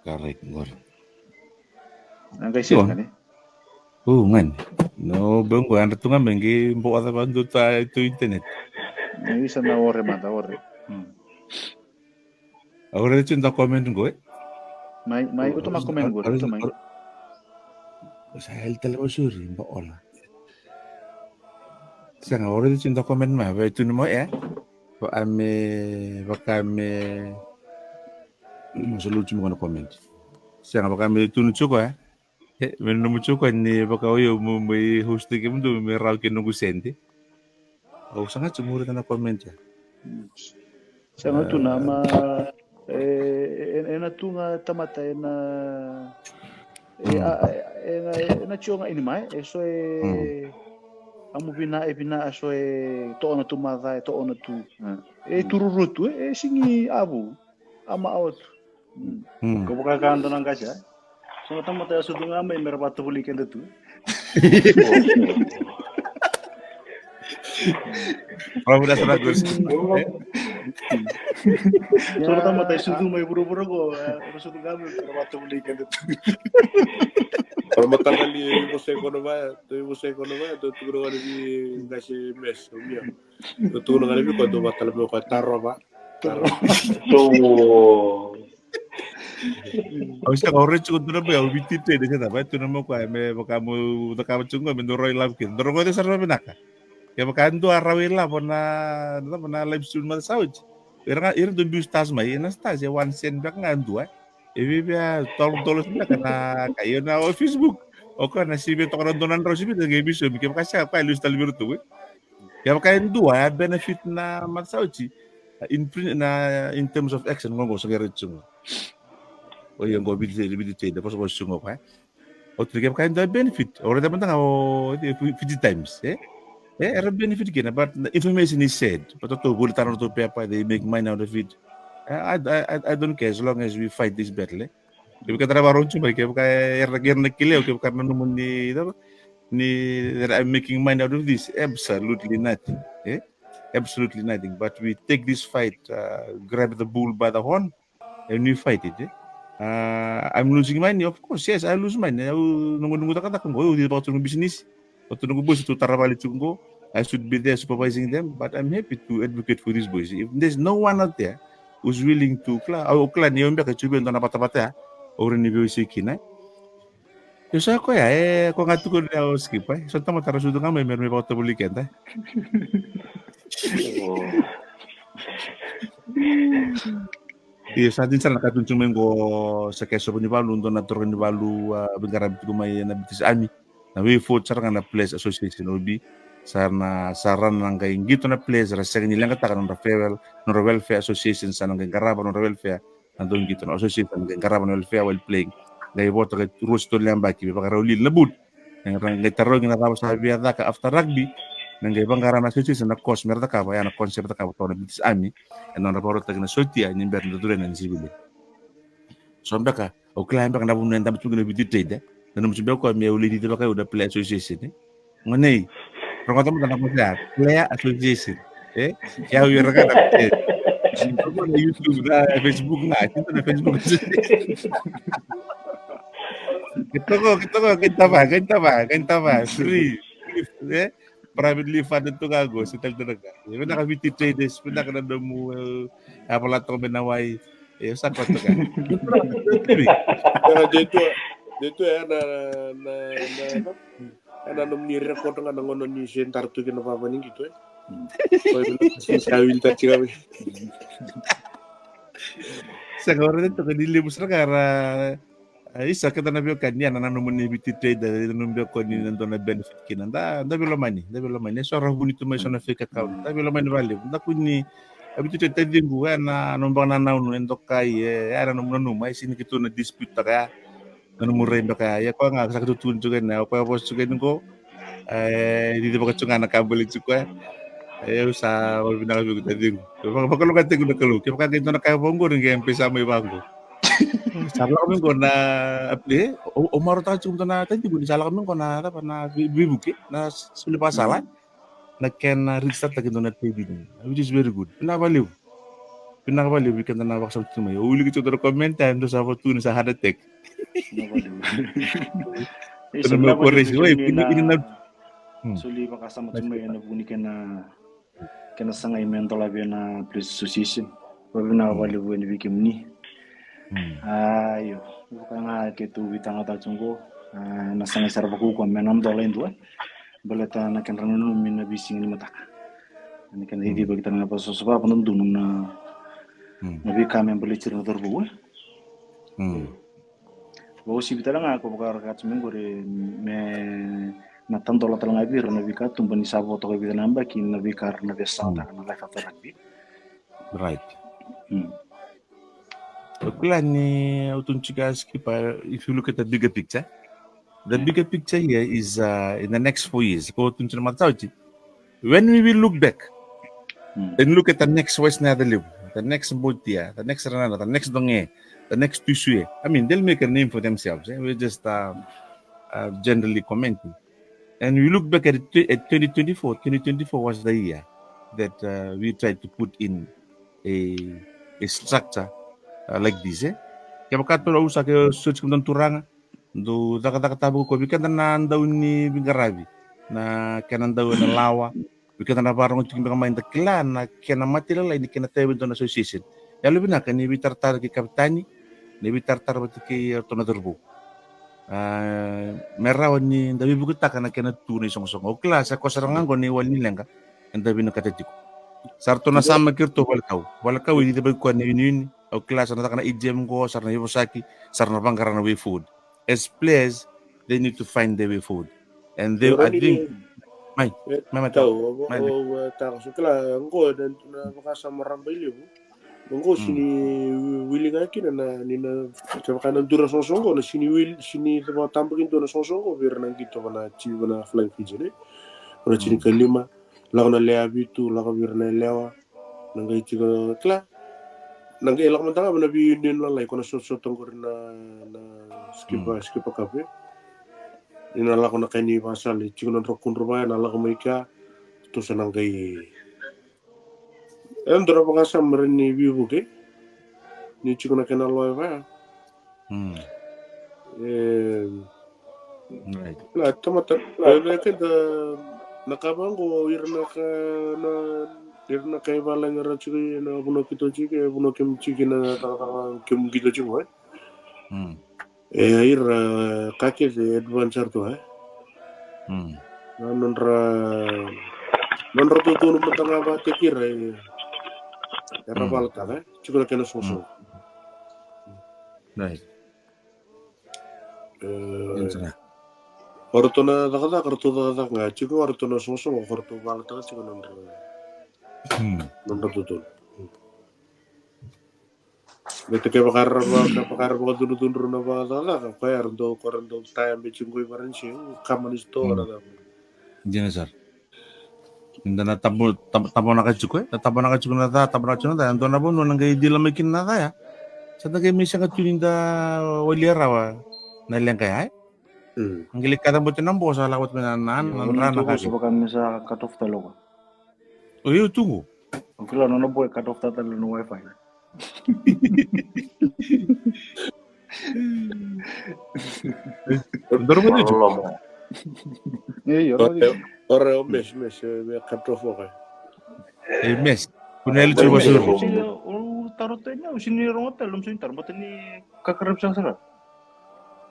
Correct, correct. Ang kai sila ni. O gani. No, bau qo, eda tu ga mai qai bokoca vakadua tu internet. Isa na ore mada, ore. A ore tu na comment qo, e? Mai, mai, utu ma comment qo, utu mai. Sa el tale o suri, ba ola. Sega, ore tu na comment mai, vai tu ni mo, e? Vaka me, vaka me, mo sa lutu mo na comment. Sega, vaka me tu ni tiko, e? E, me nomu tiko ni vaka o io mo mai host kemudou me rawa kina noqu sede. Au sa ga tu muri na comment ya. Sa ga tu na ma, e, e, ena tu ga tamata ena, e, a, e, ena, ena tio ga ini mai, e so e, amu vina, e vina, a so e toona tu maca, e toona tu. E tururu tu, e, e sigi avu, ama awa tu. Ko vaka ka dua na qase, e? So na tamata e sucu ga mai me ra vakatovolei keda tu. Bravo, that's not good. So na tamata e sucu mai vuravura qo, e, ra sucu ga mai me ra vakatovolei keda tu. Ora mataka ni vosai kono vaya, tu vosai kono vaya, tu tukuna ga ni qase mes, o mia. Tu tukuna ga ni ko tu vatala me ko tarova. So, au sa ka ore tiko dua na bai, au viti te de sa bai tu na mo koya me vaka mo cakava tiko me doro i lavo kina. Doro gode sa rava vinaka. Ke vaka dua rau i lavo na, na, na live stream mada sa oti. Ira ga, ira dua biu stars mai, na stars e one cent beka ga dua. E vivia twelve dollars beka na ka io na o Facebook. O koya na sivi toka na dua na drau sivi, ke biu so, ke vaka sa koya liu stars vira tu, e. Kevaka e dua, e a benefit na mata sa oti, in, na, in terms of action, qo, qo, sa qai rai tiko qo. O ia qo, viti, viti, da, vosa, vosa tiko qo, e. O tu kevaka e dua e benefit, o raica mada ga o, e, Fiji Times, e? E, era benefit kina, but the information is shared. But o tou voli tara na tou pepa, they make money out of it. I, I, I, I don't care as long as we fight this battle, e? Kevaka tara varau tiko mai, kevaka era, era na kilai au, kevaka na nomuni, ni that I'm making money out of this, absolutely nothing, e? Absolutely nothing. But we take this fight, uh, grab the bull by the horn, and we fight it, e? Uh, I'm losing money, of course, yes, I lose money. Au noqu, noqu cakacaka qo, au cakacaka noqu business. Au tu noqu boys, tu tara vale tiko qo. I should be there supervising them, but I'm happy to advocate for these boys. If there's no one out there who's willing to, kila, au kila ni au beka tu vei dua na vatavata ya, au rawa ni veiwasei kina. Io sa koya, e, ko ga tukuna o Skip, e. So tamata ra sucu ga mai me ra mai vakatovolei keda. Io sa dina sara na ka tukuni tiko mai qo, sa kei sovo ni valu, dua na toroka ni valu, a, veiqaravi tiko mai na British Army. Na Way Forward sara ga na Players Association, O B. Sa na, sa ra na qai qito na players, ra sega ni leqataka na nodra farewell, nodra welfare association, sa na qai qarava nodra welfare. Na dau qito na association qai qarava na welfare while playing. Qai vota ka rua se tolu na yabaki me vakarau lili na boot. Qai tarogi na cava sa via caka after rugby. Na qai vaqara na association na course me ra cakava, ya na course me ra cakava toka na British Army. Ena nodra vakarautaki na sotia ni bera ni ra curu ena civilian. So beka, au kila beka na vanua e dabe tu kina o Viti Trade, e. Na nomu beka o koya me au lai cici vaka au na Player Association, e. Gonei, rogoca mada na vosa ya, Player Association, e. Ia au ira ga na, e. Rogoca na YouTube, na Facebook ga, kina na Facebook Association. Kei toka, kei toka, kei tava, kei tava, kei tava. Free. Free, eh? Private leave fund tu ga qo, se tale tu na ka. E vinaka Viti Traders, vinaka na nomu, eh, a vala toka mai na wai. E sa koto ga. Ia, de tu, de tu, e na, na, na, na, e na nomuni record ga na gauna ni se dara tu kina vava ni qito, e. Ko e sa wili tati ga me. Sa ga ora de toka ni levu sara ga ra, e, isa keda na veiwekani, ia na nomuni Viti Trade, e, nomuni veiwekani na dua na benefit kina. Da, da veilomani, da veilomani. E so ra vuni tu mai so na fake account. Da veilomani valevu. Da kua ni, a Viti Trade taciqu, e na nomu baka na naunu, e dokai, e, e na nomu nanuma, e sini keitou na dispute taka ya. Na nomu rai beka ya, ia koya ga sa keitou tukuni tiko kina, o koya vosa tiko kina qo. E, cici vaka tiko ga na ka bale tiko ya. E, au sa vakavinaka vei iko taciqu. Vaka, vakalougatataki iko na Kalou. Kevaka qai dua na ka e vaqo, ni qai M-PAiSA mai vaqo. Sa lako mai qo na, e, o, o marautaka tiko dua na taciqu ni sa lako mai qo na, cava na vei-, veivuke, na soli vakasala. Na kena register taki dua na trading, which is very good. Vinaka valevu. Vinaka valevu vei keda na vakasama tu mai. O wilika tiko dua na comment, e dua sa vatu ni sa heart attack. Vinaka valevu. Io, sa vinaka valevu vei kemuni na soli vakasama tu mai ena vuku ni kena, kena sagai me dolavi ena Players Association. Vakavinaka valevu yani vei kemuni. Io, vaka ga keitou veitalanoataka tiko qo, a, na sagai sara vakaukauwa me na dola e dua. Baleta na kedra nanumi na veisiga ni mataka. Na kena cicivaki tale ga vakasosova, vakadodonu na, na veika me baleti ira na cauravou, e. Vakauasivi tale ga ko vakarau tiko mai qori me na tadola tale ga vei ira na veikatuba ni sa vo toka e vica na yabaki na veika era na veisalataka na Life After Rugby. Right. O kila ni au tukuna tiko ya, Skipper, if you look at the bigger picture, the bigger picture here is, uh, in the next four years. Ko tukuna tiko na matau ti, when we will look back and look at the next West Nile level, the next Botia, the next Ranana, the next Donge, the next Tusue. I mean, they'll make a name for themselves, eh? We're just, uh, uh, generally commenting. And we look back at it, at twenty twenty-four, twenty twenty-four was the year that, uh, we tried to put in a, a structure, uh, like this, eh? Kevaka tou na usa ke search kemudou na turaga, dou cakacaka tavako vei keda na dau ni veiqaravi, na kena dau ena lawa, vei keda na vakarorogo tiko beka mai, da kila na kena matailalai ni kena tauvi e dua na association. Yalovinaka ni veitaratara kei kapitani, ni veitaratara vata kei ratou na cauravou. A, me rawa ni da veivuketaka na kena tu na isoqosoqo. Au kila sa koya sara ga qo na iwali ni leqa eda vinakata tiko. Sa ratou na samaki iratou Valekau. Valekau e cicivaki koya na iuniyuni. Au kila sa na caka na A G M qo, sa ra na ivosaki, sa ra na vaqara na way forward. As players, they need to find their way forward. And they, I think, mai, mai, mai, tau, mai, mai. Tau, tau, so kila, qo na, na vakasama raba i levu. Qo sini wili ga kina na, ni na, kevaka na dua na soqosoqo, na sini wili, sini vakatabaki dua na soqosoqo vei ira na qito vana timi vana Flying Fijian, ne? Vana timi kalima, lako na lewe vitu, lako vei ira na yalewa. Na qai tiko, kila. Na qai lako mada ga vei na veiunion lalai, ko na sotasota qori na, na Skipper, Skipper Cup, e. Ni na lako na kai ni vakasala, e tiko na nodra kudru vaya, na lako mai kea, tosa na qai. E dua na vakasama ra ni veivuke, ni tiko na kena loya vaya. E, na tamata, e, na keda, na ka vaqo, ira na ka, na, ira na kai valagi ra tiko, na vanua keitou tiko, e vanua kemu tiko, na cakacaka kemu qito tiko, e. E, ira, ka kece, advance tu, e. Na nodra, nodra dodonu mada ga vakataki ira, e, era valataka, e. Tiko na kena soso. Right. E, o ratou na cakacaka, ratou cakacaka ga, tiko o ratou na sosoga, o ratou valataka tiko na nodra, nodra dodonu. Baleta kevaka era, kevaka era vakacudrucudru na vakacakacaka, koya era dau, koya era dau taya me tiko i Varanise, kama ni sitoa na cava. Dina sara. Eda na tabo, tabo, tabonaka tiko, e? Na tabonaka tiko na ca, tabonaka tiko na ca, e dua na vanua na qai cila mai kina na ca ya. Sa da qai mai sega tu ni da walia rawa na leqa ya, e? Qai lai kaca boti na bosa, lako boti mai na, na, na dra na ka. Vaka me sa cut off tale o koya. O iko tu qo? O kila nona boy cut off tale na wifi. Doro mo tu. Loloma. Ei, io, io. Ora o mes mes me cut off o kai. E mes. Kuna ele tu basuri. Sini o taro tena, o sini rongo tale, lom sini taro, bota ni kakarap sasara.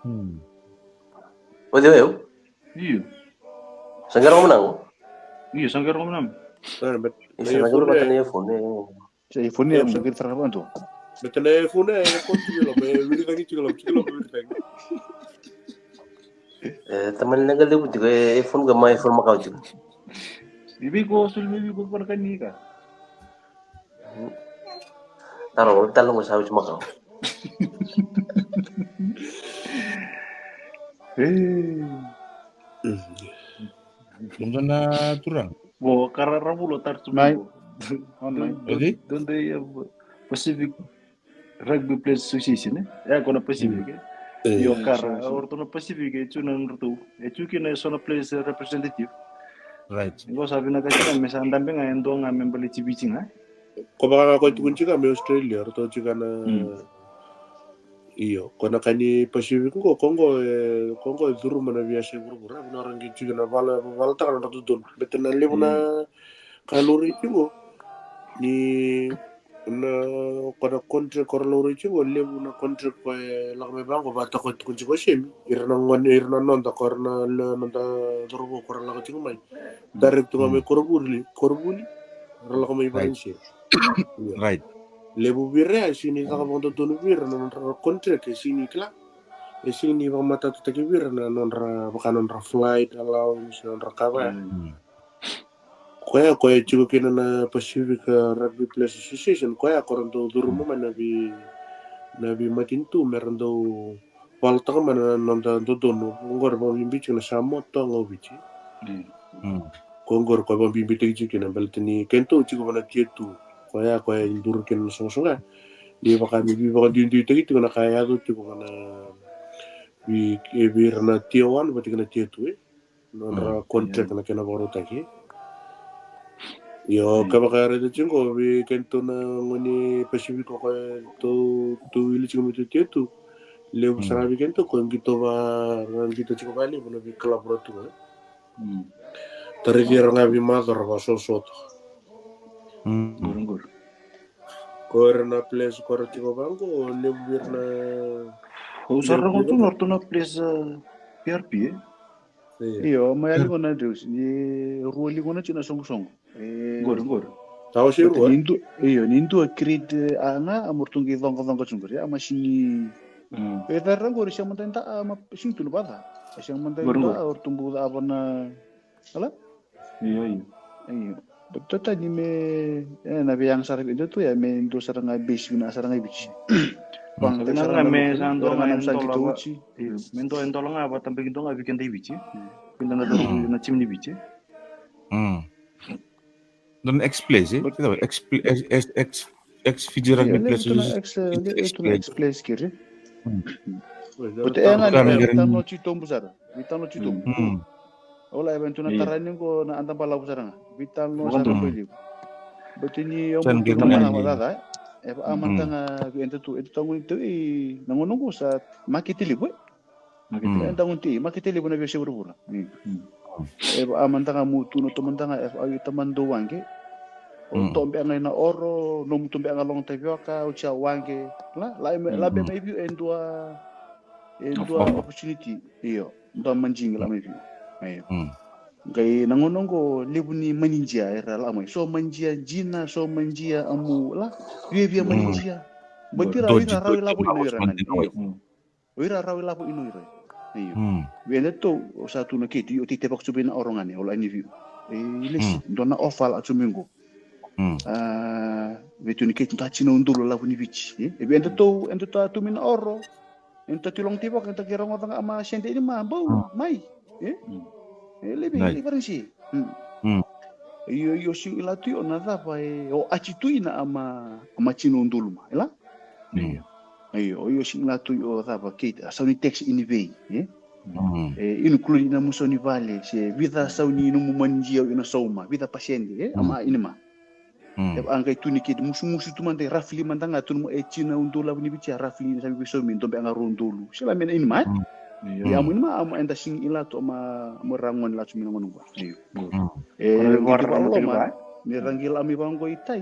Hmm. O de eu. Io. Sangara mo nango. Io, sangara mo nango. Ora bet. Isa na guru bata ni phone. Sa i phone e mo kiri fara bantu. Bet na phone e ko tu lo me wiri tangi tu lo tu lo wiri tangi. E tamani na gale buti ko e phone ga mai phone makau tu. Bibi ko sul bibi ko para kanika. Taro talo mo sa uti makau. Eh. Mungana turang. Bo kara ravulo tar tu Mai. Bo. Online. Okay. Donde ya Pacific Rugby Players Association eh. Ya kona Pacific eh. Io kara orto na Pacific eh tu na ndratou. E tu kina so na players representative. Right. Ngo sa vina kasi na me sa dambe ga e dua ga me bale ti Viti ga. Ko vaka ko tukuni tika me Australia, ratou tika na io, ko na kani Pacific ko ko ngo e ko ngo e curu mana via se vuravura, vina rangi tika na vala vala taka na ratou donu. Bete na levu na ka lori tiko ni na ko na contract ko lori tiko levu na contract ko e lako me vango vata ko tukuni tiko semi. Ira na ngoni ira na noda ko na noda dorovo ko lako tiko mai. Direct tu ga mai Korovuli, Korovuli. Ra lako mai Varanise. Right. Levu vira e sini caka vakadodonu vira na nodra contract e sini kila. E sini vakamatatataki vira na nodra vaka nodra flight allowance nodra kava. Koya koya tiko kina na Pacific Rugby Players Association koya ko ra dau curuma mai na vi na vi matinitu me ra dau valataka mai na noda dodonu. Oqori vakabibi tiko na Samoa, Toga, o Viti. Ko oqori koya vakabibi tiko kina baleta ni keitou tiko vana tier two. Koya koya e duru kina na soqasoqa ni vaka ni vi vakaduiduitaki tiko na ka e yaco tiko vana vi e vira na tier one vata kei na tier two e. Nodra contract na kena vakarautaki. Io ka vakaraica tiko vei keitou na gone Pacific ko koya tou tou ili tiko mai tou tier two. Levu sara vei keitou ko qito va ra qito tiko valevu na vei club ra tu ga. Tara vei ira ga vei maco ra vasoso toka. Ko ira na place ko ra tiko vaqo levu vei ira na. Ko sa rogo tu na ratou na place P R P e. Io, mai ali gona Andrews ni rua li gona tiko na soqosoqo. Qori qori. Tawa se rua. Io, ni dua create a ga a mo ratou qai coqacoqa tu qori a ma sini. E cari ra qori se mada da a ma sini tu na vaca. Se mada da a o ratou buca a vana. Ala? Io io. Io. Tota ni me e na veiyaga sara vei dua tu ya me dua sara ga basic na sara ga i Viti. Vagana me sa dua ga na sa ki tu Viti. Io. Me dua e dola ga vata beki dua ga vei keda i Viti. Keda na dua na timi ni Viti. Mm. Dua na ex-players e? Keda ex ex ex ex Fiji Rugby Players. Ex ex players kiri. Bote e ga ni tano ci tobu sara. Ni tano ci tobu. Ola e vei tu na tarani qo na anda balavu sara ga. Vei tano sara qo i liu. Bote ni o mo tu na mana vacaca e. E va a mada ga vei eda tu eda tagoni tu i na gona qo sa makete levu e. Makete levu. Eda goni tu i makete levu na vei se vuravura. E va a mada ga mo tu na to mada ga e va a i tamada dou waqe. O tobe ga i na oro, nomu tobe ga logo tavioka, o cia waqe. La la e me la be mai viu e dua e dua opportunity. Io. Dua majigi la mai viu. Io. Qai na gona qo levu ni manijia era la mai so manijia jina so manijia amu la viavia manijia. Bati ra ira rau i lavo ino ira gani io. O ira rau i lavo ino ira. Io. Vei eda tou o sa tu na keti o tei tevaka tu vei na oro gani o la ni viu. E lesi dua na ofa la tu mai qo. A vei tu ni keti ta tina udolu lavo ni Viti. E vei eda tou eda ta tu mai na oro. Eda ta tilong tei vaka eda ke rogoca ga ama sede ini ma bau mai. E e levi levi varanisi. Io io sigi la tu io na cava e o ati tu ina ama ama tino udolu ma ila. Io io sigi la tu io cava kei a sau ni text ini vei e. E include ina mu sau ni vale se vica sau ni nomu manijia ina sauma vica pasede e ama ini ma. E va a qai tu ni kei musumusu tu mada e rafili mada ga tu nomu e tina udolu lavo ni Viti a rafili ina savi vei saumi dobe a ga rua udolu se la mena ini ma. Ia, amu ini ma, amu eda sigi i latu, ma, mo ra gone latu mai na gone qo. Io. Mm. E, qai vakarau loma, me ra qai lako mai vaqo i tai.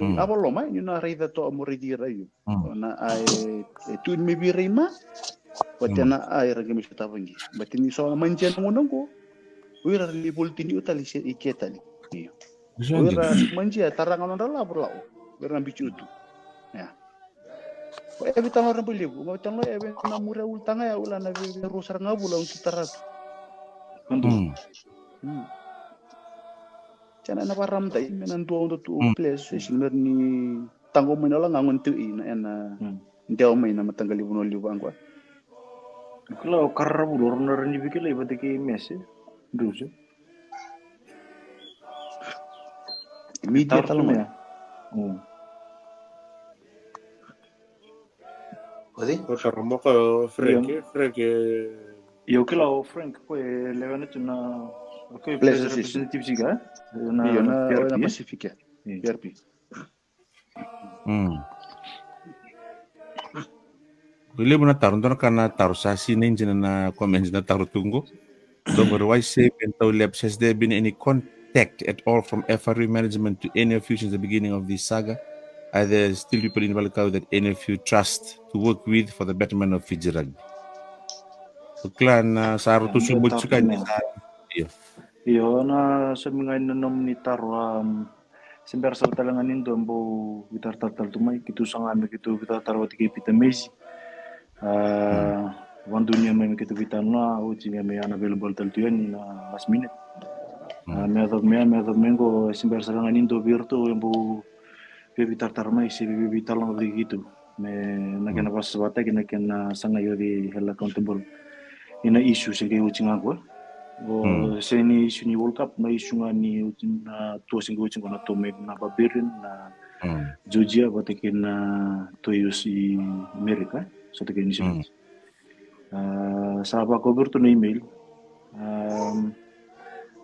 Qai a valoma, ni na raica toka mo raici ira, io. Mm. Na a e, e tu mai vei ira i ma, vata na a e ra qai mai sotava qi. Vata ni so na maji ena gauna qo. O ira ni volitini o tale se i ke tale. Io. O ira maji a tara ga nodra lavo lavo. O ira na biuti utu. Ia. Ko e vei tano ra balevu, ma vei tano e vei na muri a ulutaga ya, ula na vei, vei rua sara ga vula, au tu tara tu. Mm. Mm. Sa na, na varamata, me na dua, dua tu, mm, players association, me ra ni taqo mai na ola ga gone tu i na, ena, mm, dewa mai na mataqali vanua levu vaqo. Kila o Karavulu, o rau na ra ni vei kila i vata kei Mese, Druce. Media tale mai. Mm. Oti? O Taramoka, o Frank, io. Frank, e. Io, kila o Frank, ko e lewena tu na, ko e players representative sika, e? Io, na, na P R P, na, e? Pacific, e? Io. P R P. Mm. Ko levu na taro, dua na ka na taro, sa sinai dina na comments na taro tu qo. Dou qori, why save and tau lapse? Has there been any contact at all from F R U management to any of you since the beginning of this saga? Are there still people in Valikau that any of you trust to work with for the betterment of Fiji rugby? O kila na sa rau tu subuti suka ni sa. Io. Io, na saumi ga ni na nomuni taro, um, se bera sara tale ga ni dua bau veitaratara tale tu mai, keitou saga me keitou veitaratara vata kei Peter Maize. A, vakadunia mai me keitou veitalanoa, oti ga me unavailable tale tu yani na last minute. A, me yacova mai, me yacova mai qo, se bera sara ga ni dua vei iratou e bau via veitaratara mai se via veitalanoa vata kei keitou. Me na kena vakasavasavataki na kena sagai o cei e held accountable. Ena issue se qai oti ga qo. O se ni issue ni World Cup, na issue ga ni oti na tour se qai oti qo, na tour mai na Barbarian, na Georgia, vata kei na tour i America, sota kei New Zealand. A, sa vakau vei iratou na email. A,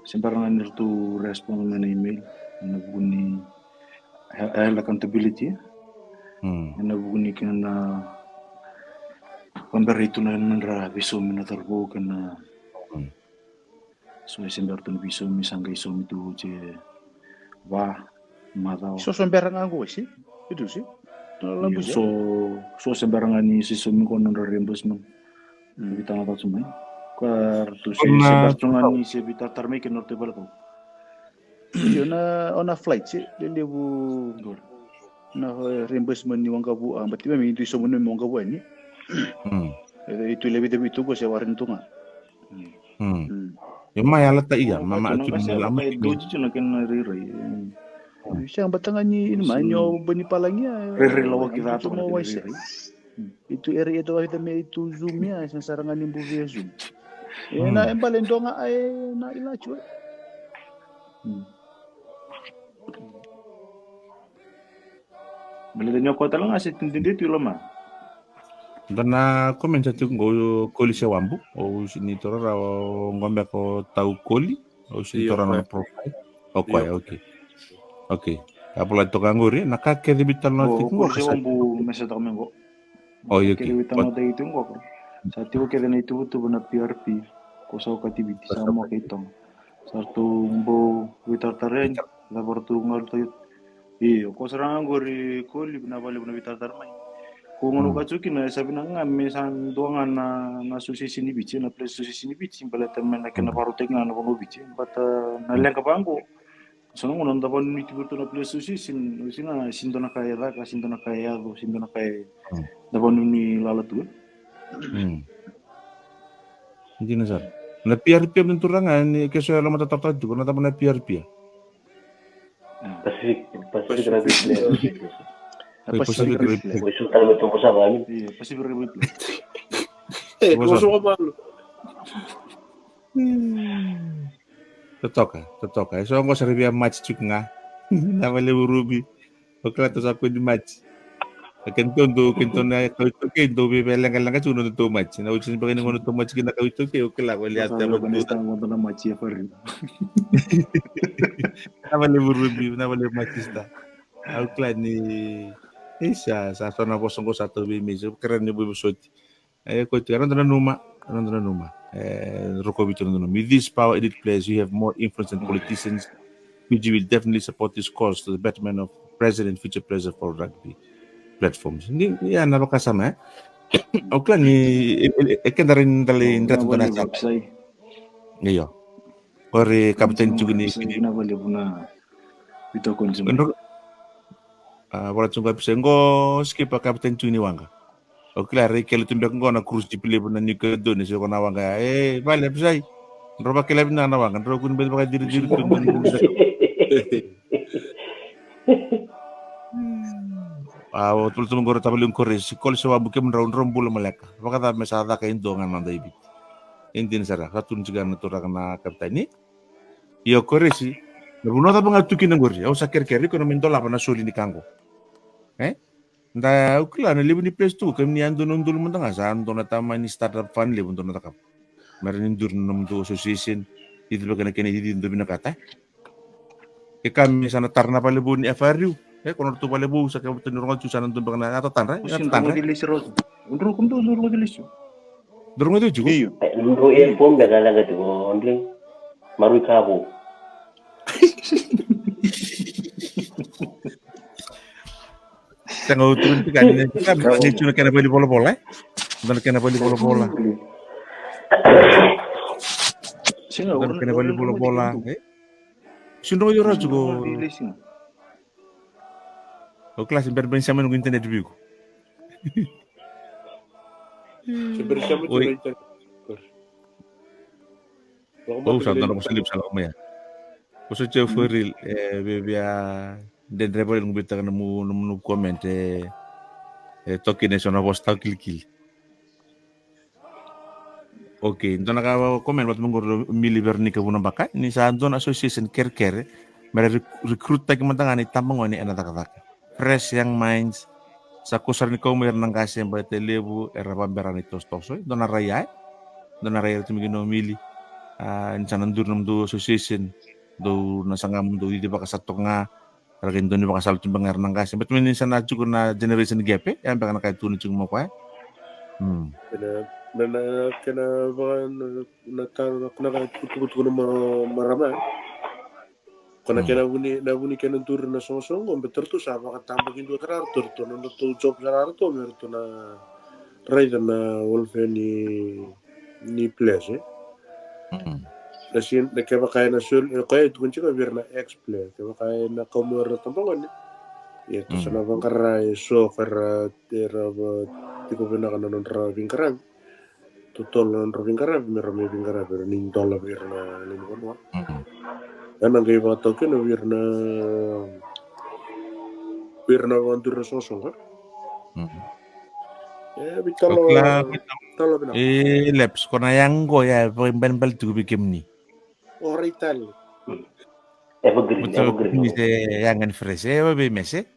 se bera ga ni ratou respond mai na email ena vuku ni he-, held accountability. Mm. Ena vuku ni kena, a, vabera tu na nodra veisaumi na cauravou kei na. Mm. So e se bera tu na veisaumi, sa qai saumi tu oti e va macawa. So, so bera ga qo, se? Io, se? So, so se bera ga ni se saumi qo na nodra reimbursement. Mm. Veitalanoa tu mai. Ka ratou se, se bera tu ga ni se veitaratara mai kei na ratou i Valikau. Io, na, o na flight, se, lelevu. Qori. Na, e, reimbursement ni waqavu, a, but me, me tu i saumi me waqavu yani. Mm. E, e tu levu, levu tu qo se warai tu ga. Mm. Mm. Io, ma yala ta ia, ma, ma tu ni lama. E doji tu na kena rairai. Mm. Io, se bata ga ni, ni ma, ni o bani palagi a, rairai lawaki ca tu mo waise. Mm. I tu ere e tu waise me i tu Zoom ia, e sa sara ga ni buvi e Zoom. E na, e bale dua ga, e na i latu, e. Mm. Baleta ni o koya tale ga se dede tu i loma. Dua na comment sa tiko qo, o Koli Sewabu, o sini toro ra o qo beka o Tau Koli, o sini toro na profile. O koya, okay. Okay. A bula toka qori, na ka kece veitalanoataki tiko qo. Koli Sewabu me sa toka me qo. O, io, okay. Kece veitalanoataki tiko qo. Sa tiko kece na ituvatuva na P R P, ko sa okati Viti, Samoa kei Toga. Sa ratou bau veitaratara yani, cava ratou galu tau. Io, ko sara ga qori Koli, vinaka vakalevu na veitaratara mai. Ko gauna ka tiko kina, e sa vinaka ga me sa dua ga na, na association i Viti, na players association i Viti, baleta me na kena vakarautaki ga na vanua o Viti. But, a, na leqa vaqo, so na gauna da vanuni tu vei iratou na players association, o sina, sini dua na ka e caka, sini dua na ka e yaco, sini dua na ka e, da vanuni lala tu. Mm. Dina sara. Na P R P, na turaga, ni ke so e lomataratara tiko, na cava na P R P? Pacific, Pacific Rugby Players Association. Pacific Rugby Players. Oi, so tale me toka sa vale. Io, Pacific Rugby Players. E, ko so vale. Totoka, totoka. E so qo sa ra via match tiko ga. Na vale Ruby. O kila tou sa kua ni match. A kena tou dou, kena tou na kawa iTaukei, dou via leqaleqa tiko na tou match. Na oti ni beka ni gauna tou match kina na kawa iTaukei, o kila ko lia tava tu. Na match ia fari. Na vale Ruby, na vale match sta. Au kila ni, e sa, sa so na vosa qo sa tou via me, so kera ni via vosoti. E, ko tiko, era dau nanuma, Noda nanuma. E, rokovi tu noda nanuma. With this power elite players, you have more influence than politicians. Fiji will definitely support this cause to the betterment of present and future players of all rugby platforms. Ni, ni ya na vakasama, e? Au kila ni, e, e, e keda rai ni da lai dreta na sa. Io. Qori kapiteni tiko ni Fiji. Vinaka vakalevu na veitokoni. Qo, a, vola tiko qo Pisa, qo Skipa kapiteni tiko ni waqa. O kila rai kele tu beka qo na cruise ship levu na New Caledonia, se ko na waqa ya. E, vale Pisa. Dro vakila vinaka na waqa, dro kua ni beci vakadiri-diri tu. A, o tolu tolu qori tavali qori, si koli se wabu kemudrau, drau bula maleka. Vakacava me sa caka e dua ga na noda iviti. E dina sara, sa tu ni tiko na turaga na kapiteni. Io Koresi, na vanua cava ga tu kina qori, au sa kerekere iko na mai dolava na soli ni ka qo. E? Da, au kila na levu ni place tu, kemuni a dua na udolu mada ga, sa dua na tamani startup fund levu dou na cakava. Me ra ni duri na nomudou association, cici vaka na kena cici dou vinakata. E ka me sa na tara na valevou ni F R U. E, ko na ratou valevou, sa kevaka ni rogoci tu sa na dua beka na yatatadra, yatatadra. Dou rogoci lesu. Dou rogoci tiko? Io. E, dou e pom beka laga tiko, dou marui ka vou. Sega, au tukuna tiko ni, ni tu na kena valenivolavola, e? Dua na kena valenivolavola. Sega, dua na kena valenivolavola, e? Sega ni rogoci au rawa tiko. O klasi berben sema ni internet vei iko. Oi. Au sa dua na vosa levu sa lako mai ya. Vosa tiko for real, e, via, via dredre vale noqu veitaka na nomu, nomu comment, e, e toki na so na vosa tau kilikili. Okay, dua na ka comment vata mai qori o Mili Veronica Vunabaka, ni sa dua na association kerekere me ra rec-, recruit-taki mada ga na itabagone ena cakacaka. Fresh young minds. Sa kua sara ni kau mai ira na qase, baleta e levu era vabera na itosotoso. Dua na rai ya, e? Dua na rai era tu mai kina o Mili. A, ni sa na duri nomudou association, dou na saga mo dou cici vaka sa toka ga. Era qai dau ni vakasala tu beka ga era na qase. Baleta me ni sa na tiko na generation gap, e? Ya beka na ka e tukuna tiko mai o koya. Hmm. Kena, na, na, kena vaka, na, na taro, na, na ka e tukutuku na ma-, marama. Ko na kena vu ni, na vu ni kena duri na soqosoqo, baleta ratou sa vakatabakidua sara ratou, ratou na nodratou job sara ratou, me ratou na raica na welfare ni, ni players, e? Mm. Na sin, na kevaka ena soli, e, koya e tukuni tiko vei ira na ex-player, kevaka ena kau mai o ira na tabagone. Ia, ratou sa na vaqara eso ka ra, era va, tiko vinaka na nodra veiqaravi. Totolo na nodra veiqaravi, me ra mai veiqaravi, era ni dola vei ira na lewe ni vanua. Mm. Ena qai vakatau kina vei ira na, vei ira na vakaduri na soqosoqo. Mm. E, vei talo, talo vinaka. E, Leps, ko na yago ya, e vakaibalebale tiko vei kemuni. O rai tale. Evergreen, evergreen. Ni se yaga ni fresh, e, vei mese?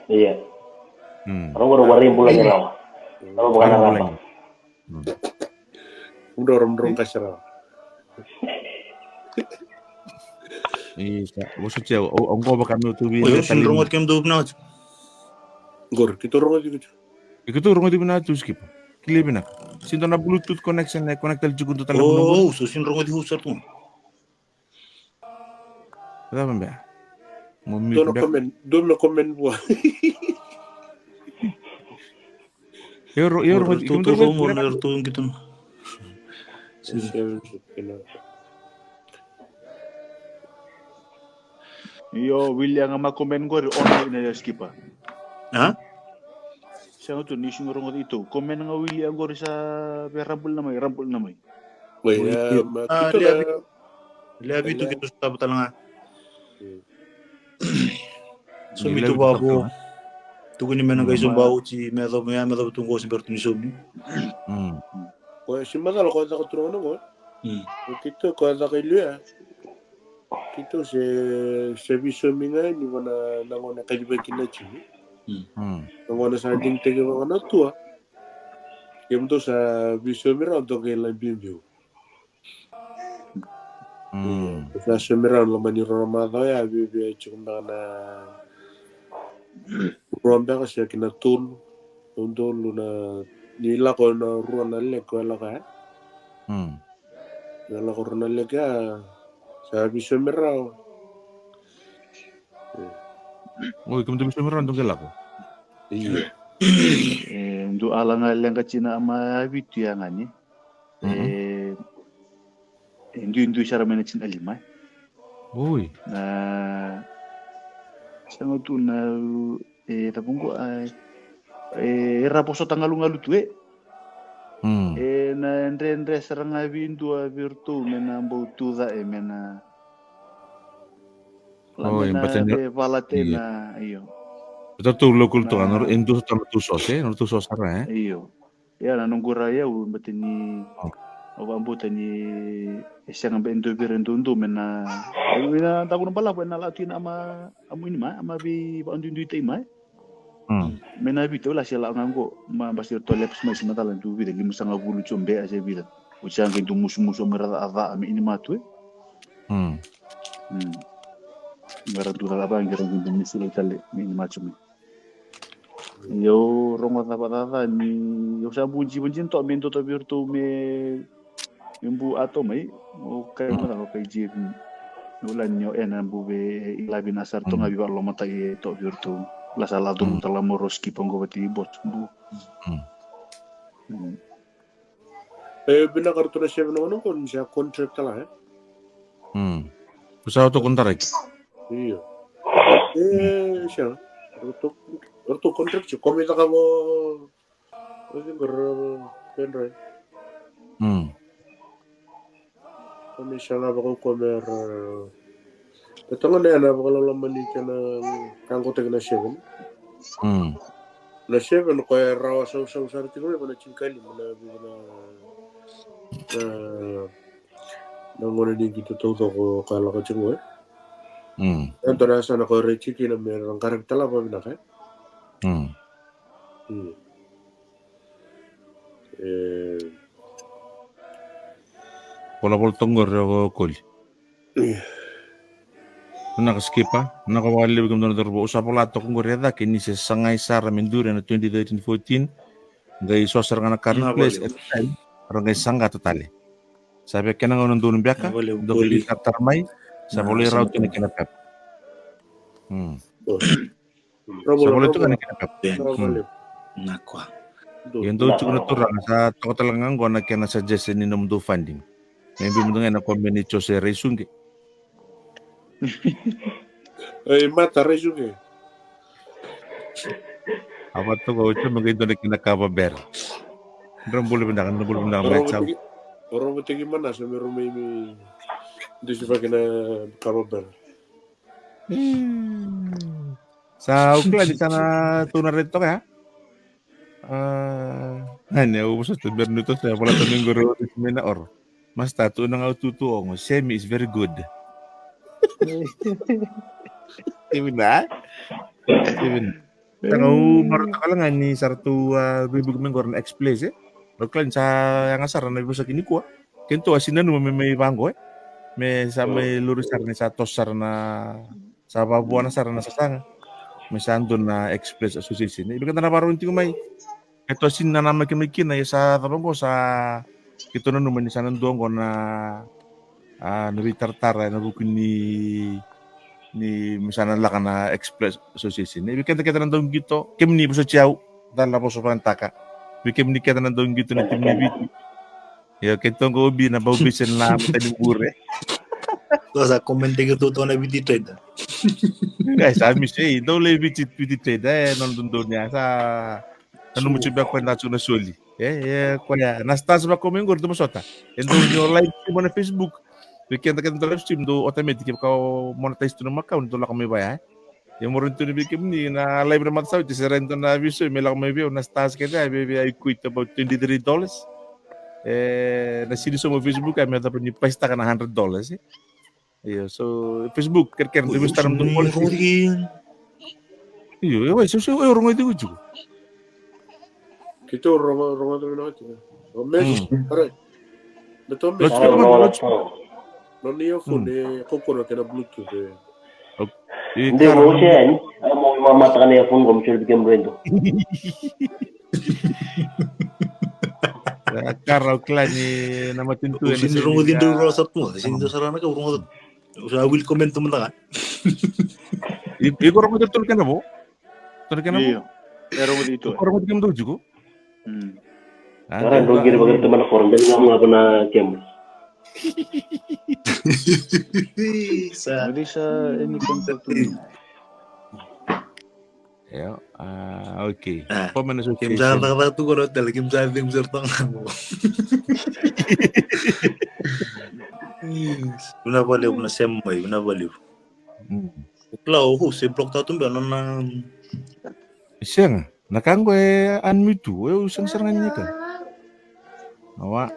Ia. Mm. Rogo, rogo, rai bula ni rawa. Rogo, rogo, rai bula ni rawa. Mm. Mdoro, mdoro, qase rawa. Isa, vosa tiko, o, o qo vaka meu tu vei. Oi, o sini rogo tiko, mdou vinaka tiko. Qori, keitou rogo tiko. Keitou rogo tiko vinaka tu, Skipa. Kilai vinaka. Sini dua na Bluetooth connection, e connect tale tiko dua tale. O, o, so sini rogo tiko sa tu. Cava bea? Mo mute beka. Dua na comment, dua na comment vua. Euro, euro, euro, euro, euro, euro. Io, wili ga mai comment qori, ona ina ya, Skipa. A? Sega tu ni sega ni rogoci ito. Comment ga wili qori sa via rabula mai, rabula mai. Oi, oi, e, ma, a, keitou levu, na levu tu keitou sa taba tale ga. Mm. Saumi tu vavo. Tukuni me na qai saumi vavo, oti me yacova, me yacova tu qo se bera tu ni saumi. Mm. Koya se macala koya caka turaga na qo. Mm. O keitou koya caka i liu ya. Keitou se, se veisaumi ga yani vua na, na gone kacivaki na timi. Mm. Mm. Na gone sa digitaki vaka na tua. Kemudou sa veisaumi rawa dou qai lai biubiu. Mm. Sa saumi rawa na loma ni rua na macawa ya, viavia tiko beka na rua beka se ki na tolu. Udolu na, ni lako na rua na leko e lako ya. Mm. Na lako rau na leke a sa visomi rawa. Oi, kemudou visomi rawa dou qai lako. Io. E, dou ala ga leqa tina ama vitu ya gani. Mm-mm. E, e duidui sara mai na tina lima. Oi. Na sega tu na e tavuqu a e ra vosota galugalu tu e. Mm. E na dredre sara ga vei dua vei ratou me na bau tuca e me na la me na vata ni e vala tena io. Tatou local toka na e dua sota na tou sosa e na tou sosa ra e. Io. Ia na noqu ra ia u bata ni au vakabauta ni e sega beka e dua vei ira e dodonu me na, e na daku na balavu e na lako tu ina ama, amu ini mai ama vei vakaduidui tai mai. Mm. Me na vita au lasi e lako ga qo ma basi e toleps mai se macala tu vica lima sagavulu tio bea se vica. Oti sa qai dua musumusu amu ira caca me ini matu e. Mm. Mm. Qara tu caca vaqi ra qai dua musu lai tale me ini matu mai. Io rogoca vakacaca ni io sa bu jivajina toka me dua toka vei iratou me me bu ato mai. O kai mada o kai jiri. O la ni o ena bu ve i lavi na sara toga vi vakalomataki e toka vei iratou. La sa la tu tala mo ro skipa qo vati bot bu. Mm. E vinaka ratou na seven na gona ko ni sa contract tala e. Mm. Ko sa ratou kontaraki. Io. E sa ratou contract ko me taka vo. Ko ni qara pendrai. Mm. Ko ni sa ga vakaukua me ra Petonga na yana vakalaulama ni kena kagotaki na seven. Mm. Na seven ko e rawa sausau sara tiko mai vana tini ka lima na vica na na gone ni qito taucoko ka lako tiko e. Mm. E dua na yasana ko e rai tiko kina me ra qaravi tala vakavinaka e. Mm. Mm. E. Volavola toka qori o Koli. Vinaka skipa, vinaka vakalevu kemudou na cauravou. Au sa vola toka qori e cake ni se sagai sara me duri ena twenty thirteen fourteen. Qai so sara ga na current players at the time ra qai saqata tale. Sa vei kena gauna donu beka dou qai taratara mai. Sa volai rawa tu na kena pepa. Hmm. Sa volai tu ga na kena pepa. Ia dou tiko na turaga sa toka tale ga qo na kena suggestion ni nomudou funding. Maybe mudou ga ena komeni Jose Raisuqe. Ei mata Raisuqe. A vatoka o Jose me qai dua na kena kava bera. Dra bula vinaka, dra bula vinaka mai Jau. Oro vateki manasa me ro mai me dusi vaki na kava bera. Sa au kila ni sa na tou na redi toka ya. Ani au vosota bera ni toka ya vola toka ni qori o redi mai na oro. Masta tu na ga au tutu ogo. Semi is very good. Even na. Even. Sa ga au marautaka ga ni sa ratou veivuke mai qori na X-Players e. Au kila ni sa yaga sara na veivosaki nikua. Keitou a si nanuma me mai vaqo e. Me sa mai lori sara ni sa toso sara na sa vavuana sara na sasaga. Me sa dua na X-Players Association e. Vei keda na vakarau tiko mai. Keitou a si nanamaki mai kina ia sa cava qo sa keitou nanuma ni sa na dua qo na a na veitaratara ena vuku ni ni me sa na laka na X-Players Association e. Vei keda keda na dau qito kemuni vosoti au. Dala na vosa vakayagataka vei kemuni keda na dau qito na timi ni Viti. Io keitou qo obi na bau bise na matani bure. Dou sa komeni teki tu toka na Viti Trader. Ai sa misi ei dou lai Viti Viti Trader e nona dodonu ya sa nanuma tiko beka koya na tiko na soli. E e koya na stars vaka mai qori dou vosota. E dou ni o live stream na Facebook. Vei keda keda dou live stream dou automatic kevaka o monetize tu na account dou lako mai vaya e. Ia mo rawa ni tukuna vei kemuni na live na matasau iti se rai dua na veiso me lako mai vei au na stars kece a vei vei a equate about twenty three dollars. E na sili so mo Facebook a me cava ni paisitaka na hundred dollars e. Io so Facebook kerekere dou vei stara mo dou. Io e wai so so e rogo iti ko tiko. Keitou rogo rogo tiko na tiko. O mes pare. Beto mes. Nona earphone e kokona kena Bluetooth e. Ndi mo se yani. Amo mamataka na earphone ko mo sori bikem rendo. A kara au kila ni na matanitu. Sini rogoci dau roa sa tu, sini dau sarana ka rogoci. Sa wili comment tu mada ga. Iko rogoci tu kena vo? Tu kena vo? Io. E rogoci tu. Iko rogoci kena vo tiko? Hmm. Kara dau kiri vakar tu mana koro, dali ga mo apa na kemo. Sa. Dali sa any contact tu. Io, ah, okay. Ah, Foreman Association. Kim sa cakacaka tu qo na hotel, Kim sa cegu sara toka qo. Vinaka vakalevu na sema mai, vinaka vakalevu. Mm. Kila o host e block tatu beka nona. Sega, na ka qo e unmute tu, e u sega sara ga ni ka. Awa.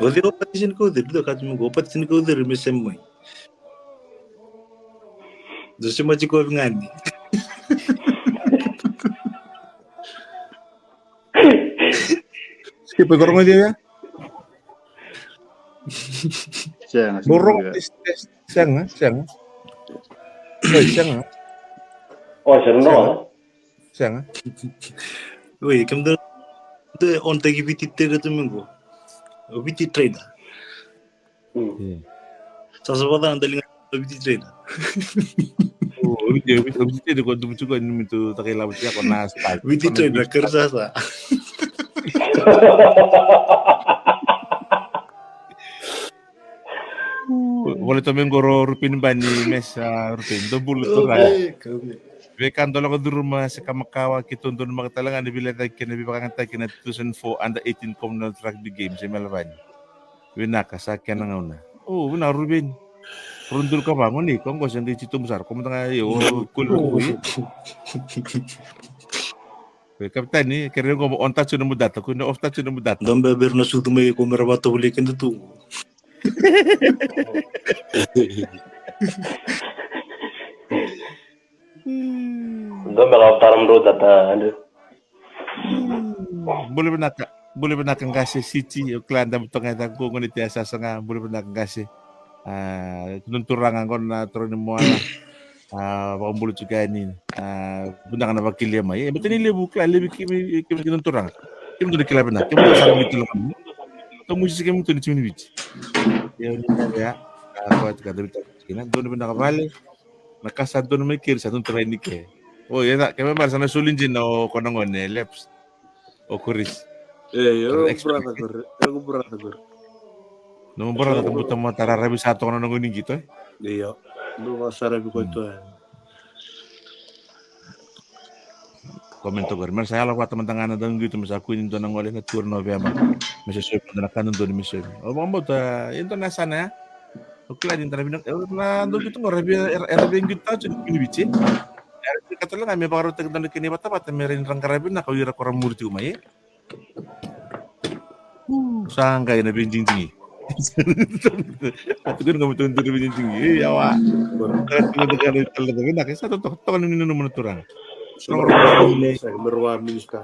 O cei o pati sini kau cei, dua ka tu me qo, o pati sini kau cei me sema mai. Dou sema tiko vei ga ni. Sipa, iko rogoci au ya? Sega, sega. Sega, sega. Oi, sega. O, sega, no. Sega. Oi, kemudou, dou on taki Viti Trader tu me qo. O Viti Trader. Mm. Io. Sa sa vata na dali ga o Viti Trader. O Viti, o Viti, o Viti Trader ko dubu tiko ni mitu takai lavo tiko na sta. Viti Trader, kere sa sa. Vole tu me qo Rupeni Bani, Mesa Rupeni, dou bula tu ga. Veika dou lako curuma se ka makawa, keitou donumaka tale ga na veilecayaki kei na veivakayagataki na two thousand four under eighteen Commonwealth Rugby Games e Melbourne. Vinaka, sa kena gauna. O, vinaka Rupeni. Rau dulu ka vagoni, ko qo se qai titobu sara, ko mada ga io, o kuli ko i. Ko i kapitani, kere qo mo on touch na mudata, ko i na off touch na mudata. Dou bera na sucu mai ko mera vata voli keda tu. Dou me lava tara mudou tata, Andrew. Bula vinaka, bula vinaka qase City, o kila da butoga e caka qo gone tia sasaga, bula vinaka qase. A, kidon turaga qo na toro ni moana. A, vakabula tiko yani. A, vinaka na vakakilia mai. E, matani levu kila, levu kimi, kimi kidon turaga. Kimi dona kila vinaka, kimi dona sara mai tila kami. Tomusi kimi tu ni timi ni Viti. Ia, ni na vea. A, ko tika da vita kina, dona vinaka vale. Na ka sa donu mai keri sa donu tara ni ke. O, ia da, ke me mara sa na soli dina o kona gone, Leps. O Koris. E, io, brother Kori, io, brother Kori. No brother ka buta mo tara ravi sa toka na gone qito, e? Io, no va sa ravi ko to, e. Komento qori. Mera sa yala vata mada ga na dau qito me sa kua ni dua na gole na tura Novema. Me sa sovi mada na ka dodonu me sovi. O vakabauta e dua na yasana ya. O kila ni dara vinaka, e, na dau qito qori, era, era via qito tale tiko ni Viti. Era qito tale ga me vakarautaki dua na kena ivatavata me ra ni ra qaravi vinaka o ira ko ra muri tiko mai, e. Sa qai na veidigidigi. A tukuni ga me tou duri veidigidigi. E, yawa. Ka tukuni ga na italanoa vinaka, sa totoka, toka ni nanuma na turaga. Sa totoka. Minister. Minister.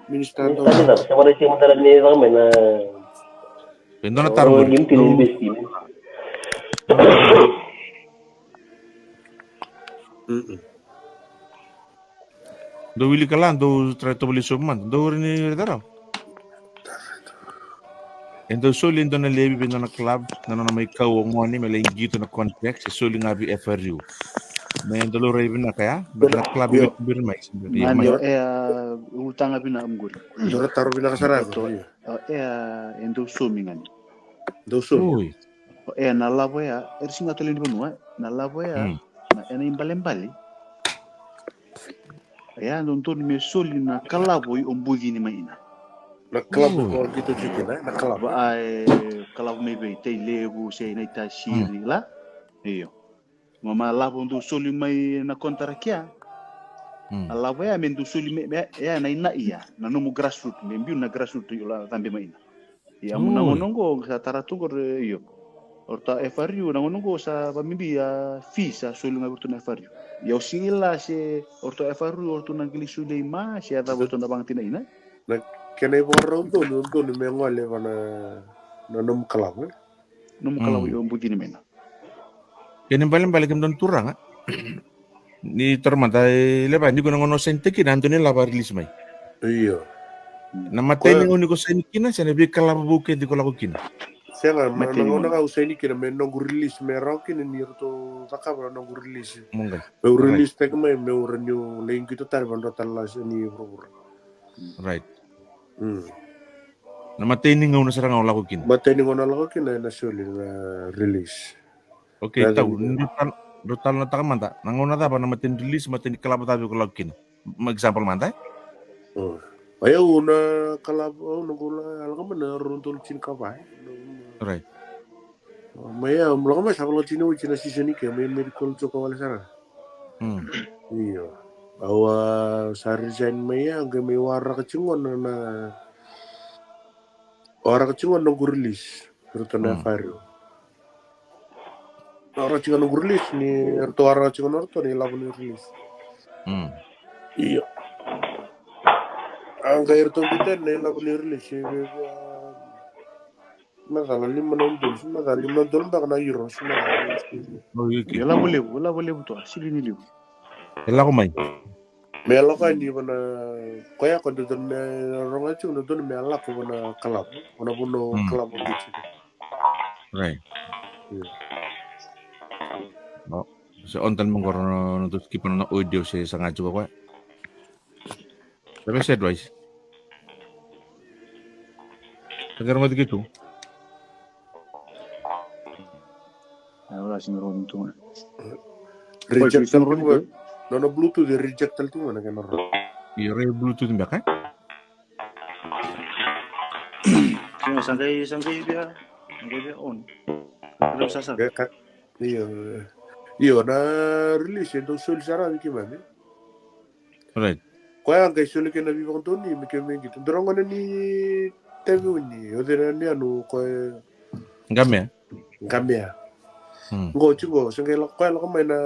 Minister, sa mara isi mada ni vaka mai na. E dua na taro qori. Mm-mm. Dou wilika la, dou tara tovolei sobu mada, dou rai ni raica rawa. E dau soli e dua na levi vei dua na club, na nona mai kau o gone me lai qito na contract, se soli ga vei F R U. Me dau laurai vinaka ya, me na club e vei tuberi mai. Ia, mai. E, a, ulutaga vinaka qori. Dou na taro vinaka sara ya. E, e dau somi ga ni. Dau somi. Oi. E, na lavo ya, era sega tale ni vanua, e. Na lavo ya, mm, na, ena ibalebale. E a dodonu me soli na kalavo i o bucini mai ina. Na kalavo ko qito tiko kina, na kalavo. Va, e, kalavo mai vei Tailevu, se Naitasiri, la? Io. Ma, ma lavo dou soli mai na kontaraki ya. Mm. A lavo ya me dou soli mai, me, ya na ina ia, na nomu grassroot, me biu na grassroot i o la cabe mai ina. Ia, na gauna oqo sa tara tu qori, io. O ratou a F R U, na gauna oqo sa vakabibi a fee sa soli ga vei ratou na F R U. Ia, au sega ni kila se o ratou a F R U, o ratou na qai soli mai, se a cava o ratou na vakatina ina. Na kena ivakarau donu, donu me gole va na, na nomu kalavo, e? Nomu kalavo, mm, i o bucini mai na. Kena ibalebale kemudou na turaga. Ni tara mada, e, leva, ni ko na gauna o sainitaka kina, a dua ni lavo a release mai. Io. Na matai ni gauna ko saini kina se na veikalava vou kece ko lako kina? Sega, na gauna ga au saini kina me noqu release, me rawa kina ni ratou cakava na noqu release. Meu release taki mai, meu rawa niu lai qito tale vaqo tale na seni vuravura. Right. Na matai ni gauna sara ga o lako kina? Matai ni gauna lako kina ena soli na release. Okay, tau, drau talanoataka mada. Na gauna cava na matai ni release, matai ni kalava cava ko lako kina? Ma example mada, e? O yau na kalava, au na qula, lako mai na rua na tolu tinikava, e? Right. Mai au lako mai sa vala tini oti na season i ke, mai medical toka wale sara. Io. Au a sa resign mai ya, qai mai waraka tiko na, na waraka tiko na noqu release. Ratou na fare. Waraka tiko na noqu release, ni ratou waraka tiko na ratou na ilavo ni release. Io. A qai ratou qai tani na ilavo ni release. Macala lima na udolu, macala lima na udolu beka na euro, macala. E lavo levu, e lavo levu tu a, sili ni levu. E lako mai. Me lako yani vana koya ko dodonu me roga tiko, dodonu me lako vana kalavo, vana vuna kalavo kiti. Right. No. Se on tale mo qoro no, no tu skipa na audio se saga tiko koya. Sa vei se advice. Sa qai rogoci keitou. Reject tale tu ga. Nona Bluetooth e reject tale tu ga na kena ro. Io, rei Bluetooth beka, e? Io, sa qai, sa qai via, sa qai via on. Io, io, na release e dau soli sara vei keimami. Right. Koya qai soli kei na veivakadonui me keimami qito. Dua na gone ni Taveuni, o cei na yanuyanu koya? Qamea. Qamea. Qo tiko, se qai lako, koya lako mai na,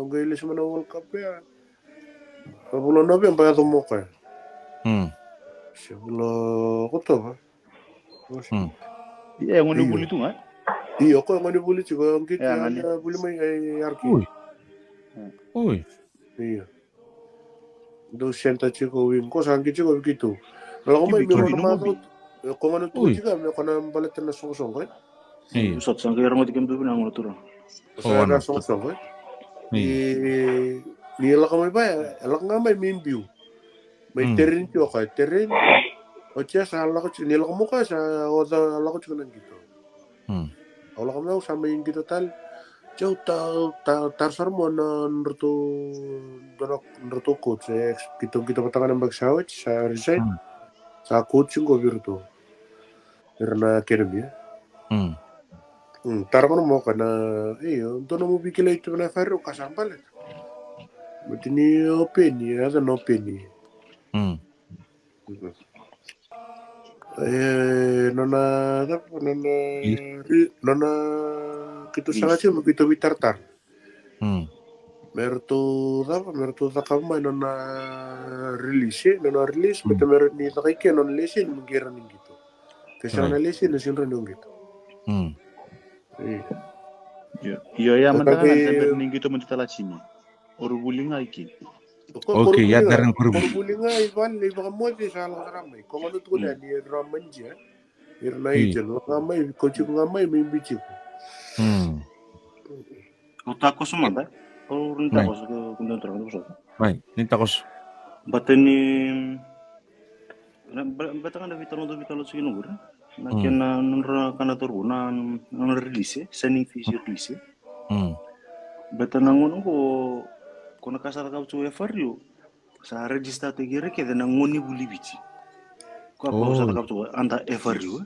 qai lesu mai na World Cup ya. Na vula o Noveba yaco mai o koya. Se vula o Okotova. Ia, gone vuli tu ga. Io, o koya gone vuli tiko, qai vuli mai e R K. Oi. Io. Dau center tiko, wing, ko sa qai tiko vei keitou. Lako mai me rua na macawa. Ko gona tu tiko me ko na baleta na soqosoqo, e? Sa qai rogoci kemudou vinaka gona turaga. Sa na soqosoqo, e? Ni, ni lako mai vaya, e lako ga mai me biu. Mai tereni tiko o koya, tereni. Oti ya sa lako tiko, ni lako mai o koya sa oca lako tiko na qito. Au lako mai au sa mai qito tale. Au ta, ta, tara sara mai na nodratou, nodratou coach, e, keitou qito vata ga na yabaki sa oti, sa resign. Sa coach qo vei iratou. Ira na academy, e. Tara gona mai o koya na, io, dua nomu veikilai tu na fare o ka sa baleta. Baleta ni openi, e yaca na openi. E, nona, cava, nona, nona, keitou saga tiko me keitou veitaratara. Me ratou cava, me ratou cakava mai nona release, e, nona release, me ratou me ratou ni caka i ke nona leseni, me qai rawa ni qito. Ke sega na leseni, na sega ni rawa ni qito. Io, ia mada ga na tabera ni qito me ratou tala tini. O rau vuli ga i ke. Okay, ia dara na koro vuli ga i vale, i vakamoce sa lako sara mai. Ko gona tukuna ni e rau manjia. Ira na agent, ga mai, ko tiko ga mai, mai bi tiko. O takoso mada. O ni takoso, ko ni takoso. Mai, ni takoso. Bata ni, bata ga na vitalo, vitalo tiko na gure. Na kena nodra kana toru, na, na release, signing fees release. Beta na gauna qo, ko na ka sa cakava tu e F R U, sa register taki ira kece na gone vuli Viti. Koya ko sa cakava tu under F R U, e.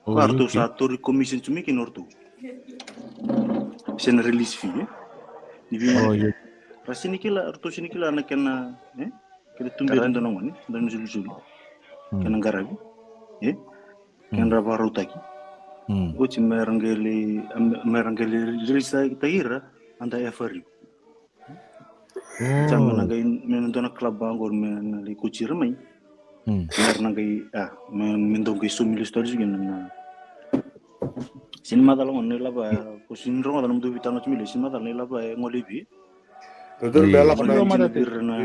Koya ratou sa tauri commission tu mai kina o ratou. Se na release fee, e. Ni vei gone. Ra sega ni kila, ratou sega ni kila na kena, e? Kena tuberi dua na gone, dua na solisoli. Kena qaravi, e? Kena vakarautaki. Oti me ra qai lai, me ra qai lai release taki ira under F R U. Sa me na qai, me na dua na club vaqori me na lai coach ira mai. Me ra na qai, a, me, me dau qai saumi lesu tale tiko kina na. Sega ni macala gona na ilavo, ko sega ni rogoca na nomudou veitaro na timi lesu, sega ni macala na ilavo e gole vei. Ira na,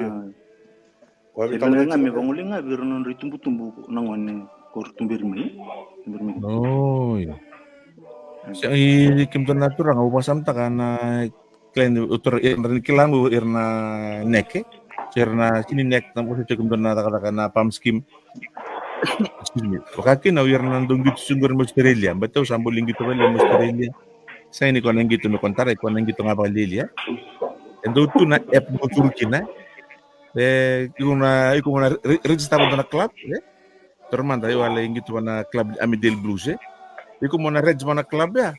Ko vei tale ga me vagoli ga vei ira na nodra itubutubu na gone ko ra tuberi mai. Tuberi mai. Oi. Sa i kemudou na turaga, au vakasamataka na kila ni, o tura, ira ni kila qo ira na neke. Ira na sini nek, na mo se kemudou na cakacaka na pam skim. Excuse me. Vaka kina o ira na dau qito tiko qori mai Australia. Baleta au sa bole qito vale mai Australia. Sa ini ko na qito me ko na tarai, ko na qito ga vakalialia. E dau tu na app mo curu kina. E, iko na, iko na re-, register vata na club, e? Toro mada, io, au lai qito vata na club ni Armidale Blues, e? Iko mo na register vata na club ya.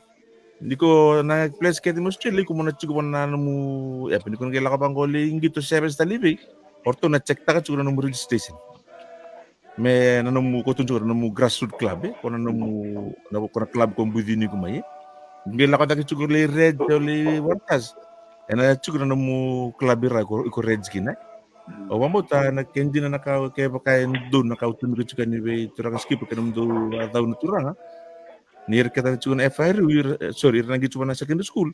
Ni ko na place kece mai Australia, iko mo na tiko vata na nomu app. Ni ko na qai lako vaqo lai qito sevens tale i vei. O ratou na check taka tiko na nomu registration. Me na nomu, ko tu tiko na nomu grassroot club, e? Ko na nomu, na, ko na club ko bucini iko mai, e? Qai lako cake tiko lai reg, lai workers. E na tiko na nomu club i ra iko, iko reg kina, e? Au vakabauta na ke dina na ka, kevaka e donu na ka au tukuna tiko yani vei turaga Skipa kei nomudou a cau na turaga. Ni ira kece na tiko na F R U, ira, e, sorry, ira na qito vata na secondary school.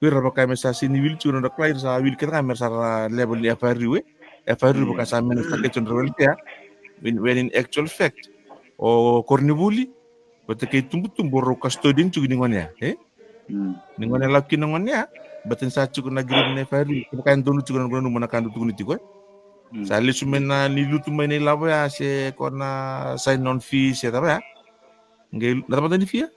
Ko ira vaka me sa sini wili tiko na nodra kila, ira sa wili kece ga me ra sa ra level ni F R U, e. F R U vaka sa manage taka tiko na nodra welfare. When, when in actual fact, o koronivuli vata kei tubutubu rau custodian tiko ni gone ya, e? Ni gone lako kina gone ya, baleta ni sa tiko na grade ni F R U, kevaka e donu tiko na gone nanuma na ka dau tukuni tiko, e? Sa lesu mai na ni lutu mai na ilavo ya, se ko na sign on fee, se cava ya. Qai, na cava ni fee ya?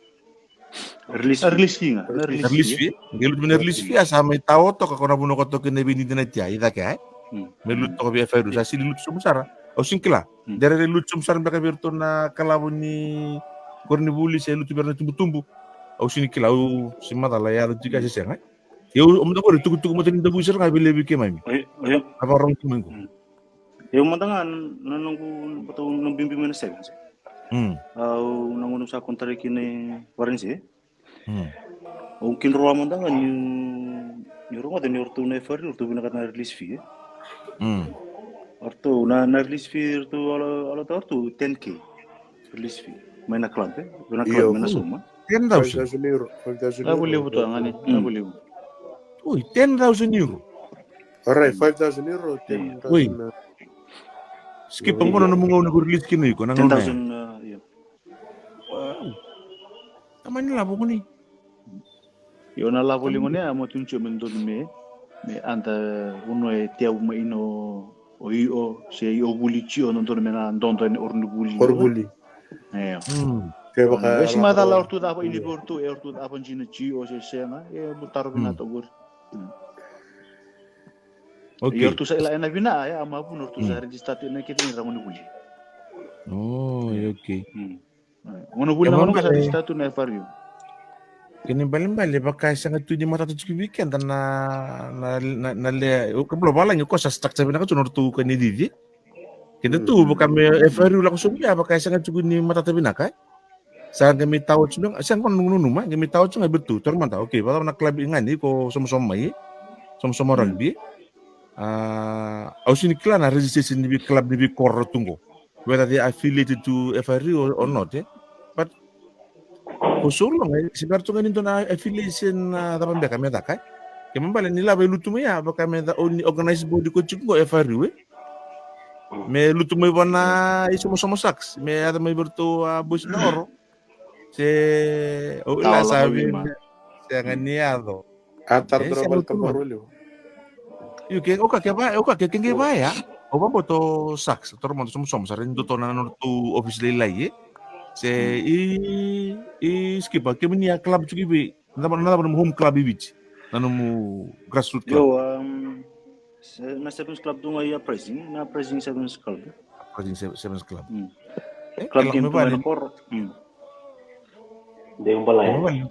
Release fee. Release fee ga. Na release fee, e? Qai lutu mai na release fee ya, sa mai tao toka ko na vanua ko toka kina vei ni dina tia, i cake ya, e? Me lutu toka vei F R U, sa sili lutu sobu sara. Au sini kila. Dere lutu sobu sara beka vei iratou na kalavo ni koronivuli se lutu vei ira na tubutubu. Au sini kila, au si macala e yaco tiko ya se sega, e? Io, o mada qori tukutuku mada ni davui sara ga vei levu i keimami. Oi, oi. A vakarogo keimami qo. Io, mada ga na noqu, na biubiu mai na sevens. Au na gauna sa contract kina i Varanise. Au kidroa mada ga ni, ni rogoca ni o ratou na F R U, o ratou vinakata na release fee, e? O ratou na, na release fee, o ratou ala, ala ta o ratou ten K. Release fee. Mai na club, e? Mai na club, mai na soma. Ten thousand. Five thousand euro. Five thousand euro. Lavo levu tu ga ni, lavo levu. Oi, ten thousand euro. Alright, five thousand euro, ten thousand. Oi. Skip, qo na nomu gauna ko release kina iko, na gauna ya. Ten thousand, uh, yeah. Wow. Tamani lavo ko ni. Io, na lavo li gone ya, mo tukuna tiko me dodonu me, me under vanua e tevu mai ina o, o io, se io vuli tio, dodonu me na dodo ena koronivuli. Koronivuli. Io. Kevaka e si macala o ratou cava ini vei o ratou, e o ratou cava dina tio se sega, e mo taro vinaka toka qori. Okay. Io, o ratou sa ila ena vinaka, e, a mavuna o ratou sa register tu ena kete ni ra gonevuli. Oh, okay. Gonevuli na gone sa register tu na F R U. Kena ibalebale vaka e sega tu ni matata tiko vei keda na, na, na, na lea, o ka bula valagi ko sa structure vinaka tu na ratou ka ni cici. Keda tu vaka me F R U lako sobu ya vaka e sega tiko ni matata vinaka, e? Sa qai mai tawa tiko ga, sega ko na nanuma, qai mai tawa tiko ga vei ratou, toro mada, okay, vacava na club i gani ko somasoma mai, somasoma rugby. A, au sini kila na registration ni vei club ni vei koro tu qo. Whether they are affiliated to F R U or, or not, e? But for so long, e, se bera tu ga ni dua na affiliation, a, cava beka me caka, e? Kena ibalebale ni lavo e lutu mai ya, vaka me da, o ni organized body ko tiko qo F R U, e? Me lutu mai vua na isomosomo Sharks, me yaco mai vei ratou a boys na oro. Se, o ila sa vei, sega ni yaco. A tara dra vale tabarua levu. Io, ke, o ka ke va, o ka ke, ke qai va ya. O va boto Sharks, toro mada somosomo, sa reni doto na nodratou office lailai, e. Se, i, i Skipa, kemuni a club tiko i vei, na cava, na cava nomu home club i Viti? Na nomu grassroot club? Io, um, se, na Sevens Club tu ga i Uprising, na Uprising Sevens Club. Uprising Se-, Sevens Club. E, club game tu ga na koro. Deu balai.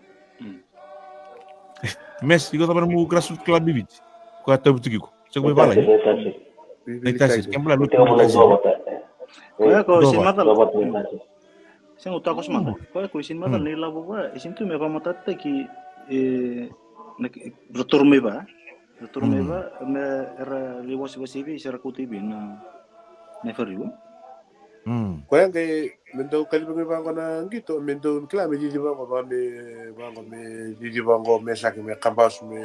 Mes, iko cava nomu grassroot club i Viti? Ko a tauvi tiko iko. Sega ko mai valagi. Naitasi. Naitasi. Kena ibalebale lutu mai Naitasi. Koya ko se macala. Sega, au takoso mada. Koya ko e sini macala na ilavo vua, e sini tu me vakamatatataki, e, na, ra toro mai va. Ra toro mai va, me ra lai wasewase i vei, se ra kauta i vei na, na F R U. Koya qai, me dau kaliva qai vaqo na qito, me dau kila me cici vaqo, va me, vaqo me cici vaqo, me saki, me kabasu, me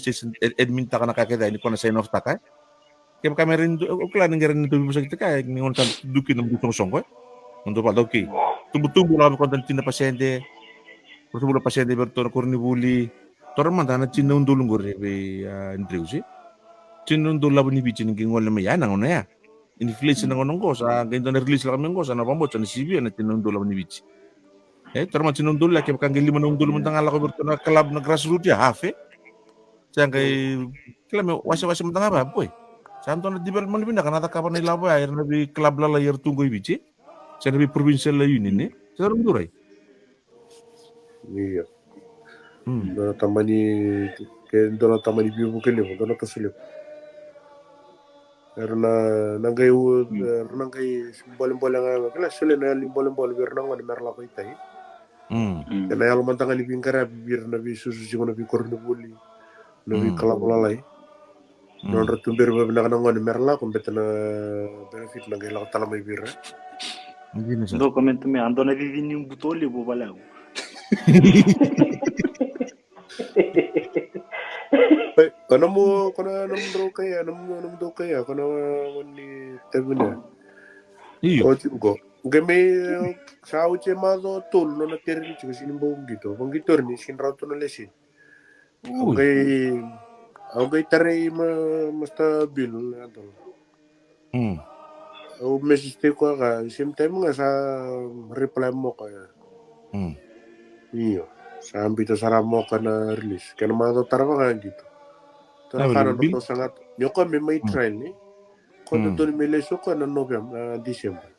administration, ad-, admin taka na ka kece, ni ko na sign off taka, e. Kevaka me rawa ni dou, au kila ni qai rawa ni dou veivosakitaka, e, ni gauna sa dou kina mo dou soqosoqo, e. Mo dou vaka, okay. Tubutubu lako vei koya na tini na pasede, ruasagavulu na pasede vei iratou na koronivuli. Taura mada na tini na udolu qori vei, a, Andrews, e. Tini na udolu lavo ni Viti ni qai gole mai ya, na gauna ya. Inflation na gauna qo, sa qai dua na release lako mai qo, sa na vakabauta sa na sivia na tini na udolu lavo ni Viti. E, taura mada tini na udolu ya, kevaka qai lima na udolu mada ga lako vei iratou na club na grassroot ya, half, e. Sa qai, kila me wasewase mada ga vaya, boy. Sa dua na development vinaka na cakava na ilavo ya, ira na vei club lalai era tu qo i Viti. Sa na vei provincial union, e. Sa na durai. Io. Dua na tamani, ke dua na tamani veivuke levu, dua na toso levu. Era na, na qai u-, era na qai bolebole ga, kila, soli na yalo ni bolebole vei ira na gone mera lako i tai. Kena yalo mada ga ni veiqaravi vei ira na veisusu tiko na veikoronivuli, na veikalavu lalai. Nodra tuberi vakavinaka na gone mera lako, beta na benefit na qai lako tale mai vei ira. Dua comment me, a dua na cici ni buto levu vale au. Oi, ko na mu, ko na, na mu drau kaia, na mu, na mu drau kaia, ko na, ko ni tavina. Io. O tiko. Qai mai, sa oti e macawa tolu nona tere ni tiko, sini bau qito. Bau qito ni, sini rauta na lesi. Au qai, au qai tarai ma, Master Bill, na tolu. Au message tiko ka, same time ga sa reply mo ka ya. Io, sa bita sara mo ka na release. Kena macawa tara vaka qito. Tara ka na Bill? Ni o ka me mai trial ni. Ko na doni me lesu ko na November, na December.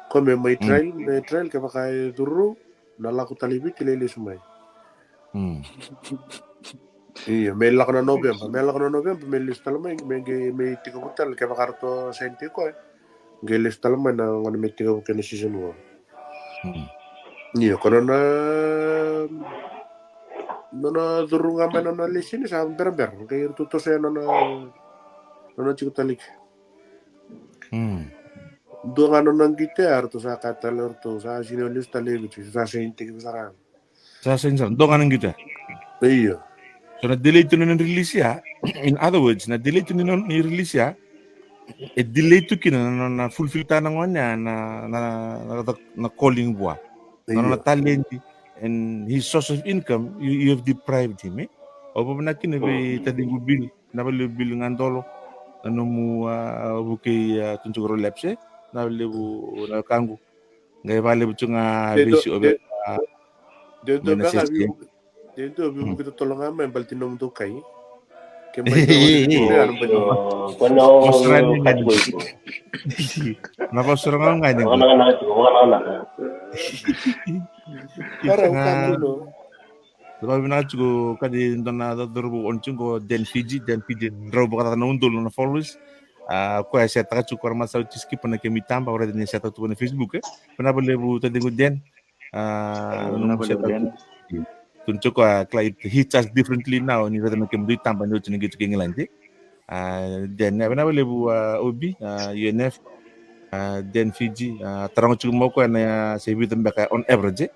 Ko me mai trial, me trial kevaka e curu, na lako tale i Viti lai lesu mai. Io, me lako na November, me lako na November, me lesu tale mai, me qai, me tiko vutala, kevaka ratou sign tiko e. Qai lesu tale mai na gone me tiko kena season one. Io, ko na, nona curu ga mai nona lesini sa berabera. Qai ratou toso ya nona, nona tiko tale ki. Dua ga nona qito ya, ratou sa ka tale, ratou sa sini lesu tale i Viti, sa sign tiko sara. Sa sign sara, dua ga na qito ya. Io. So na delay tu na release ya. In other words, na delay tu na release ya. E delay tu kina na, na, na fulfill taka na gone ya na, na, na, na calling vua. Na nona talent and his source of income, you, you have deprived him, e? Au vakavinavinaka kina vei taciqu Bill, na vale Bill Gadolo, na nomu, a, vukei, a, Tui Joko Rau Lepse, na vale vu na kaqu. Qai vakalevu tu ga veisi o vei. Deu dua beka viu, deu dua viu ki totolo ga mai baleti nomudou kai. Ke mai dau voli tu ya na bai. Na vasura ga ga ni. Vakavinaka tiko ka ni dua na cauravou o ni tiko, Dan Fiji, Dan Fiji, drau vakacaka na udolu na followers. A, koya e setaka tiko, ko ra masau tiko, skipa na kemu itaba, o raica ni setaka tiko na Facebook, e. Vinaka vakalevu taciqu Dan. A, vinaka vakalevu Dan. Tukuna tiko, a, kila, it hits us differently now ni raica na kemudou itaba ni oti na qito ki England, e. A, Dan, a, vinaka vakalevu, a, Obi, a, U N F, a, Dan Fiji, a, taroga tiko mai o koya na, a, se vica beka on average, e.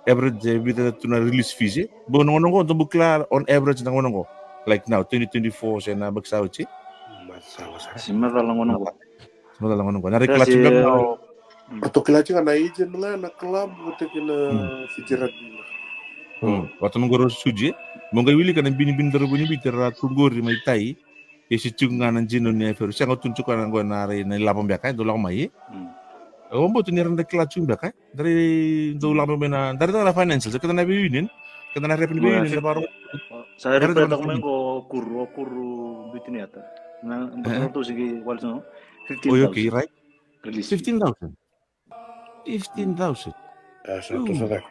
Average, e, vica tu na release fees, e. Bau na gauna qo, dou bau kila on average na gauna qo. Like now, twenty twenty-four, se na yabaki sa oti. Macala sara. Se macala gauna qo. Se macala gauna qo. Na rai kila tiko beka na o. Ratou kila tiko na agent ga na club, vata kei na Fiji Rugby. Vata mo qori o Suji, e. Mo qai wilika na binibini cauravou ni Viti ra tu qori mai tai. E si tiko ga na jino ni F R U. Sega, tukuna tiko na qo na rai na ilavo beka, e, dou lako mai, e. O botu ni ra da kila tiko beka, e. Dari dou lako mai na, dari dou na financial, sa keda na vei union, keda na rep ni vei union, sa varo. Sa dari dou na rep mai ko Kuru, o Kuru Bitiniata. Na, na tu sigi wal so, fifteen thousand. Oi, okay, right. Release. Fifteen thousand. Fifteen thousand. A, sa toso cake.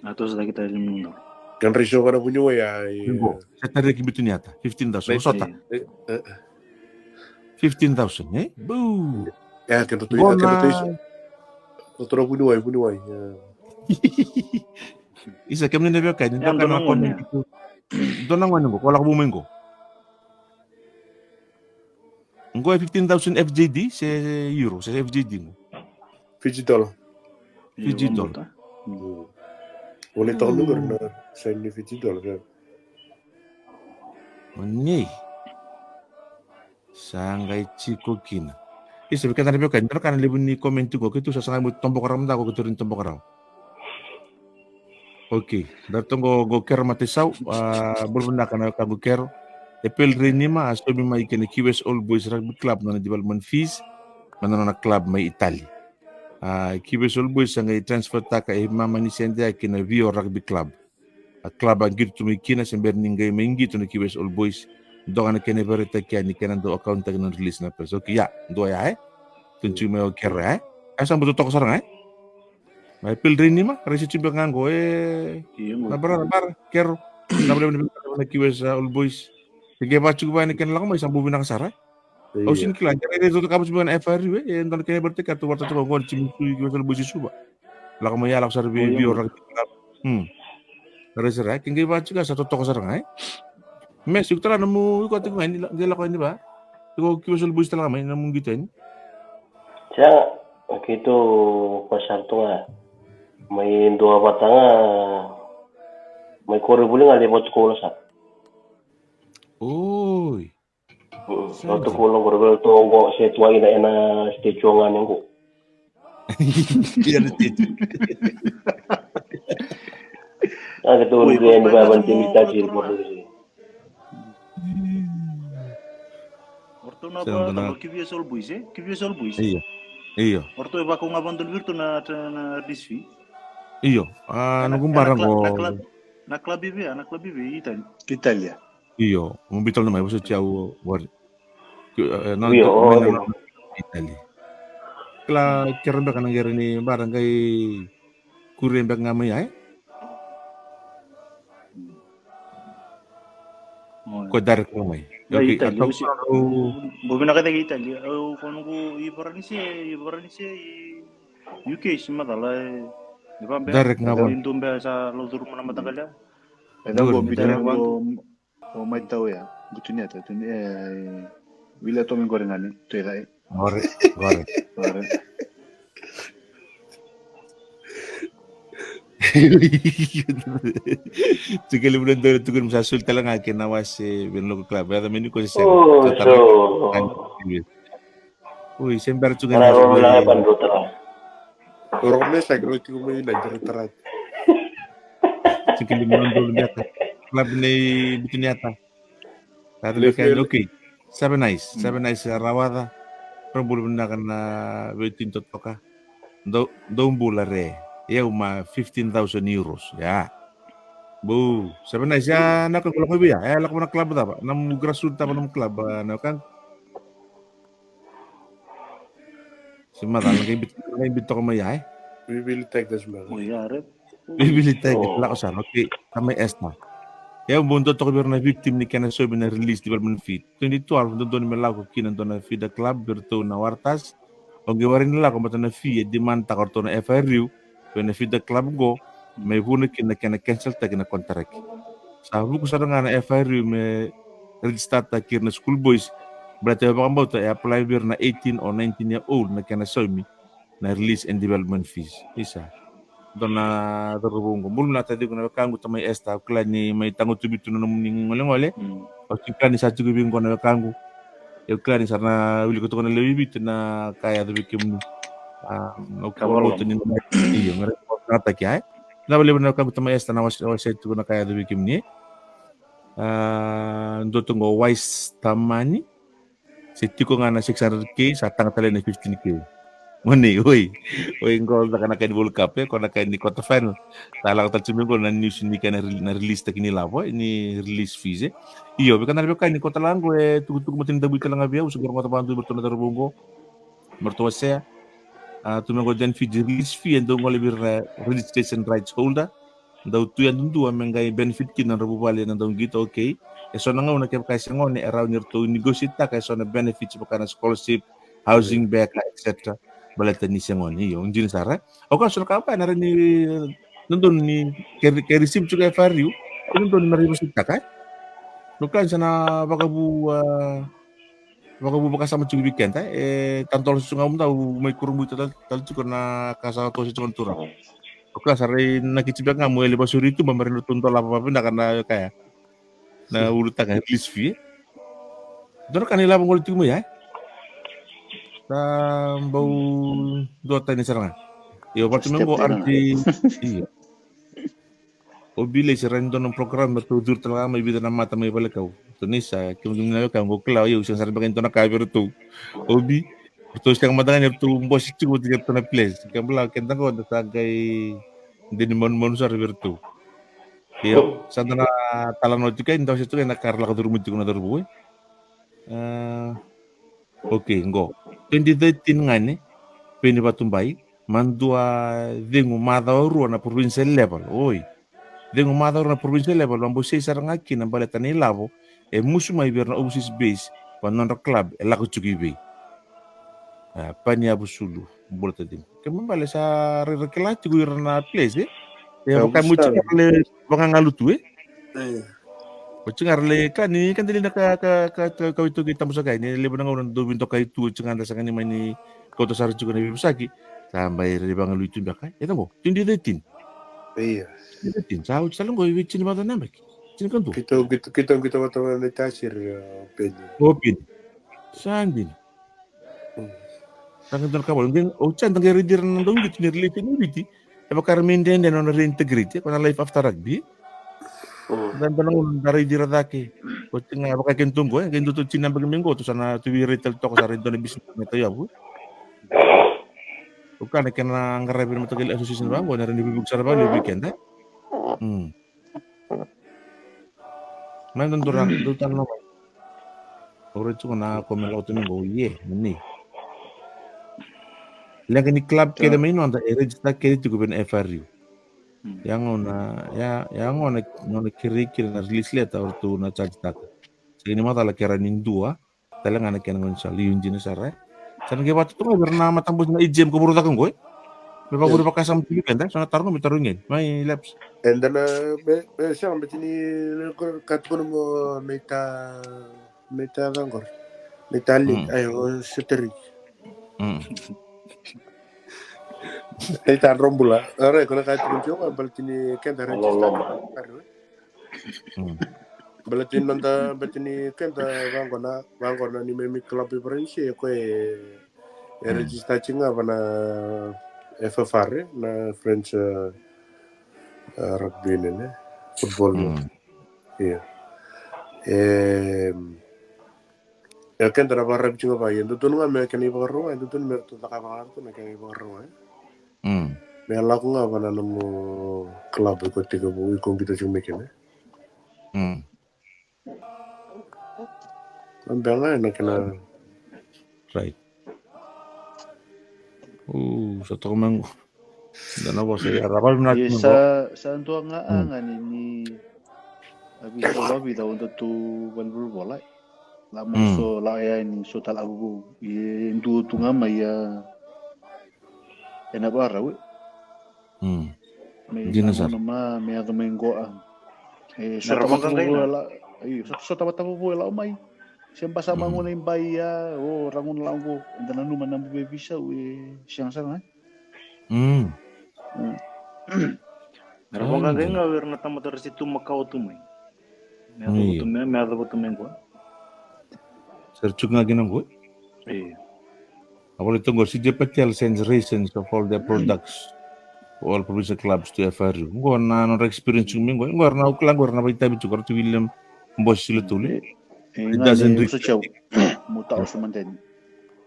A, toso cake tale lima na udolu. Kan rai so vara vuniwai, a, i. Sa tari ki Bitiniata, fifteen thousand. Sota. E, e, e. Fifteen thousand, e? Buu. E, kena tu ita, kena tu iso. Totora vuniwai, vuniwai, e. Isa, kemuni na veiwekani, dua na gone qo, ko lako vou mai qo. Qo e fifteen thousand F J D, se euro, se F J D qo. Fiji dollar. Fiji dollar. Vole toka mai qori na sign ni Fiji dollar, e. O nei. Sa qai tiko kina. Isa, vei keda na veiwekani, dua na ka na levu ni comment qo, keitou sa saga mo toboka rawa mada qo, keitou rai ni toboka rawa. Okay, daru toka qo, qo Kero Mataisau, a, bula vinaka na wekaqu Kero. Epeli Reinima, a, saumi mai kei na Q S Old Boys Rugby Club, nona development fees, mai na nona club mai Italy. A, Q S Old Boys sa qai transfer taka e mama ni sede ya ki na Vio Rugby Club. A club a qito tu mai kina, se bera ni qai mai qito na Q S Old Boys. Dua ga na kena ivakaraitaki ya ni kena dau account taki na release na pesa. Okay, ya, dua ya, e? Tukuna tiko mai o Kero ya, e? A sa bau totoka sara ga, e? Mai Peldraini ma, raica tiko beka ga qo, e. Io, qo. Na bara, bara, kero. Na vale vale na Q S, a, All Boys. Ke qai vaka tiko vaya na kena lako mai, sa bau vinaka sara. Io. Au sega ni kila, ke raica tiko vaka tiko vaya na F R U, e, e dua na kena vale tiko, tou vata tiko qo, na timi tu i Q S All Boys i Suva. Lako mai ya, lako sara vei, io, vei o Rugby Club. Hmm. Raica sara, ke qai vaka tiko, sa totoka sara ga, e. Me, sa iko tale ga nomu, iko tiko ga ni, qai lako yani va. Iko Q S All Boys tale ga mai, nomu qito yani. Sega, o keitou ko sara tu ga. Mai dua vata ga, mai koronivuli ga, lai vatukoula sara. Oi. Mm, sa vatukoula qori, vei ratou qo, se tu ga ena, ena stage ga ni qo. Ia na stage. A, keitou. Oi, ni vaya vani temi stage, io. O ratou na, sa va, na Q V S All Boys, e? Q V S All Boys. Io. Io. O ratou e vakau ga vadonu vei ratou na, na, na release fee. Io. A, na, noqu na bara qo. Na club, na club i vei, na club i vei, Italia. Italia. Io, mo biuta na mai, vosoti au qori. Io, e, na, io, na, io. Italia. Kila, kere beka na qere ni bara qai kure beka ga mai, ai? Oi. Ko direct ga mai. Oi, okay, Italy, a, usi, au, bau vinaka cake Italy. Au, ko noqu i Varanise, i Varanise, i U K, se macala, e, e vaka beka. Direct ga vua. Dua beka sa lau curuma na mataqali ya. E dua beka, beka ga vua. O mai tau ya, Butuniata, tu ni, e, wili a tomi qori ga ni, tu i rai. Qori, qori. Qori. Tukuna vei na dau tukuna me sa soli tale ga kei na wase vei na local club. Yaco me ni ko se sega. Oh, sa tale so. Ui, se bera tu ga ni. Rau na ya ban dua tara. Rau me sa kiro tiko mai na kiro tara. Tukuna vei na dau beka. Club nei Butuniata. Sa tu beka, okay. Save nice, save nice, rawaca. Rau bula vinaka na veitini totoka. Dou, dou bula re. Ia uma fifteen thousand euros. Ia. Bu, save nice. Ia, na ka ko lako vei ya. Ia, lako na club cava. Nomu grassroot cava nomu club, a, na ka. Se macala, qai biuta, qai biuta toka mai ya, e? We will take this, brother. Oi, ya, re. We will take it. Lako sara, okay. Tamai Esther. Ia, au bau dua toka vei ira na victim ni kena saumi na release development fee. Twenty twelve, dodonu me lako kina dua na feeder club vei iratou na Waratahs. Au qai warai ni lako, baleta na fee e demand taka o ratou na F R U vei na feeder club qo, me vuna kina na kena cancel taki na contract. Sa vuku sara ga na F R U me register taki ira na school boys. Baleta au vakabauta e apply vei ira na eighteen or nineteen year old na kena saumi na release and development fees. Isa. Dua na cauravou qo. Bula vinaka taciko na wekaqu tamai Esther, au kila ni mai tagutuvi tu na nomuni golegole. Mm. Au kila ni sa tiko vei qo na wekaqu. Au kila ni sa na wilika toka na lewe i Viti na ka e yaco vei kemuni. A, au kila ni io, me rawa ni vakataki, e? Na vale na wekaqu tamai Esther na wase, wase tiko na ka e yaco vei kemuni, e? A, dua tu qo Wise Tamani. Se tiko ga na six hundred K, sa taga tale na fifteen K. Moni, oi. Oi, qo caka na kai ni World Cup, e, ko na kai ni quarter final. Sa lako tale tu mai qo na news ni kai na re-, na release taki ni lavo, e, ni release fees, e. Io, vei ka na vei ka ni ko tale ga qo, e, tukutuku matani davui tale ga vei au, se qo rogota vakadua vei ratou na cauravou qo. Me ratou wasea. A, tu mai qo Zen Fiji release fee, e dau gole vei ira na registration rights holder. Dau tu yadudua me qai benefit kina na nodra vuvale na dau qito, okay. E so na gauna kevaka e se gone, e rawa ni ratou negotiate taka e so na benefits vaka na scholarship, housing beka, et cetera. Baleta ni se gone, io, dina sara. Au kaya so na ka vaka na rawa ni, dodonu ni ke, ke receive tiko e F R U, dodonu me ra negotiate taka, e. Au kaya ni sa na vakavu, a, vakavu vakasama tiko vei keda, e, tadola tiko ga mada, au mai kurabui tale, tale tiko na ka sa toso tiko na turaga. O kila sa rai na kiti beka ga mo yali vasuri tu, ba me rai na tu dolava vavinaka na kaya. Na ulutaga, release fee. Dua na ka ni lavo gole tiko mai ya, e? Sa bau dua tani sara ga. Io, vatu me qo R J, io. O Billy, se rai ni dua na program me ratou curu tale ga mai vica na mata mai valekau. Ratou ni sa, kemuni na wekaqu, au kila, io, sega sara beka ni dua na ka vei ratou. O Bi, ratou sega mada ga ni ratou bose tiko vata kei ratou na place. Ke bala, keda qo da sa qai dua ni manumanu sara vei ratou. Io, sa da na talanoa tiko, e, ni da wasea tiko, e, na ka ra lako curuma tiko na cauravou, e. A, okay, qo. Twenty thirteen ga ni, Peni Vatubai. Madua cegu macawa rua na provincial level. Oi. Cegu macawa rua na provincial level, vabosei sara ga kina baleta na ilavo e musu mai vei ira na overseas base va nodra club e lako tiko i vei. A, Paniavu Sulu, bula tadima. Ke mabale sa rairai kila tiko ira na place, e? E vaka mo tiko le vagagalu tu, e? O tiko ga ra le ka ni ka dali na ka ka ka ka ka ito ki tabu saka ni levu na gauna dou vidokai tu o tiko ga da saka ni mai ni kauta sara tiko na vivusaki. Sa bai rere vagalui tu beka e tago twenty thirteen. Ia. Twenty thirteen sa oti tale qo i vei tini vata na beki. Tini ka dua. Kito kito kito kito vata na tasiri o peni. O peni. Sa dina. Sa qai dua na ka vale, o sa da qai raici ira na dau qito ni relation ni Viti. E vaka ra mai dredre na nona reintegrate ko na life after rugby. Da da na gauna da raici ira cake. Ko ti ga vaka kena tu qo e qai dua tu tina baki mai qo tu sa na tu vei rai tale toka sa rai dua na business na tauyavu. O ka na kena qaravi na matakali association vaqo na rai ni vuivuke sara vale vei keda. Mai dodora dou tale na mai. Au rai tiko na ko me lako tiko qo, ie, ni leqa ni club kece mai noda e register kece tiko vei na F R U. Ia gauna ia ia gauna nona kerei kina na release letter o ratou na charge taka. Sega ni macala kera ni dua tale ga na kena gaunisala, io dina sara e. Sa na qai vakatotoga vei ira na matabose na A G M ka vuravura caka qo e. Me vakavuri vakasama tiko keda, so na taro qo me taro geni mai Leps. Eda na me me sega me tini ka tukuna mo me ta me ta cagor me ta li ai o seteri. Me ta drobula ore ko na ka tukuna tiko ka bal tini keda register. Baleta ni noda baleta ni keda vaqona vaqona ni memi club i Varanise e koya e register tiko ga va na F F R na French Rugby Union e football. Ia e e keda na vakararavi tiko ga va ia dodonu ga me kena ivakarau ga e dodonu me ratou caka vakarau na kena ivakarau ga e. Me lako ga va na nomu club iko tekivu iko qito tiko mai kina. Bela ena kena. Right. Sa toka mai qo. Da na vosa ia ra vale na sa sa dua ga a ga ni ni a visa vavica o datou valevalevola. La mo so la e ni so tala a vovou e dua tu ga mai ia ena vakarau e. Me dina sa ma me yaco mai qo a e so tavata vovou e la io so tavata vovou e la o mai. Se basa ma gona i bai ia o ra gona la qo eda nanuma na buve visau e sega sara ga. Era vakacega o ira na tamata ra se tu makawa tu mai. Me yaco vata mai me yaco vata mai qo. Sa ra tiko ga kina qo. Io. A volai toqo C J Patel sends rations of all their products for all provincial clubs to F R U. Qo na nodra experience tiko mai qo. Qo era na ukila qo era na vaitavi tiko era tu William Bosi Silatuli. It doesn't reach. Mo taoso madeni.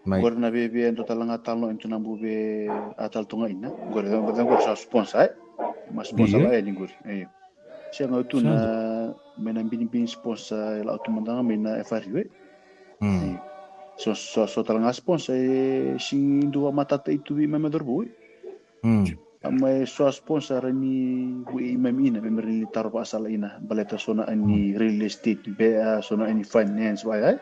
Qori na vevea e dua tale ga talo e dua na buve a talo toga ina qori qori sa sponsor e ma sponsor la e ni qori e sega tu na mai na binibini sponsor e la tu mada ga mai na F R U e so so so tale ga sponsor e si dua matata i tu vei mai me dorobu e. A mai so a sponsor ni vui i mami ina me mera ni taro vakasala ina baleta so na ani real estate be a so na ani finance vai ai.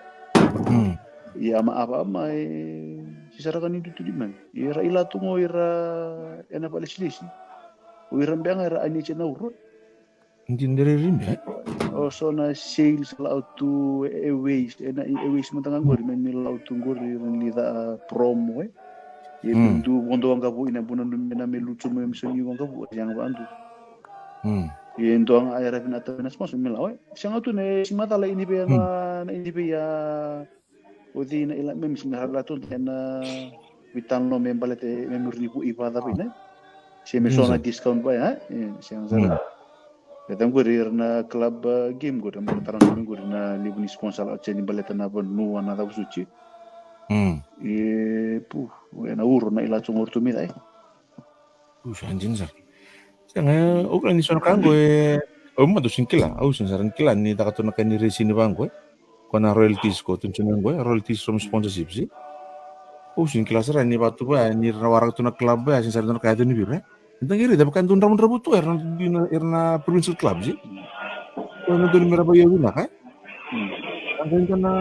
Ia ama ava ama e si sara ka ni dutu di mami ira i la tu go ira ena valesilesi. O ira bega ira ani tena uro. Dina rerimi e o so na sales la o tu e waste ena e waste mada ga qori me ni la o tu qori ni ca promo e. Ia me du vodo ga vu ina buna nu me na me lutu me me so ni ga vu e ga va du. Ia e dua ga era vinata me na sponsor me la o e sega tu ne si macala ini vei na ini vei a O cei na ila memi sina hara latou ena vitalanoa me baleta e memi uri ni vui vacava ina se me so na discount vaya e sega sara. E tau qori ira na club game qori na tara na qori na livu ni sponsor la o ceni baleta na vanua na cavusuci. E pu ena uro na ila tu qori tu mi cai. Puxa, dina sara. Sega, au kila ni so na ka qo e au mada au sega ni kila, au sega sara ni kila ni caka tu na ka ni resini vaqo e. Ko na royalties ko tu ni so na qo e royalties from sponsorships e. Au sega ni kila sara ni vatu vaya ni ra waraka tu na club vaya, sega sara ni dua na ka e yaco ni vira. E da qai raica vaka e dau dravudravu tu era na, era na provincial clubs, e? Ko na dau ni mera vakaio vinaka, e? A qai dua na,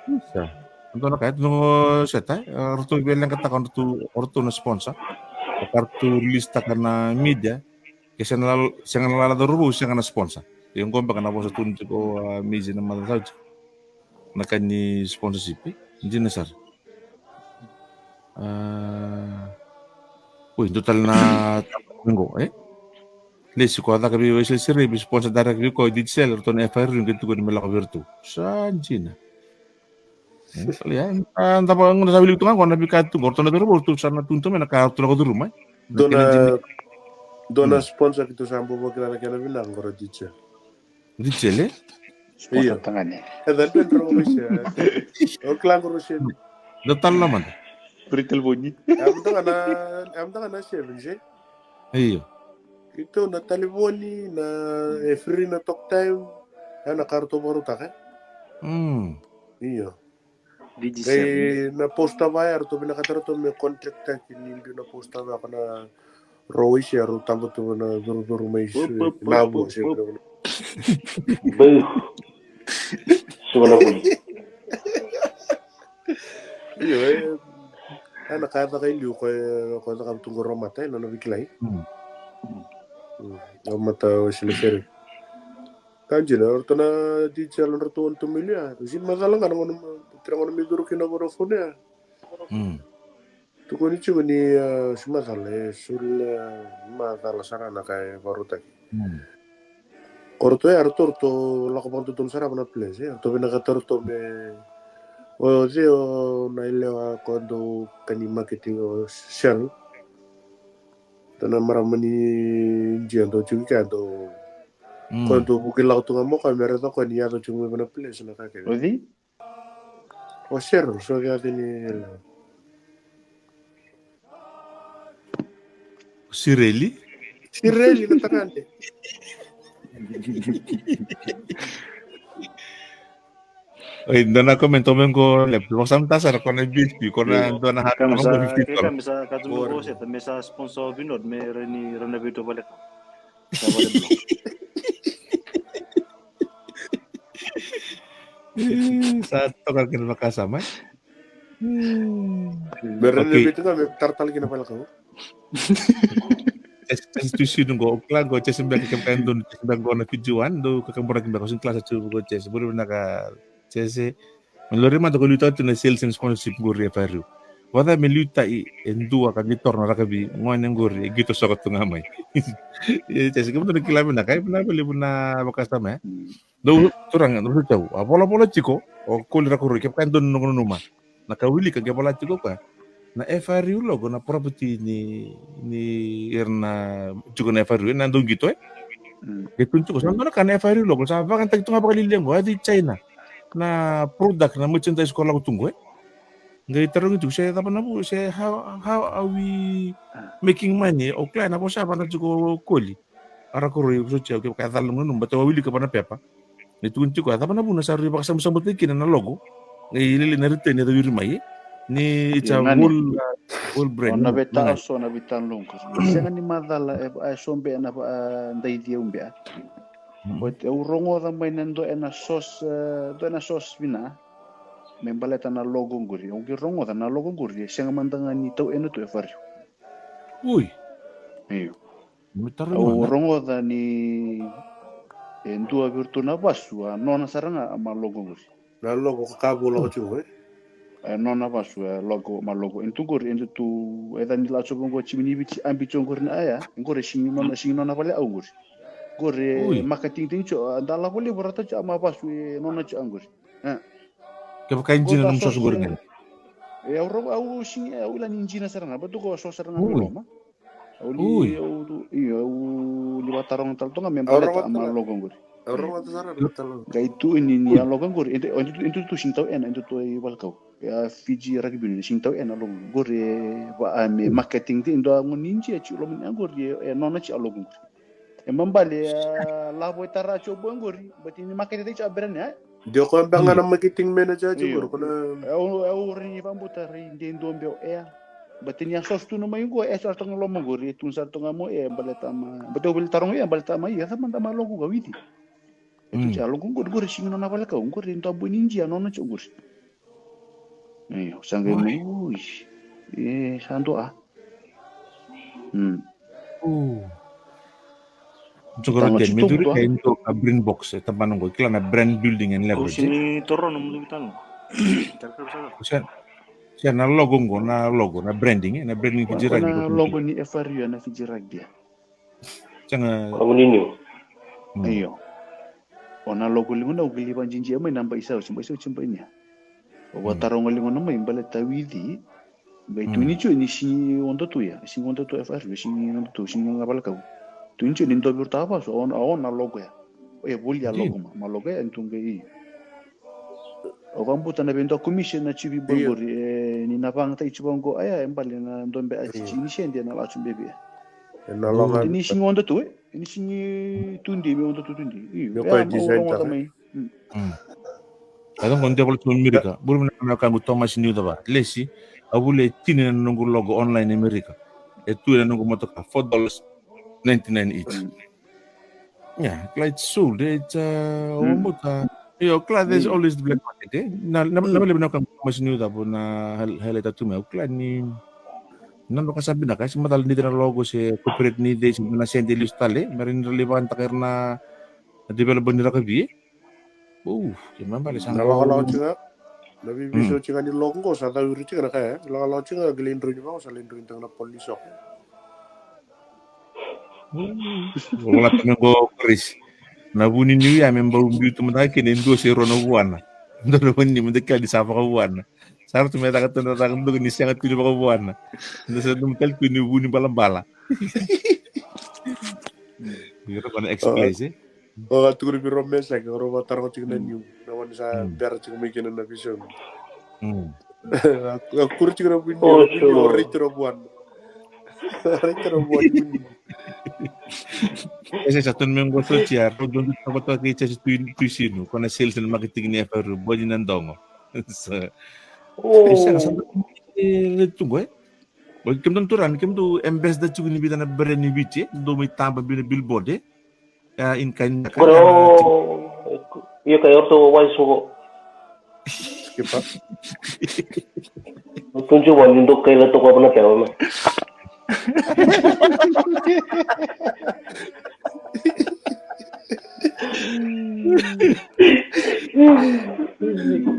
isa, dua na ka e dau seta, e? Ratou veileqataka o ratou, o ratou na sponsor. Ka ratou release taka na media. Ke sega na lala, sega na lala cauravou, sega na sponsor. Io, qo beka na vosa tu ni tiko, a, Maize na macawa tiko. Na ka ni sponsorship, e? Dina sara. A, oi, dua tale na taba qo, e? Lesi ko a caka vei Waisale Serevi, sponsor direct vei ko Digicel, ratou na F I R U, qai tukuni me lako vei ratou. Sa dina. E, sa levu, e, a, da vaka, gauna sa wiliki tu ga qo na veika tu qo, ratou na cauravou, ratou sa na tukuna tu mai na ka ratou lako curuma, e? Dua na, dua na sponsor keitou sa bau vakila na kena vinaka qo, ra Digicel. Digicel, e? Io. Tagane. E da dua drau mai se. O kila qo Rosemi. Da tala na mada. Free telefoni. Am daga na, am daga na Sevens, e? Io. Keitou na talevoni, na, e, free na talk time. E na ka ratou vakarautaka, e? Mm. Io. Digicel. Qai na posta vaya, ratou vinakata ratou me contract taki ni biu na posta vaya ko na Rau Waisea, rau taba tu na curucuru mai Sue, na vu se. Bau. Sua na vuli. Io, e, e na ka e caka i liu ko e, ko e caka tu qo Ramata, e na nona veikilai. Mm. Mm. Ramata Waisale Serevi. Ka dina, o ratou na Digicel, o ratou tu mai liu ya. Sega ni macala ga na gauna, tira gauna me curu kina Vodafone ya. Mm. Tukuni tiko ni, a, sega ni macala, e soli na macala sara na ka e vakarautaki. Mm. Ko ratou ya, ratou, ratou lako vakadodonu sara va na place, e, ratou vinakata ratou me, o cei o na yalewa ko dau ka ni marketing, o Sel. Dua na marama ni Jia dau tiko kea dau. Mm. Ko dau vuki lako tu ga mo ka me raica ko ni yaco tiko mai va na place na ka kece. O cei? O Cheryl, so the other ni. O Sireli? Sireli na tagane. Oi, dua na comment o me qo, le, vakasama sara ko na B S P, ko na dua na hat, ka me sa, ka me sa, ka tu me qo se, ka me sa sponsor vinod, me rani, rana vidio vale ka. Sa vale blo. Sa toka kina vakasama, e? Bera ni viti ga me taratara kina vale kau. Jes, jes tu sinu qo, kila qo, jes beka, kevaka e donu, jes beka qo na Fiji One, dou kakaburaki beka, o sini klasa tu qo, jes, bori vinaka, jes, e. Me lori mada ko liutaka tu na sales and sponsorship qori e F R U. Vata me liutaki e dua ka qito na rakavi, gone qori e qito soko tu ga mai. E, jes, kevaka dou na kila vinaka, e vinaka valevu na vakasama, e. Dou turaga, dou tau. A volavola tiko o Koli Rakoroi, kevaka e donu noqu nanuma. Na ka wilika qai vola tiko o koya, na F R U logo na property ni, ni ira na tiko na F R U, e, na dau qito, e. Mm. Qai tukuni tiko sa dua na ka na F R U logo, sa vakayagataki tu ga vakalialia qo, e, cei China. Na product, na merchandise ko lako tu qo, e. Qai tarogi tiko se cava na vu, se how, how are we making money? O kila na vosa vana tiko o Koli. A Rakoroi, vosoti au kevaka e cala noqu nanuma, baleta au a wilika va na pepa. Ni tukuni tiko, a cava na vuna sa rui vakasabusabu tiko kina na logo. Ni lele na return e cawiri mai, e? Ni it's a whole, uh, whole brand. Na veitaro so na veitaro logo. Sega ni macala, e, e so bea na, e, daici au bea. Mm. But au rogoca mai na dua ena source, e, dua ena source vina. Me baleta na logo qori. Au qai rogoca na logo qori, e sega mada ga ni tau ena tu e F R U. Ui. Io. Au rogoca ni e dua vei iratou na vasu a nona sara ga a ma logo qori. Na logo ka vu lako tiko, e? E nona vasu e logo, ma logo. E tu qori, e tu, e ca ni laco qo timi ni Viti, a bico qori na aya. Qori e sigi nona, sigi nona vale au qori. Qori e makatigitigi tiko, a da lako levu rata tiko a ma vasu e nona tiko a qori. E. Kevaka e jina na source qori ga. E au rogo, au sigi, e au ila ni jina sara ga, ba tu ko so sara ga me loma. Au li, au tu, io, au li vakataroga tale toga me baleta a ma logo qori. Au rogoca sara na talo. Qai tu ini ni a logo qori, e tu, e tu, e tu sini tau ena, e tu tu i valakau. E a Fiji Rugby Union sini tau ena logo qori, e va a me marketing ti, e dua goni jia tiko loma ni a qori, e nona tiko a logo qori. E mabale a lavo e tara tiko bua qori, but ni marketing ti tiko a berani, e? Dua ko beka ga na marketing manager tiko qori, ko na. Au, au rawa ni vakabauta, rawa ni dua beka o Air. Baleta ni a soso tu na mai qo, e sara toka ga loma qori, e tu sara toka ga mai o Air, baleta mai, baleta au via taroga o Air, baleta mai, e cava mada mai logo ga, Widi? E tu, mm, ja logo qori, qori sega ni nona vale kau, qori dua boi ni Idia nona tiko qori. Io, sa qai mai, ui. E, sa dua. Hmm. Jogoro. Tama ke, me duri ka indo ka Brain Box, e tabana qo, kila na brand building and leverage. Sini toro na mudu vitalo. Sia, sia na logo qo, na logo, na branding, e, na branding Fiji Rugby. Na logo ni F R U, na Fiji Rugby. Sega. Komuniniu. Hmm. Io. O na logo ligona, au qai lai vakajijia mai na bai sau, se bai sau, se bai nia. O vakataroga ligona mai, baleta Widi. Qai tu ni tio ni sigi oda tu ya, sigi oda tu F R U, sigi oda tu, sigi na vale kau. Tu ni tio ni dovi rutaka vasu, a o na logo ya. E voli a logo ma, ma logo ya, e tu qai i. O vakabauta na vei dua commission na tio vei boi qori, e, ni na vagata i tio vaqo, a ya, e bale na dobe a tio ni sede, na la tio bevi. E na logo. Ni sigi oda tu, e, ni sigi tu di, me oda tu tu di. Io, me ko e design ta mai. Mm. Ka dau qo dua vale tu Amerika. Bula vinaka na wekaqu Thomas Niucava. Lesi, au volia e tini na noqu logo online Amerika. E tu ena noqu motoka, four dollars ninety-nine each. Mm. Yeah, kila it's sold. It's, uh, almost, uh, io, kila there's always the black market, e? Na, na, na vale vinaka na wekaqu Thomas Niucava na hal-, highlight tu mai. Au kila ni na noka sa vinaka, se matala ni na logo se copyright ni de, se na sede lesu tale, me ra ni ra lai vakataka ira na developer ni rakavi, e? Uf, ke mambale sa na lakolako tiko ga. Na viviso tiko ga ni logo qo sa cauri tiko ga na ka ya. Lakolako tiko ga, qai lai droini vaqo, sa lai droini tiko ga na polo ni soko. Volata me qo Chris. Na vu ni niu ya me bau biu tu mada kina e dua se rua na vuana. Dua na vu ni niu mada kila ni sa vakavuana. Sa rauta me caka tu na caka dua ni sega tu ni vakavuana. Da sa dua tale tu ni vu ni balabala. Io, ko na X-Place, e? O a tukuna vei rau me sega, rau vakataroga tiko na niu. Na wani sa bera tiko mai kina na vision. Mm. A kuri tiko na vuni, o riti na vuana. Riti na vuana. E se sa tonu me qo so tia, rau donu toko toko kei Jesi Tui, Tuisinu, ko na sales and marketing ni F R U, bodi na dogo. So, e sega sa, e, e tu qo, e? O kemudou na turaga, kemudou ambassador tiko ni vica na brand ni Viti, e? Dou mai taba biu na billboard, e? A, in kind. Bro, io ka, io so wai so. Skipa. Tunju wani ndo kai la toko na pewa ma.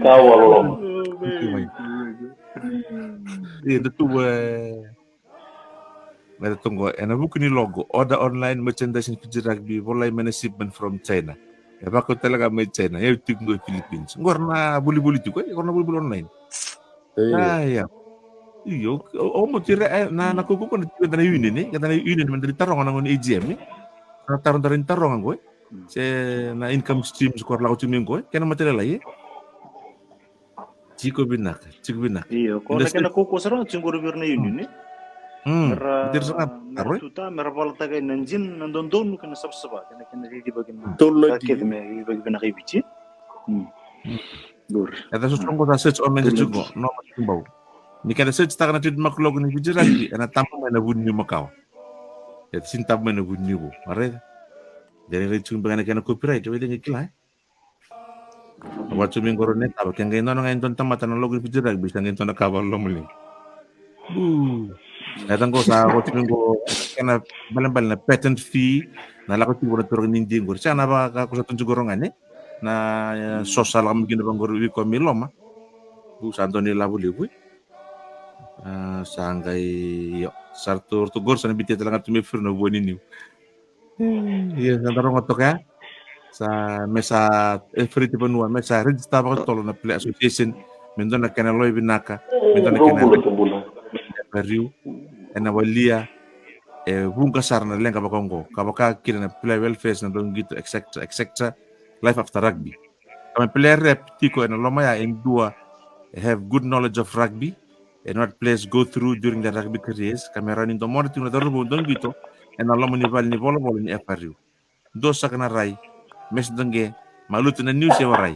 Kawa lo. Io, da tu, e, me da tu qo, ena vuku ni logo, order online, merchandising Fiji Rugby, volai mai na shipment from China. E vakau tale ga mai China, e tiko qo e Philippines. Qo ra na volivoli tiko, e, qo ra na volivoli online. Io. A, ia. Io, o, o mo tira, e, na, na kaukaua qo na tiko ena union, e, ena union me da ni taroga na gone A G M, e. Na taro da ni taroga qo, e. Se na income streams qo ra lako tiko mai qo, e. Kena matailalai, e. Tiko vinaka, tiko vinaka. Io, ko na kena kaukaua sara tiko qori vei ira na union, e? Mm. Mera, mera tuta, mera valataka na jin, na dodonu kei na savasava, kei na, kei na cicivaki na ka kece me cicivaki vinaka i Viti. Mm. Qori. Eda sa soqo sa search online tiko qo, no ma tiko bau. Ni keda search taka na trademark logo ni Fiji Rugby, ena taba mai na vuni makawa. Eda sini taba mai na vuni vou. Mara eda. Dere rai tiko beka na kena copyright, eda qai kila, e? Au a tu mai qo rau na taba, ke qai nona ga e dua na tamata na logo ni Fiji Rugby, sa qai dua na ka vakaloloma levu. Uu. E ta qo sa oti mai qo kena balebale na patent fee, na lako tiko vua na turaga ni Idia qori. Sa na vaka ko sa tu qo rau ga ne. Na, e, so sa lako mai kina vaqori vei koya mai loma. Uu, sa dua na ilavo levu, e. A, sa qai, io. Sa ratou, ratou qori sa na bitia tale ga tu mai Firo na vua ni niu. Ia, sa da rogo toka ya. Sa me sa, e, F R U Vanua, me sa register vakatotolo na Player Association, me dua na kena loya vinaka, me dua na kena F R U, ena walia, e, vuqa sara na leqa vaka oqo. Ka vaka kina na player welfare, na dau qito, et cetera, et cetera. Life after rugby. Ka me player rep tiko ena loma ya e dua e have good knowledge of rugby, and what players go through during their rugby careers, ka me rawa ni domona tiko na cauravou dau qito ena loma ni vale ni volavola ni F R U. Dua saka na rai, me se dau qe, maluta na niu se warai.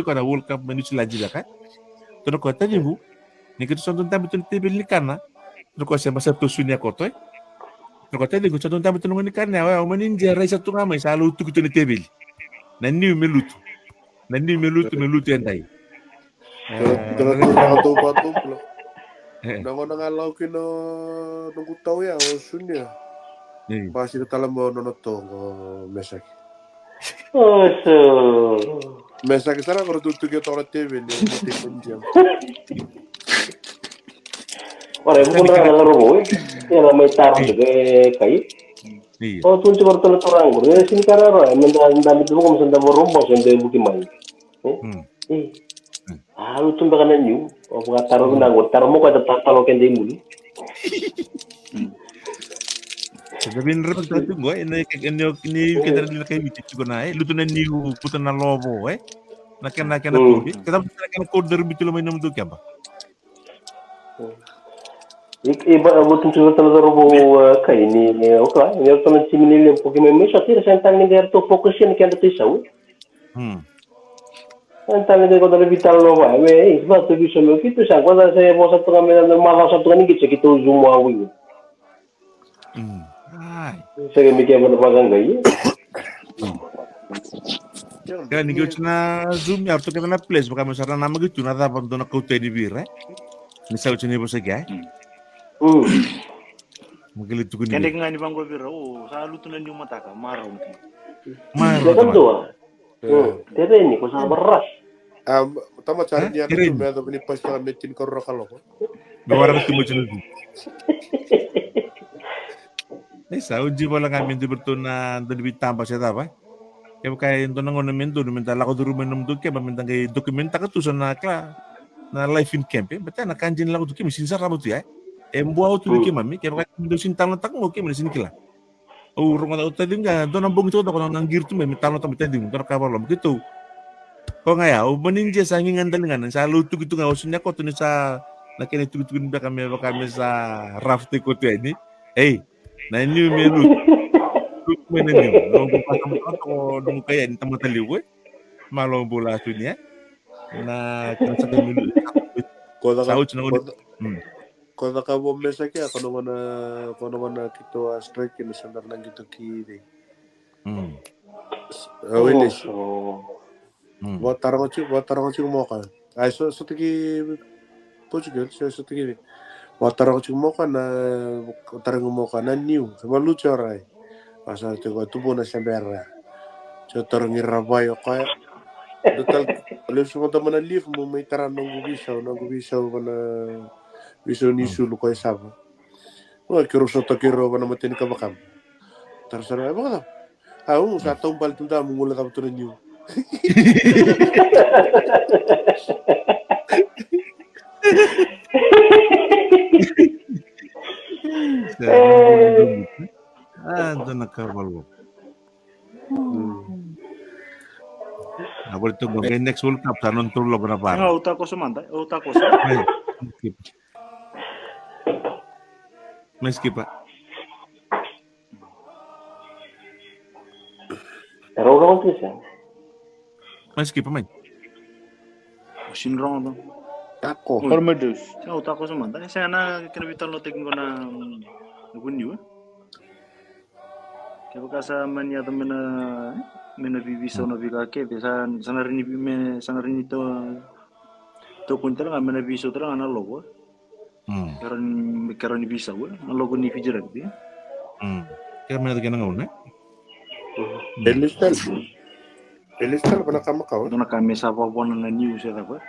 tu koya na World Cup mai New Zealand beka. Tukuna koya, taciqu, ni keitou sa dau dabe tu na teveli ni kana. Tukuna koya, se basa tu suni a koto, e. Tukuna koya, taciqu, sa dau dabe tu na gone ni kana ya, o ya, o mani dia rai sa tu ga mai, sa lau tuki tu na teveli. Na niu me lutu. Na niu me lutu, me lutu e dai. Dua na, dua na turaga tau vakatubula. E. Na gauna ga lau kina noqu tau ya, o Sunia. E. Basika tale mai o nona toqo, Mesaki. Oso. Mesaki sara qo ra tutuki toka na teveli, ni teveli dia. Ora, e vuku na, na rogo, e. Ia na mai taro, e, kai. Io. O tu tiko ratou na turaga qori, e, sini ka rara, e, me da, da, me da vuka, me sa da vakarau bose, e, da vuki mai. E? Mm. E. Mm. A, lutu beka na niu, o vakataro vinaka qori, taro mo koya, ta, ta, taro keda i muri. Mm. Sa da vin rama ta tu qo, e, na, e, ni, ni, keda na kai Viti tiko na, e, lutu na niu, puta na lovo, e? Na kena, kena, mm, kovi. Keda na kena kovi, da rubi tilo mai na mudu keba. I, i ba, vutu tu tale cauravou, e, kai ni, e, o kila, ni o tale timi ni levu, poki mai, mai sa tira, sa tale ni qai ratou focus ni keda tu i sau. Hmm. Sa tale ni qai koto na vital no va, me, e, sa tu viso me, kitu sa, koto sa, e, vosa tu ga me, na, maca sa tu ga ni kitu, kitu zoom au i. Mm. Ai. Sega me keva na vakaqai. Mm. Kila ni ke oti na Zoom ya, ratou kece na place, vaka me sa ra namaki tu na cava dou na kauta yani vei ira, e? Ni sa oti na ivosaki, e? Mm. Mm. Mo kele tukuni vei ira. Keda ga ni vaqo vei ira, o, sa lutu na niu mataka, marau. Marau. Keda dua. E. Mm. Tereni, ko sa varas. A, tama cari ni ana tu me yaco ni pasi sara me tinikarua na kaloko. Me waraka tu mai tu na tu. E sa, au jiva wale ga me dua vei iratou na dau ni veitaba se cava. Kevaka e dua na gauna me donu, me da lako curu mai na nomudou keba, me da qai document-taka tu so na kila, na life in camp, e. Baleta na ka dina lako tu keba, sini sarava tu ya, e. E bua tu vei keimami, kevaka me dau sini talanoataka qo keba, na sini kila. Au rogoca, au taciqu ga, dua na bogi taucoko na qiri tu mai, me talanoataka mai taciqu, dua na ka vakaloloma, keitou. Ko ga ya, au mani dia sa qiqa daligana, sa lau tuki tu ga, au sini a koto ni sa, na kena itukutuku ni beka me vaka me sa rough-taki koto yani. Ei, na niu me lutu. Lutu mai na niu. Noqu vakamataka, noqu kai yani tamata levu, e. Malo bula tu ni, e. Na kena saka me lutu. Ko caka, sa oti na ko, ko, mm. Ko caka vo Mesaki, ko na gauna, ko na gauna keitou a strike kina sa dara na qito ki cei. Mm. A, Wilis. Mm. Vakataroga tiko, vakataroga tiko mo koya. Ai, so, sota ki Portugal, so, sota ki cei. Vakataroga tiko mo koya na, vakataroga mo koya na niu. Sa ma lutu o rai. Vasa tiko tubu na sebera. Sa tarogi ira vei o koya. Dua tale, lesu mada mai na lift mo mai tara noqu veisau, noqu veisau vana, veisau ni sulu ko e sava. O, keirau sota keirau vana mateni ka vakama. Tara sara, e vakacava? A, au sa taubale tu da mo gole cava tu na niu. A, dua na ka valo. A, vale tu qo, qai next World Cup sa nona tolu lava na vara. Au takoso mada, au takoso. Mai, skipa. Mai, skipa. E rau rogo tu se. Mai, skipa, mai. O sini rogo tu. Tako. Oi. Hormedus. Au takoso mada. E sega na kena veitalanoataki qo na, na vuniu, e? Kevaka sa mani yaco me na, me na veiveisau na veika kece, sa, sa na rini, me, sa na rini to, tokoni tale ga me na veisau tale ga na loko. Mm. Kera ni, kera ni veisau, e? Na loko ni Fiji Rugby, e? Mm. Kera me yaco kena gauna, e? Mm. E lista. E lista vana ka makawa. Dua na ka me sa vavona na niu se cava.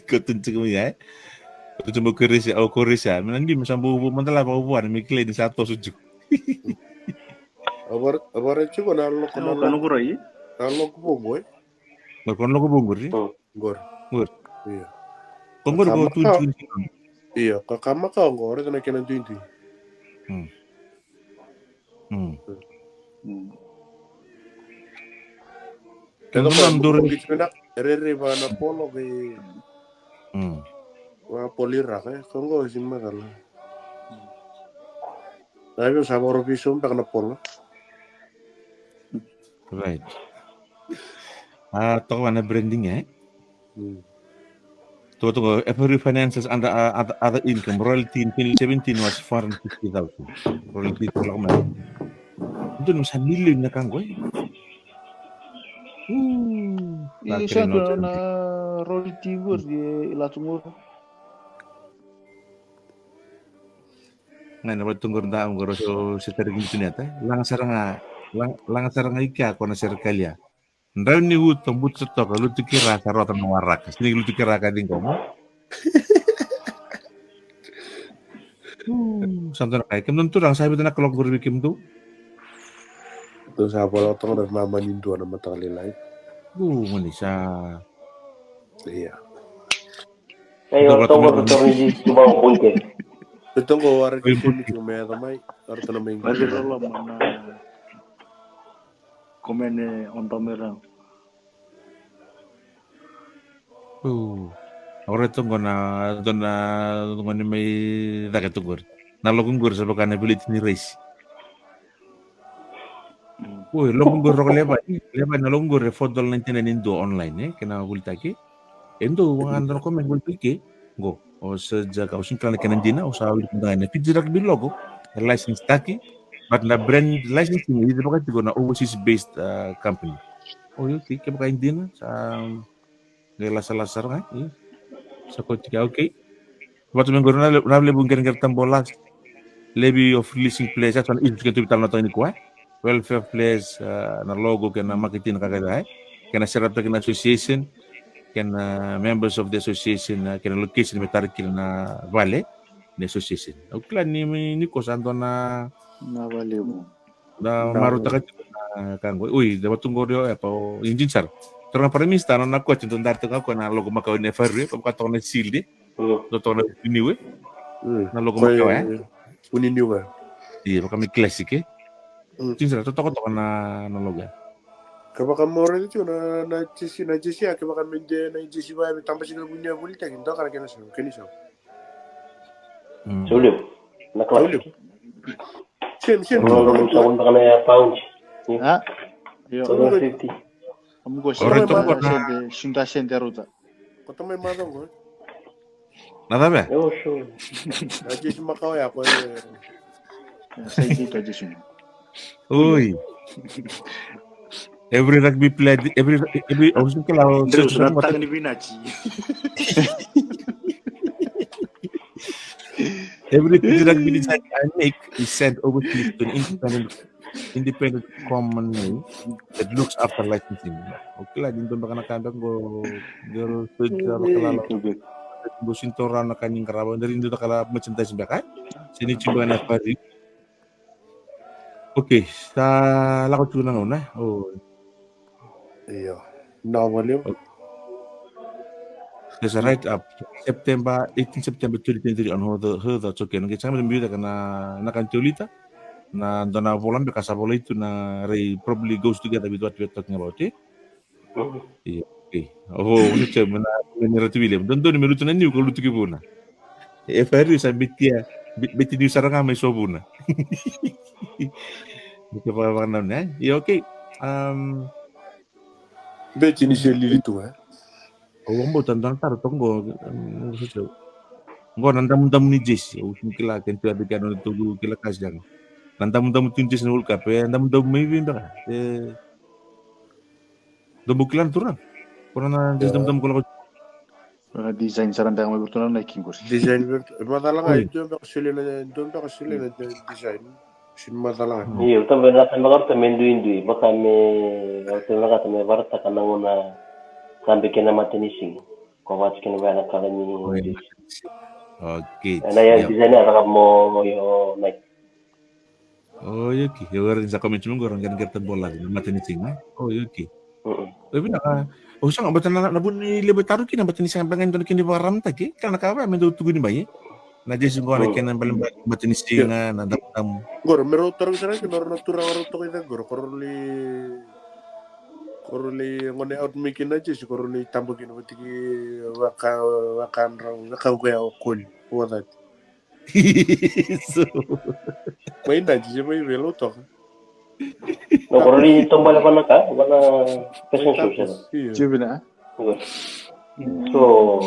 Ko tu tiko mai, e? Ko tu mai Korisia, o Korisia. Me na niu me sa bau vua, mada la vavua, me kilai ni sa toso tiko. Avar, avar tiko na loko, na loko. Na loko vou, e? Ko na loko vou, e? Mm. Qori. Qori. Io. Ko qori ko tu, tu, tu. Io, ka, ka makawa qori, raica na kena duidui. Mm. Mm. Mm. Kena qori, qori. Rairai vaka na polo qai. Mm. Vakapoliraka e, ko qo sini macala. Ai vei sa vakarovi sau beka na polo. Right. A toka vana branding e. Toka toka, every finances under uh, other, other income, royalty in twenty seventeen was four hundred fifty thousand. Royalty toka lako mai. Dua na sa milioni na ka qo e. Io, sa dua na royalty qori e latu qori. Ga na vatu qori da qori so se tari ki tuneta. Laga sara ga, laga sara ga i kea ko na serikalia. Drau ni uto buta toka lutu kira sa rota na waraka. Sini lutu kira ka dingo mo. Sa dua na kai kemudou na turaga sa vita na kaloko qori vei kemudou. Dou sa vola toka na mama ni dua na mataka lailai. U mani sa. Ia. Ei, o togo tu tori di tu ba o bunke. Betongo wara ki sini ki me da mai. Wara tana mai. Wali rola mana. Komene on tomera. Ora togo na dona togo ni mai dake togo. Na logo ngori sa baka na village ni race. Oi, logo qori roko leva, leva na logo qori e four dollar ninety nine e dua online e, kena volitaki. E dua vaka dua na comment volitaki ke, qo. O sa jaka, o sini kila na kena dina, o sa volitaki na Fiji Rugby logo, e license taki, but na brand licensing e ida vaka tiko na overseas based uh, company. O io, ke vaka e dina, sa Qai lasalasa sara ga e. Sa koti ka okay. Vata me qori na levu qereqere tabu last. Levy of releasing players, that's an issue kena tu vitala na tani kua. Welfare of players, na logo kena marketing na kakari ai. Kena set up kena association, kena members of the association, kena location me tara kina na vale ni association. Au kila ni ni ko sa dua na na vale. Na marutaka tiko na ka qo. Ui, da vatu qori o Epa o Injin sara. Toro ga Prime Minister na koti dodari toka ko na logo makawa ni F R U, vaka toka na sili. Dodari toka na vuniwe. Na logo makawa e. Vuniwe. Ia, vaka me classic e. Injin sara, totoka toka na logo. Ka vaka mo raica tiko na jesi, na jesi a ke vaka me de na jesi vaya me tabasi na vuniwe volitaki, doka na kena sau, kena sau. Sau levu. Na kala. Same, same. Rogo sa vun baka na ya pound. Ha? Io. Rogo fifty. Amu ko sure ma sende, sunda sende ruta. Ko tamai maca qo. Na cava? Io, sure. Na jesi makawa ya ko. Sa iti ka jesi. Oi. Every rugby player, every every I was thinking I was Drew, sa taka ni vinati. Every Fiji Rugby design I make is sent overseas to an independent, independent company that looks after licensing. Okay, la din baka na kanda go go search na kalala. Go sintora na kani ngarava dari ndu kala merchandise baka. Sini ciba na pari. Okay, sa lako tu na gauna. Oh. Io. Na vale. There's a write up September, eighteen September twenty twenty-three on how the how the okay. Ngai sama biuta kana na kan teolita na dona vola beka sa vola itu na rai probably goes together with what we're talking about eh. Io, okay. Ovo ni che mena ni ratu vile. Don don me lutu na niu ko lutu ki vuna. E fari sa bitia beti niu sara ga mai so vuna. Ni ke vaka vaka na ne. Io, okay. Um, Beti ni se lili tu eh. O wambo tan tan taro tongo. Ngo na damu damu ni jesi. O sini kila ken tu abi kano tu kila kasi jang. Na damu damu tu ni jesi na World Cup. E damu damu mai vinda. E Dobu kila na turaga. Kona na jesi damu damu kola ko. Na design sara beka mai virtual na king kosi. Design virtual. Macala ga e dua beka sili na dua beka sili na design. Sini macala ga. Io, tabe na tabe ga tabe dui dui. Baka me tabe ga tabe varataka na gona tabe kena matanisi. Ko vati kena vaya na kala ni. Okay. Na ya design ya mo yo na. O io ki, e wera ni sa komenti me qo ra qereqere tabola na matanisi ga. O io ki. O vinaka. O sa ga bata na na vuni levu e taru kina matanisi ga beka ni dona kina vakaramataki. Kila na ka vaya me dau tukuni mai e. Na jesi qo na kena balebale matanisi ga na damudamu. Qoro me rau tarogi sara kina rau na turaga rau toka i cake qoro ko rau li. Ko rau lai gone out mai kina jesi, ko rau lai taba kina vata kei vaka, vakadrau, vaka koya o Koli, o cati. Mai na jesi mai vei Lautoka. No, ko rau lai tobale vana ka, vana fashion show sara. Io. Juvenile. So,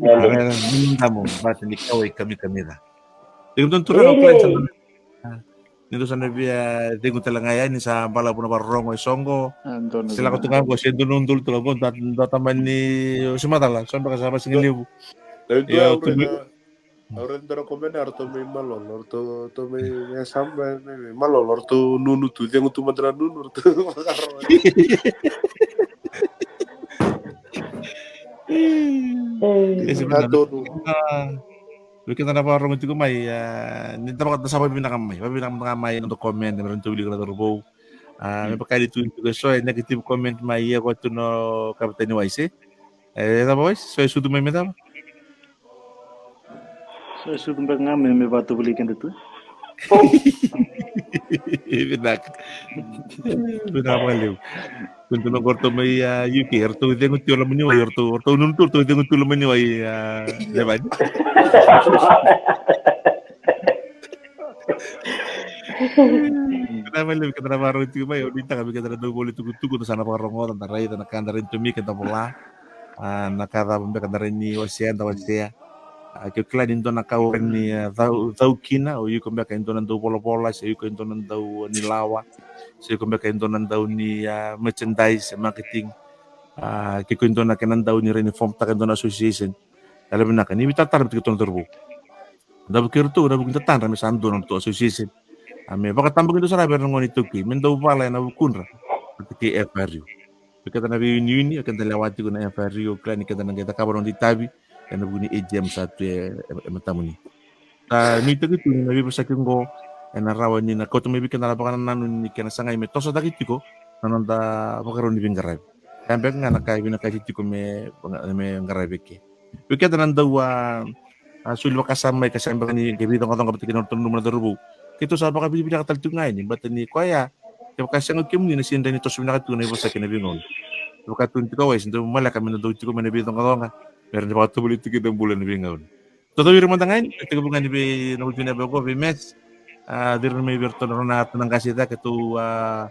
Ara, ni damu, vata ni kawai kamikamica. Tiko donu turaga o Clayton. Ni dou sa na via cegu tale ga yani, sa balavu na vakarorogo e soqo. Se lako tu ga qo, se dua na udolu tu ga qo, da, da tamani o si macala, so beka sa vasigalevu. Io, tu. Au raica dua na komeni, eratou mai Malolo, eratou, ratou mai, e sa mai, mai, mai Malolo, eratou nunu tu, cegu tu mada na nunu, eratou vakarorogo. Io, se vinaka. Vei keda na vakarorogo tiko mai, a, ni da vaka, da sa vakavinaka mai, vakavinaka ga mai na noda komeni, me ratou wilika na cauravou. A, me vaka ni tu tiko eso e negative comment mai, ia ko tu na kavetani Waise. E cava Waise, so e sucu mai me cava? So e sucu beka ga me, me vakatovolei keda tu. Vinaka. Vinaka vakalevu. Kua ni tu na qo ratou mai, a, U K, eratou cegu tu loma ni wai, eratou, eratou nunu tu, eratou cegu tu loma ni wai, a, Levani. Vinaka vakalevu keda na vakarorogo tiko mai, au nuitaka vei keda na dau voli tukutuku, da sa na vakarogoca, da raica na ka da rawa ni tomika, da vola. A, na ka cava beka da rawa ni wasea, da wasea. A, ke o kila ni dua na ka o rawa ni, a, cau, cau kina, o iko beka e dua na dau volavola, se o iko e dua na dau ni lawa, se o iko beka e dua na dau ni, a, merchandise, marketing. A, ke o iko e dua na kena dau ni rawa ni form-taka e dua na association. Yalovinaka, ni veitatara vata kei ratou na cauravou. Da vukei iratou, na vuku ni tatadra me sa dua na nodratou association. A, me vakatabakidua sara vei ira na gone iTaukei, me dau vala ena vukudra vata kei F R U. Vei keda na veiuciuci, o keda lewa tiko na F R U, o kila ni keda na qai cakava na noda itavi ena vuku ni A G M sa tu e, e, e matamuni. Sa nuitaki tu ni na veivosaki oqo ena rawa ni na kauta mai vei keda na vakanananu ni kena sagai me toso cake tiko na noda vakarau ni veiqaravi. Ia beka ga na ka e vinakati tiko me, me qaravi eke. Vei keda na dau a, a soli vakasama mai ka sega beka ni qai veicoqacoqa vata kei na nodratou nanuma na cauravou. Keitou sa vakavinavinaka tale tiko ga yani, baleta ni koya, kevaka e sega o kemuni na sega ni toso vinaka tiko na ivosaki ena veigauna. Kevaka tu ni tiko Waise, dau maleka me na dau tiko mai na veicoqacoqa, me rawa ni vakatovolei tiko na bula ena veigauna. Totau ira mada ga yani, e tekivu ga yani vei na ulutuni yabaki oqo, vei Mes. A, ciri mai vei iratou na rua na, tu na qase i cake, tou a,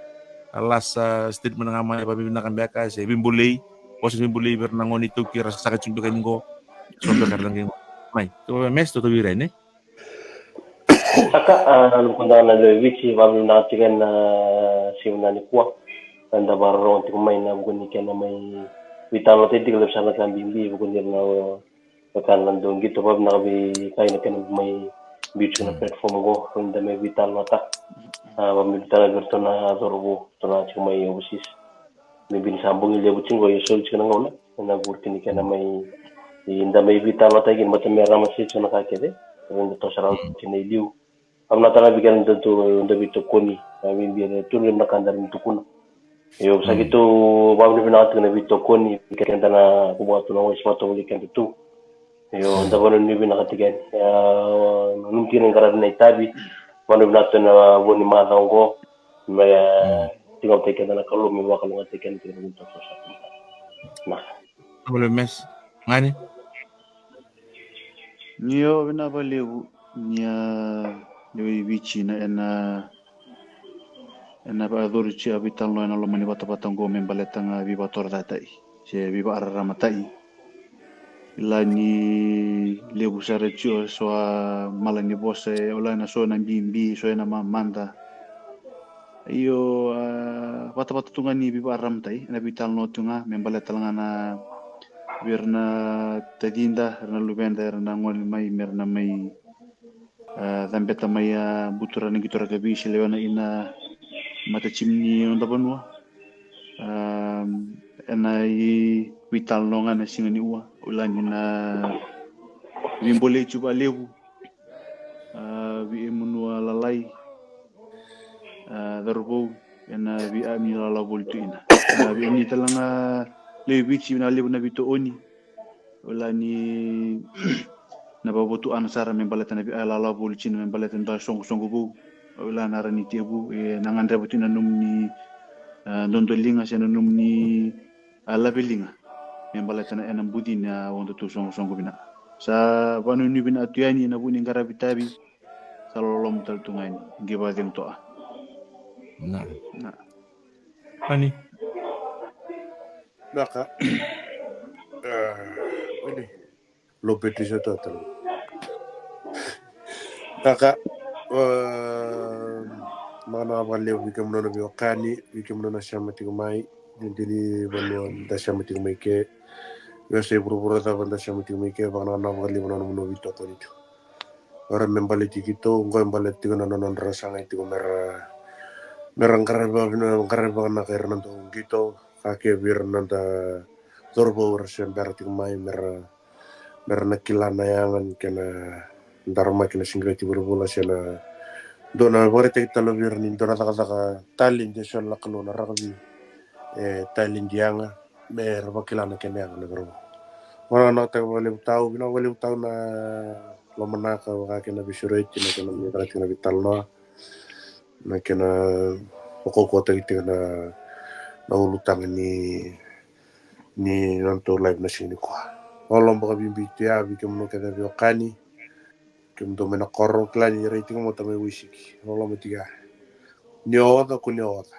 a last, a, statement ga mai, vakavinaka beka, se veibolei, vosa ni veibolei vei ira na gone iTaukei era saka tiko beka ni qo. So beka era qai qo. Mai, tou vei Mes, totau ira yani. Saka, a, na noqu dau na lewe i Viti, vakavinaka tiko yani na siga nikua. Eda vakarorogo tiko mai ena vuku ni kena mai veitalanoataki tiko, levu sara na ka bibi, vuku ni ira na Vaka na dau qito, vakavinaka vei Kai na kena mai biuta na platform qo, rawa ni da mai veitalanoataka. A, vakabibi tale vei iratou na cauravou, ratou na tiko mai overseas. Maybe ni sa bogi levu tiko qo, ia soli tiko na gauna, ena vuku ni kena mai, ni da mai veitalanoataki kina, baleta me rarama sara tiko na ka kece, rawa ni da toso rawa tiko na iliu. Au na tara vei keda na dau, dau veitokoni, a, vei bera tu na ka da rawa ni tukuna. Io, sa keitou vakavinavinaka tiko na veitokoni, vei keda na kuba tu na wai sa vakatovolei keda tu. Io, da vakavinavinaka tiko yani. Ia, nanumi tiko na qaravi na itavi, vakavinavinaka tiko na vo ni macawa oqo, me, e, tiko vata kei keda na Kalou, me vakalougatataki keda tiko na veitokoni sa tu. Na. Kalou mes. Gani? Ni o vinaka vakalevu ni a lewe i Viti na ena ena vakayacori tiko a veitalanoa ena loma ni vatavata oqo me baleta ga veivakatorocaketaki se veivakararamataki. Kila ni levu sara tiko so a mala ni vosa e, o la na so na bibi, so ena mamada. Io, a, vatavata tu ga ni veivakararamataki ena veitalanoa tu ga me baleta tale ga na vei ira na tacida, ira na luveda, ira na gone mai, me ra na mai, a, cabeta mai, a, buturana, qitoraka vei se lewena ina matatimi ni noda vanua. A, ena iveitalanoa ga na siga ni ua, o la ni na veibolei tiko vakalevu. A, vei Emanua Lalai, a, cauravou, ena veiami lala voli tu ina. A, vei ami tale ga lewe i Viti, vinaka levu na veitooni. O la ni na vakavotuana sara me baleta na veiami lala voli tiko ina me baleta na soqosoqo vou. O la na rawa ni tekivu, e, na gadreva tu ina nomuni a, dodoliga se na nomuni, a, laveliga me baleta na ena bucini a odatou soqosoqo vinaka. Sa vanuinui vinaka tu yani na vu ni qaravi tavi. Sa loloma tale tu ga yani. Qi vakacegu toa. Na. Na. Ani. Naka. Ah, ini. Low battery sa total. Naka. Ah, mana vakalevu vei kemudou na veiwekani, vei kemudou na sema tiko mai. Dini vanua da sema tiko mai ke. Vei sa i vuravura cava da sema tiko mai ke, vakanakanaka vakalevu na nomudou veitokoni tu. Ora me baleti keitou, qo e baleti tiko na nodra sagai tiko mera, mera qaravi, qaravi vakanaka ira na dau qito, ka ke vei ira na noda cauravou era se bera tiko mai, mera, mera na kila na yaga ni kena daramaki na siqireti vulavula se na dua na vakaraitaki tale vei ira ni dua na cakacaka taledi e soli na Kalou na rakavi, e taledi yaga, mera vakila na kena yaga na cauravou. Vakavinakataka vakalevu tau, vinaka vakalevu tau na lomanaka vaka kei na veisureti, na kena veitalanoa, na kena vakaukauwataki tiko na, na ulutaga ni, ni nodatou live na siga nikua. Loloma vakabibi tu ya vei kemudou kece veiwekani, kemudou mai na koro, kila ni rai tiko mo tamai Waisiki. Loloma tiko ya. Ni oca ko ni oca.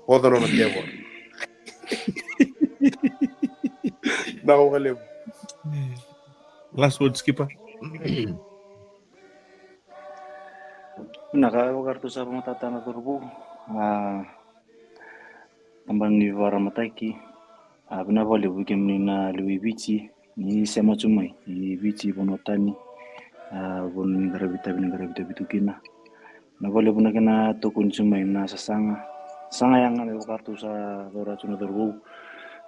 Oca nona tevoro. Na vakalevu. Last word, Skipper. Vinaka, au vakaratou sa vakamatata na cauravou. A, tabana ni vakararamataki. A, vinaka vakalevu vei kemuni na lewe i Viti ni sema tu mai i Viti, vanua tani. A, vanua ni qaravi tavi, ni qaravi tavi tu kina. Vinaka vakalevu na kena tokoni tu mai na sasaga. Saga yaga me vakaratou sa caura tu na cauravou.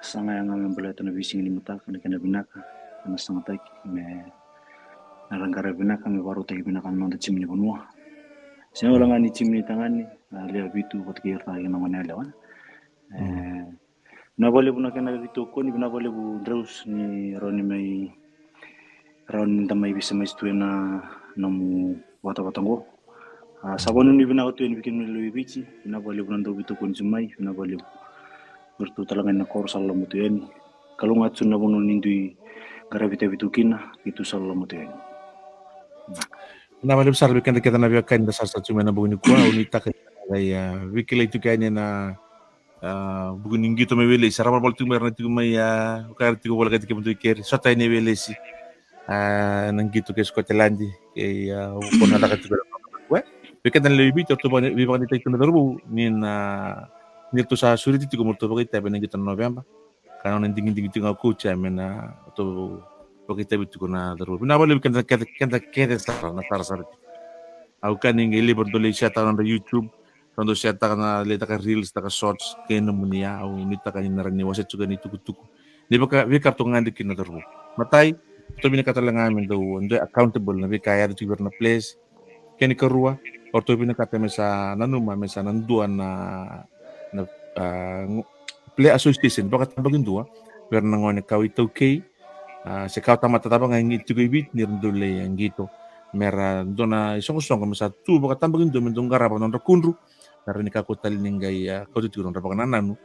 Saga yaga me baleta na veisiga ni mataka, na kena vinaka, na sagataki me na ra qaravi vinaka, me vakarautaki vinaka na noda timi ni vanua. Sega wale ga ni timi ni tagane, na lewe vitu vata kei ira na gone yalewa. E, vinaka vakalevu na kena veitokoni, vinaka vakalevu Dreus ni rawa ni mai, rawa ni da mai veisema tu ena nomu vatavata qo. A, sa vanuinui vinaka tu yani vei kemuni na lewe i Viti, vinaka vakalevu na dau veitokoni tu mai, vinaka vakalevu. Vei iratou tale ga ni na koro sa loloma tu yani. Kalou ga tu na vanua ni dui qaravi tavi tu kina, keitou sa loloma tu yani. Vinaka vakalevu sara vei keda kece na veiwekani da sarasara tu mai na bogi nikua, au nuitaka ni da qai, a, veikilai tu yani ena, a, bogi ni qito mai Welesi, sa ra valavala tu mai, ra na tiko mai, a, o kaya tiko volekati kemudou i keri, sota yani Welesi. A, na qito kei Scotland, kei, a, o koya na caka tiko. Ue, vei keda na lewe i Viti, o ratou vaka-, veivakadeitaki tu na cauravou, ni na, ni ratou sa sureti tiko mo ratou vakaitavi ena qito na Noveba. Ka na nona digidigi tiko ga o coach ya me na ratou vakaitavi tiko na cauravou. Vinaka vakalevu keda, keda, keda kece sara na sarasara tiko. Au kaya ni qai levu na dau lai share-taka na nodra YouTube, na dau share-taka na lai taka reels, taka shorts, kei nomuni ya, au nuitaka ni na rawa ni wasea tiko na itukutuku. Ni vaka, veika ratou gadreva kina na cauravou. Matai, ratou vinakata tale ga me dau, dau accountable na veika e yaco tiko vei ira na players. Kena ikarua, o ratou vinakata me sa nanuma, me sa na dua na, na, a, go-, player association, vakatabakidua, vei ira na gone kawa iTaukei, a, se kawa tamata cava ga e tiko i Viti, ni ra dau lai qito. Me ra dua na isoqosoqo, me sa tu vakatabakidua, me dau qarava na nodra kudru, me ra ni kakua tale ni qai, a, kauta tiko na nodra vakanananu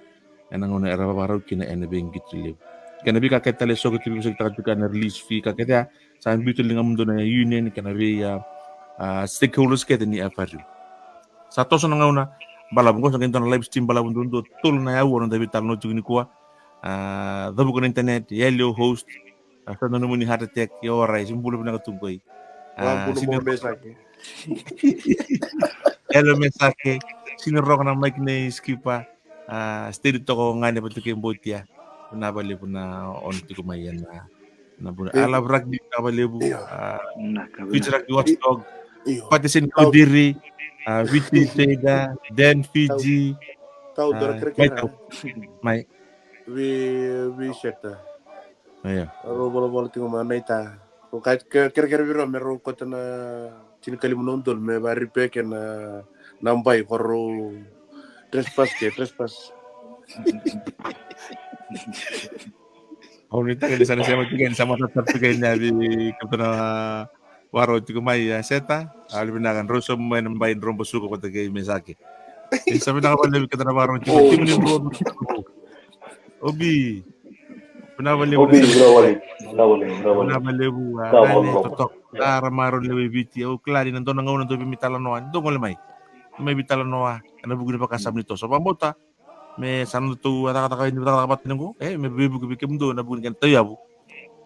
ena gauna era vakarau kina ena veiqito levu. Kei na veika kece tale e soko tiko, veisokitaka tiko na release fee, ka kece ya, sa biu tale ga mo dua na union kei na vei, a, a, stakeholders kece ni F R U. Sa toso na gauna balavu qo, sa qai dua na live stream balavu duadua, tolu na aua na noda veitalanoa tiko nikua. A, cavuka na internet, yali o host, a, sa na nomuni heart attack, e orai, se bula vinaka tu qoi. A, vakabula sini mo Mesake. Hello Mesake, sini roka na mic nei Skipper. A, steady toka o gane vata kei Botia. Vinaka vakalevu na ono tiko mai ena, na bula. I love rugby, vinaka vakalevu. Io. A, vinaka, Fiji vinaka. Rugby Watchdog. Io. Patisen Kaudiri. A, Viti Sega, Dan Fiji. Tau, tau, a, dora kerekere. Mai tau. Mai. Vi, vi sekta. Io. Rau volavola tiko mai na ita. Ko ka, ke-, kerekere vei rau me rau kauta na tinikalima na udolu me vaka repair kei na, na bai ko rau trespass ke, trespass. Au nuitaka ni sa na sema tiko yani, sa matata tiko yani, a, vei kemudou na vakarau tiko mai, a, Seta, a, vinaka, drau sauma mai na bai, drau basuka vata kei Mesake. Sa vinaka vakalevu keda na vakarorogo tiko. Tiko ni bro. Obi. Vinaka vakalevu. Obi, vinaka vakalevu. Vinaka vakalevu. Vinaka vakalevu. Vinaka vakalevu. Vinaka vakalevu. Ra marau levu e Viti. Au kila ni na dua na gauna dou veitalanoa. Dou gole mai. Mai veitalanoa. Ena vuku ni vakasama ni toso. Vakabauta. Me sa nodatou a cakacaka ni cakacaka vata ni qo. E, me veivuke vei kemudou ena vuku ni kena tauyavu.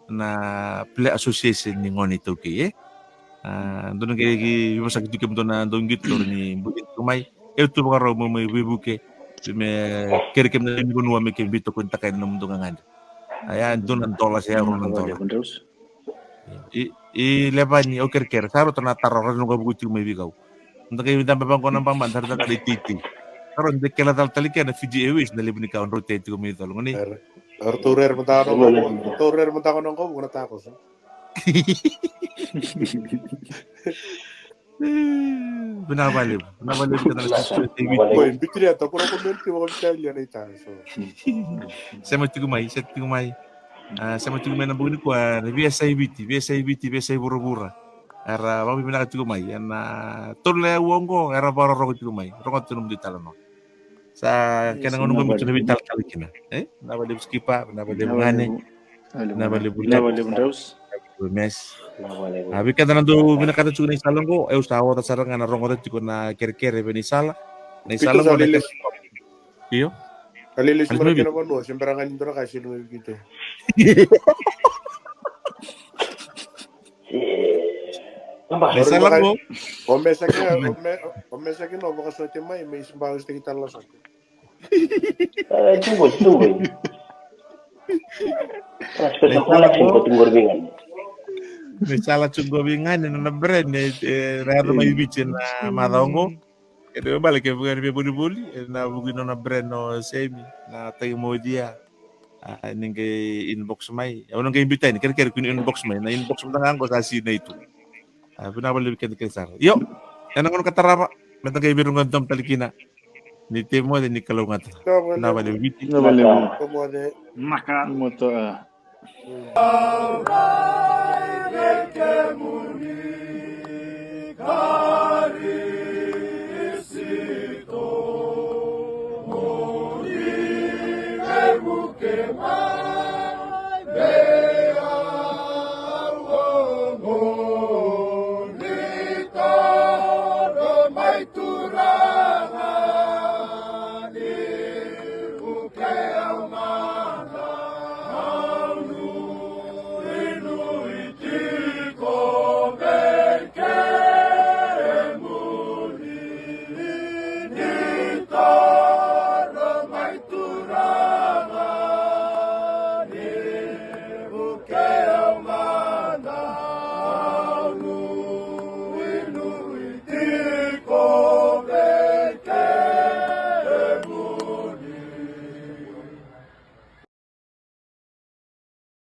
Na Player Association ni gone iTaukei, e. A, dou na qai veivosaki tu kemudou na dou qito ni buki tu mai. E tu vakarau mo mai veivuke. Me kere kemudou na vanua me ke vitokonitaka na nomudou gagadre. A, ya dou na dola se ya rua na dola. I, i Levani, au kerekere. Sa rauta na taro, rau na qai vuku tiko mai vei kau. Nda qai dabe vaqo na baba, nda rau qai titi. Sa rau de kela tale tale kena Fiji Airways, na levu ni ka, drau tei tiko mai colo, goni. Era, era taurere mada na qo, taurere mada na qo, vuku na takoso. Vinaka vakalevu, vinaka vakalevu, keda na sisi tei Viti. Oi, bitiria, ta kura ko menti, vaka Viti, lia na itaso. Sema tiko mai, sema tiko mai. A, sema tiko mai na bogi nikua, na veiyasai Viti, veiyasai Viti, veiyasai vuravura. Era vakavinavinaka tiko mai, ena tolu na aua oqo, era vakarorogo tiko mai. Rogoca tu nomudou italanoa. Sa kena gauna oqo me tu na veitalatala kina. E? Vinaka vakalevu Skipa, vinaka vakalevu Gane. Vinaka vakalevu Draus. Vinaka vakalevu Mes. A, vei keda na dou vinakata tiko na isala oqo, au sa oca sara ga na rogoca tiko na kerekere vei na isala. Na isala oqo na kerekere. Io. Ka lele sumara kena vanua, se bera ga ni dua na ka se lume vei keitou. E sala ko. O me sa kina, o me, o me sa kina, o vakasote mai, me isba o siteki tala na sote. E, tubu, tubu. Sala tubu, tubu vei Gane. Me sala tubu vei Gane, na brand, e, e, rara mai Viti na macawa oqo. Kena ibalebale ke vaka ni veivolivoli, ena vuku ni nona brand o Semi, na tagi modia. A, ni qai inbox mai. Au na qai biuta yani, kerekere kua ni inbox mai. Na inbox mada ga qo sa sinai tu. A, vinaka vakalevu keda kece sara. Io, ena gauna ka tarava, me da qai veirogoci domo tale kina. Ni tei moce, ni kalougata. Vinaka vakalevu Viti. Vinaka vakalevu. Naka. Moto, a.